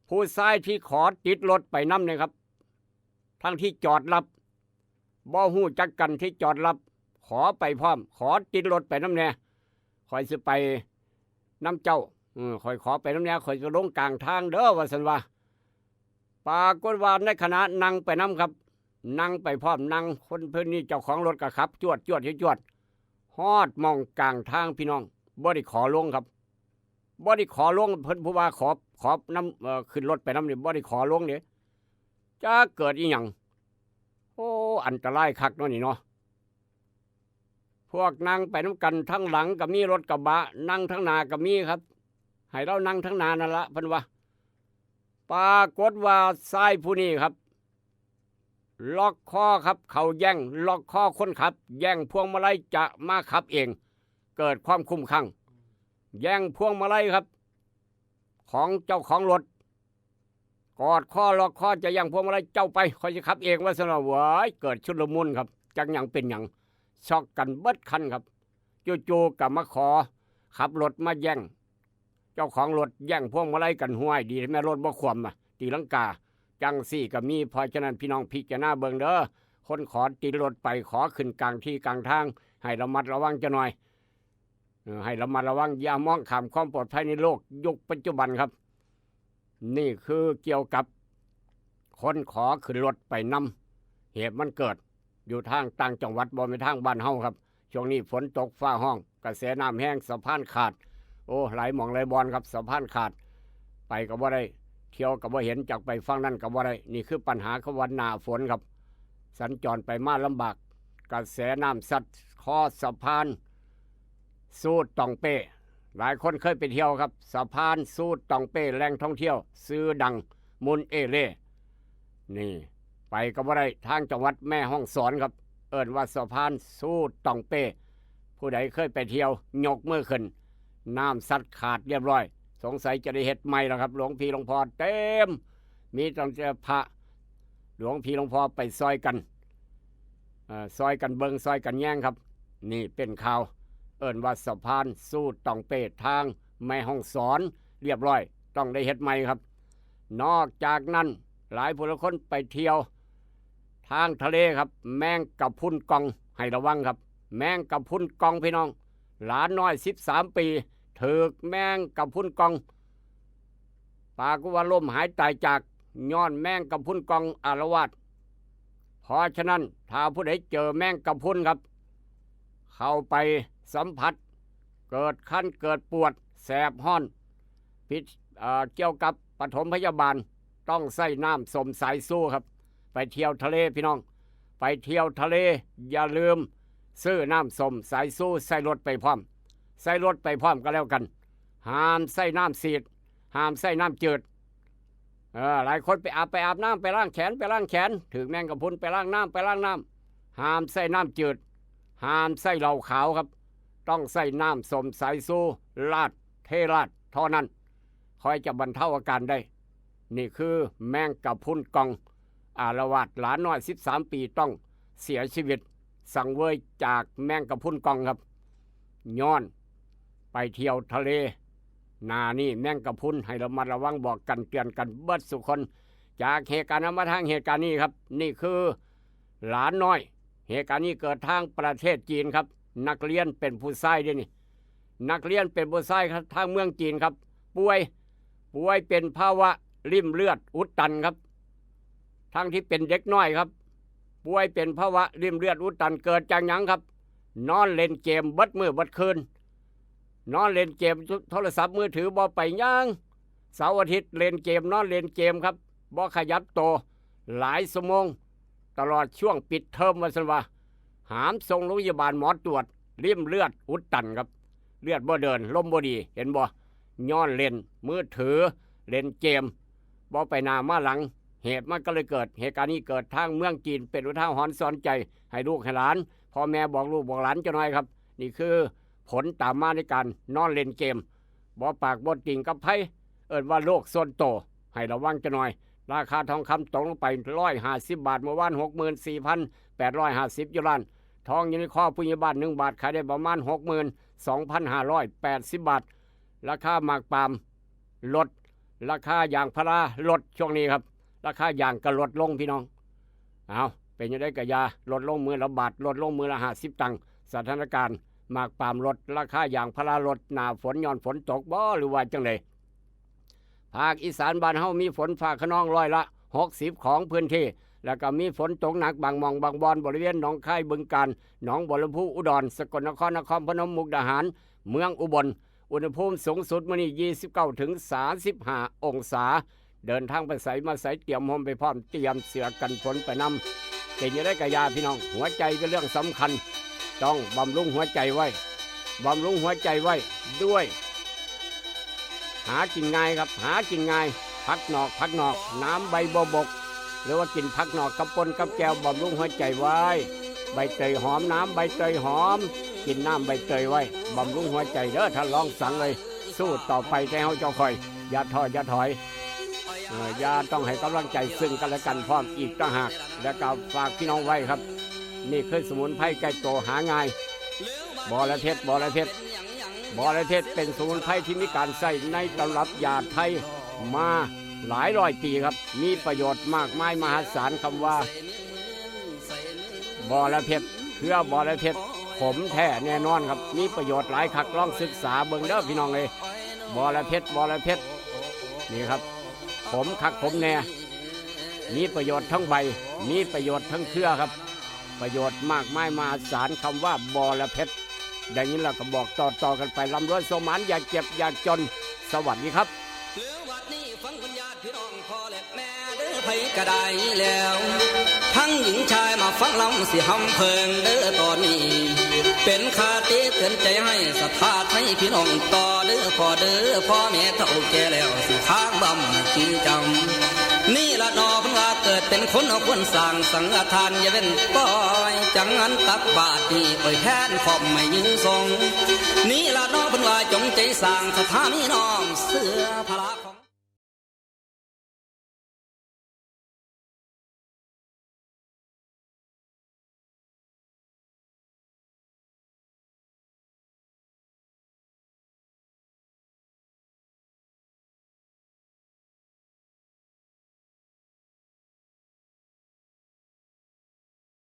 ผู้ชายที่ขอติดรถไปนำเนี่ยครับ ทั้งที่จอดรับ บ่ฮู้จักกันที่จอดรับ ขอไปพร้อม ขอติดรถไปนำแหน่ ข้อยสิไปนำเจ้า เออ ข้อยขอไปนำแหน่ ข้อยจะลงกลางทางเด้อ ว่าซั่นว่า ปรากฏว่าในขณะนั่งไปนำครับ นั่งไปพร้อม นั่ง คนเพิ่นนี่เจ้าของรถก็ขับจวดจวดจวดจวด ฮอดหม่องกลางทางพี่น้อง บ่ได้ขอลงครับ บ่ได้ขอลง เพิ่นผู้ว่าขอ ขอนำ เอ่อ ขึ้นรถไปนำนี่ บ่ได้ขอลงเด้ จักเกิดอีหยัง โอ้ อันตรายคักเนาะนี่เนาะ พวกนั่งไปนำกัน ทางหลังก็มีรถกระบะ นั่งทางหน้าก็มีครับ ให้เรานั่งทางหน้านั่นละ เพิ่นว่า ปรากฏว่าชายผู้นี้ครับ ล็อกคอครับ เขาแย่ง ล็อกคอคนขับ แย่งพวงมาลัยจะมาขับเอง เกิดความคุ้มข้าง แย่งพวงมาลัยครับ ของเจ้าของรถ กอดคอล็อกคอจะแย่งพวงมาลัย เจ้าไป ข้อยสิขับเอง ว่าซั่นว่า เว้ย เกิดชุลมุนครับ จักหยังเป็นหยัง ช็อกกันเบิดคันครับ จู่ๆ ก็มาขอขับรถมาแย่ง เจ้าของรถแย่งพวงมาลัยกัน ห้วย ดีแม่รถบ่คว่ำอะ ตีลังกา จั่งซี้ก็มี เพราะฉะนั้นพี่น้องพิจารณาเบิ่งเด้อ คนขอติดรถไป ขอขึ้นกลางที่กลางทาง ให้ระมัดระวังจักหน่อย เออ ให้ระมัดระวัง อย่ามองข้ามความปลอดภัยในโลกยุคปัจจุบันครับ นี่คือเกี่ยวกับคนขอขึ้นรถไปนำ เหตุมันเกิดอยู่ทางต่างจังหวัด บ่แม่นทางบ้านเฮาครับ ช่วงนี้ฝนตกฟ้าฮ้อง กระแสน้ำแฮง สะพานขาด โอ้ หลายหม่องหลายบ่อนครับ สะพานขาด ไปก็บ่ได้ เที่ยวก็บ่เห็น จักไปฝั่งนั้นก็บ่ได้ นี่คือปัญหาของวันหน้าฝนครับ สัญจรไปมาลำบาก กระแสน้ำซัดคอสะพาน ซูดตองเป้ หลายคนเคยไปเที่ยวครับ สะพานซูดตองเป้ แหล่งท่องเที่ยวชื่อดัง มุนเอเล่ นี่ ไปก็บ่ได้ ทางจังหวัดแม่ฮ่องสอนครับ เอิ้นว่าสะพานซูดตองเป้ ผู้ใดเคยไปเที่ยวยกมือขึ้น น้ำซัดขาดเรียบร้อย สงสัยจะได้เฮ็ดใหม่แล้วครับ หลวงพี่หลวงพ่อเต็ม มีตั้งแต่พระ หลวงพี่หลวงพ่อไปซอยกัน เอ่อ ซอยกันเบิ่งซอยกันแยงครับ นี่เป็นข่าว เอิ้นว่าสะพานซูดตองเป้ ทางแม่ฮ่องสอน เรียบร้อย ต้องได้เฮ็ดใหม่ครับ นอกจากนั้น หลายผู้หลายคนไปเที่ยวทางทะเลครับ แมงกะพรุนกอง ให้ระวังครับ แมงกะพรุนกองพี่น้อง หลานน้อย สิบสาม ปี ถูกแมงกะพรุนกอง ปรากฏว่าล้มหายตายจาก ย้อนแมงกะพรุนกองอาละวาด เพราะฉะนั้น ถ้าผู้ใดเจอแมงกะพรุนครับ เข้าไปสัมผัส เกิดคัน เกิดปวด แสบฮ้อน ผิด เอ่อ เกี่ยวกับปฐมพยาบาล ต้องใช้น้ำส้มสายชูครับ ไปเที่ยวทะเลพี่น้อง ไปเที่ยวทะเล อย่าลืมซื้อน้ำส้มสายชูใส่รถไปพร้อม ใส่รถไปพร้อมก็แล้วกัน ห้ามใช้น้ำฉีด ห้ามใช้น้ำจืด เออ หลายคนไปอาบ ไปอาบน้ำ ไปล้างแขน ไปล้างแขน ถูกแมงกะพรุน ไปล้างน้ำ ไปล้างน้ำ ห้ามใช้น้ำจืด ห้ามใช้เหล้าขาวครับ ต้องใช้น้ำส้มสายชู ราด เทราดเท่านั้น ค่อยจะบรรเทาอาการได้ นี่คือแมงกะพรุนกอง อาละวาด หลานน้อย สิบสาม ปี ต้องเสียชีวิต สังเวยจากแมงกะพรุนกองครับ ย้อนไปเที่ยวทะเล หน้านี้แมงกะพรุน ให้ระมัดระวัง บอกกันเตือนกันเบิดสุคน จากเหตุการณ์นั้นมาทางเหตุการณ์นี้ครับ นี่คือหลานน้อย เหตุการณ์นี้เกิดทางประเทศจีนครับ นักเรียนเป็นผู้ชายเด้นี่ นักเรียนเป็นผู้ชายครับ ทางเมืองจีนครับ ป่วย ป่วยเป็นภาวะริ่มเลือดอุดตันครับ ทั้งที่เป็นเด็กน้อยครับ ป่วยเป็นภาวะริ่มเลือดอุดตัน เกิดจากหยังครับ นอนเล่นเกมเบิดมื้อเบิดคืน นอนเล่นเกมโทรศัพท์มือถือ บ่ไปหยัง เสาร์อาทิตย์เล่นเกม นอนเล่นเกมครับ บ่ขยับตัว หลายชั่วโมง ตลอดช่วงปิดเทอมว่าซั่นว่า หามส่งโรงพยาบาล หมอตรวจริ่มเลือดอุดตันครับ เลือดบ่เดิน ลมบ่ดี เห็นบ่ ย้อนเล่นมือถือ เล่นเกม บ่ไปหน้ามาหลัง เหตุมันก็เลยเกิด เหตุการณ์นี้เกิดทางเมืองจีน เป็นอุทาหรณ์สอนใจให้ลูกให้หลาน พ่อแม่บอกลูกบอกหลานจักหน่อยครับ นี่คือผลตามมาในการนอนเล่นเกม บ่ปากบ่ติ่งกับไผ เอิ้นว่าโลกส่วนตัว ให้ระวังจักหน่อย ราคาทองคำตกลงไปร้อยห้าสิบบาท เมื่อวาน หกหมื่นสี่พันแปดร้อยห้าสิบ อยู่ล้าน ทองอยู่ในคอผู้ใหญ่บ้านหนึ่งบาท ขายได้ประมาณ หกหมื่นสองพันห้าร้อยแปดสิบบาท ราคาหมากปาล์มลด ราคายางพาราลดช่วงนี้ครับ ราคายางก็ลดลงพี่น้อง เอา เป็นจั่งใดก็อย่า ลดลงมื้อละบาท ลดลงมื้อละห้าสิบตังค์ สถานการณ์หมากปาล์มลด ราคายางพาราลด หน้าฝนย้อนฝนตกบ่ หรือว่าจั่งใด ภาคอีสานบ้านเฮามีฝนฟ้าคะนองร้อยละหกสิบของพื้นที่ แล้วก็มีฝนตกหนักบางหม่องบางบ่อน บริเวณหนองคาย บึงกาฬ หนองบัวลำพู อุดร สกลนคร นครพนม มุกดาหาร เมืองอุบล อุณหภูมิสูงสุดมื้อนี้ ยี่สิบเก้าถึงสามสิบห้าองศา เดินทางไปไสมาไส เตรียมร่มไปพร้อม เตรียมเสื้อกันฝนไปนำ เป็นจั่งใดก็อย่าพี่น้อง หัวใจเป็นเรื่องสำคัญ ต้องบำรุงหัวใจไว้ บำรุงหัวใจไว้ด้วย หากินง่ายครับ หากินง่าย ผักนอก ผักนอก น้ำใบบัวบก หรือว่ากินผักนอกกับป่นกับแจ่ว บำรุงหัวใจไว้ ใบเตยหอม น้ำใบเตยหอม กินน้ำใบเตยไว้ บำรุงหัวใจเด้อ ท่านลองสั่งเลย สู้ต่อไป แต่เฮาเจ้าคอย อย่าท้ออย่าถอย เอ่อ อย่าต้องให้กำลังใจซึ่งกันและกันพร้อมอีกต่างหาก และก็ฝากพี่น้องไว้ครับ นี่คือสมุนไพรแก้ตัวหาง่าย บอระเพ็ด บอระเพ็ด บอระเพ็ดเป็นสมุนไพรที่มีการใช้ในตำรับยาไทยมาหลายร้อยปีครับ มีประโยชน์มากมายมหาศาล คำว่าบอระเพ็ด เครือบอระเพ็ด ขมแท้แน่นอนครับ มีประโยชน์หลายคัก ลองศึกษาเบิ่งเด้อพี่น้องเอ้ย บอระเพ็ด บอระเพ็ด นี่ครับ ขมคักขมแน่ มีประโยชน์ทั้งใบ มีประโยชน์ทั้งเครือครับ ประโยชน์มากมายมหาศาล คำว่าบอระเพ็ด ได้ยินแล้วก็บอกต่อๆกันไป ร่ำรวยโชคหมาน อย่าเจ็บอย่าจน สวัสดีครับ หรือวัดนี้ฟังคุณญาติพี่น้องพ่อและแม่เด้อ ไผก็ได้แล้ว ทั้งหญิงชายมาฟังลำสิหำเพิงเด้อตอนนี้ เป็นคติเตือนใจให้ศรัทธาไทยพี่น้องต่อเด้อพ่อเด้อ พ่อแม่เฒ่าแก่แล้วสิค้างบำให้จริงจัง นี่ละหนอเพิ่นว่าเกิดเป็นคนเอาควรสร้างสังฆทานอย่าเว้นปล่อย จังหันตักบาตรนี่โอ้ยแทนขอบไม่ยืนทรง นี่ละหนอเพิ่นว่าจงใจสร้างศรัทธามีน้อมเสื้อพระ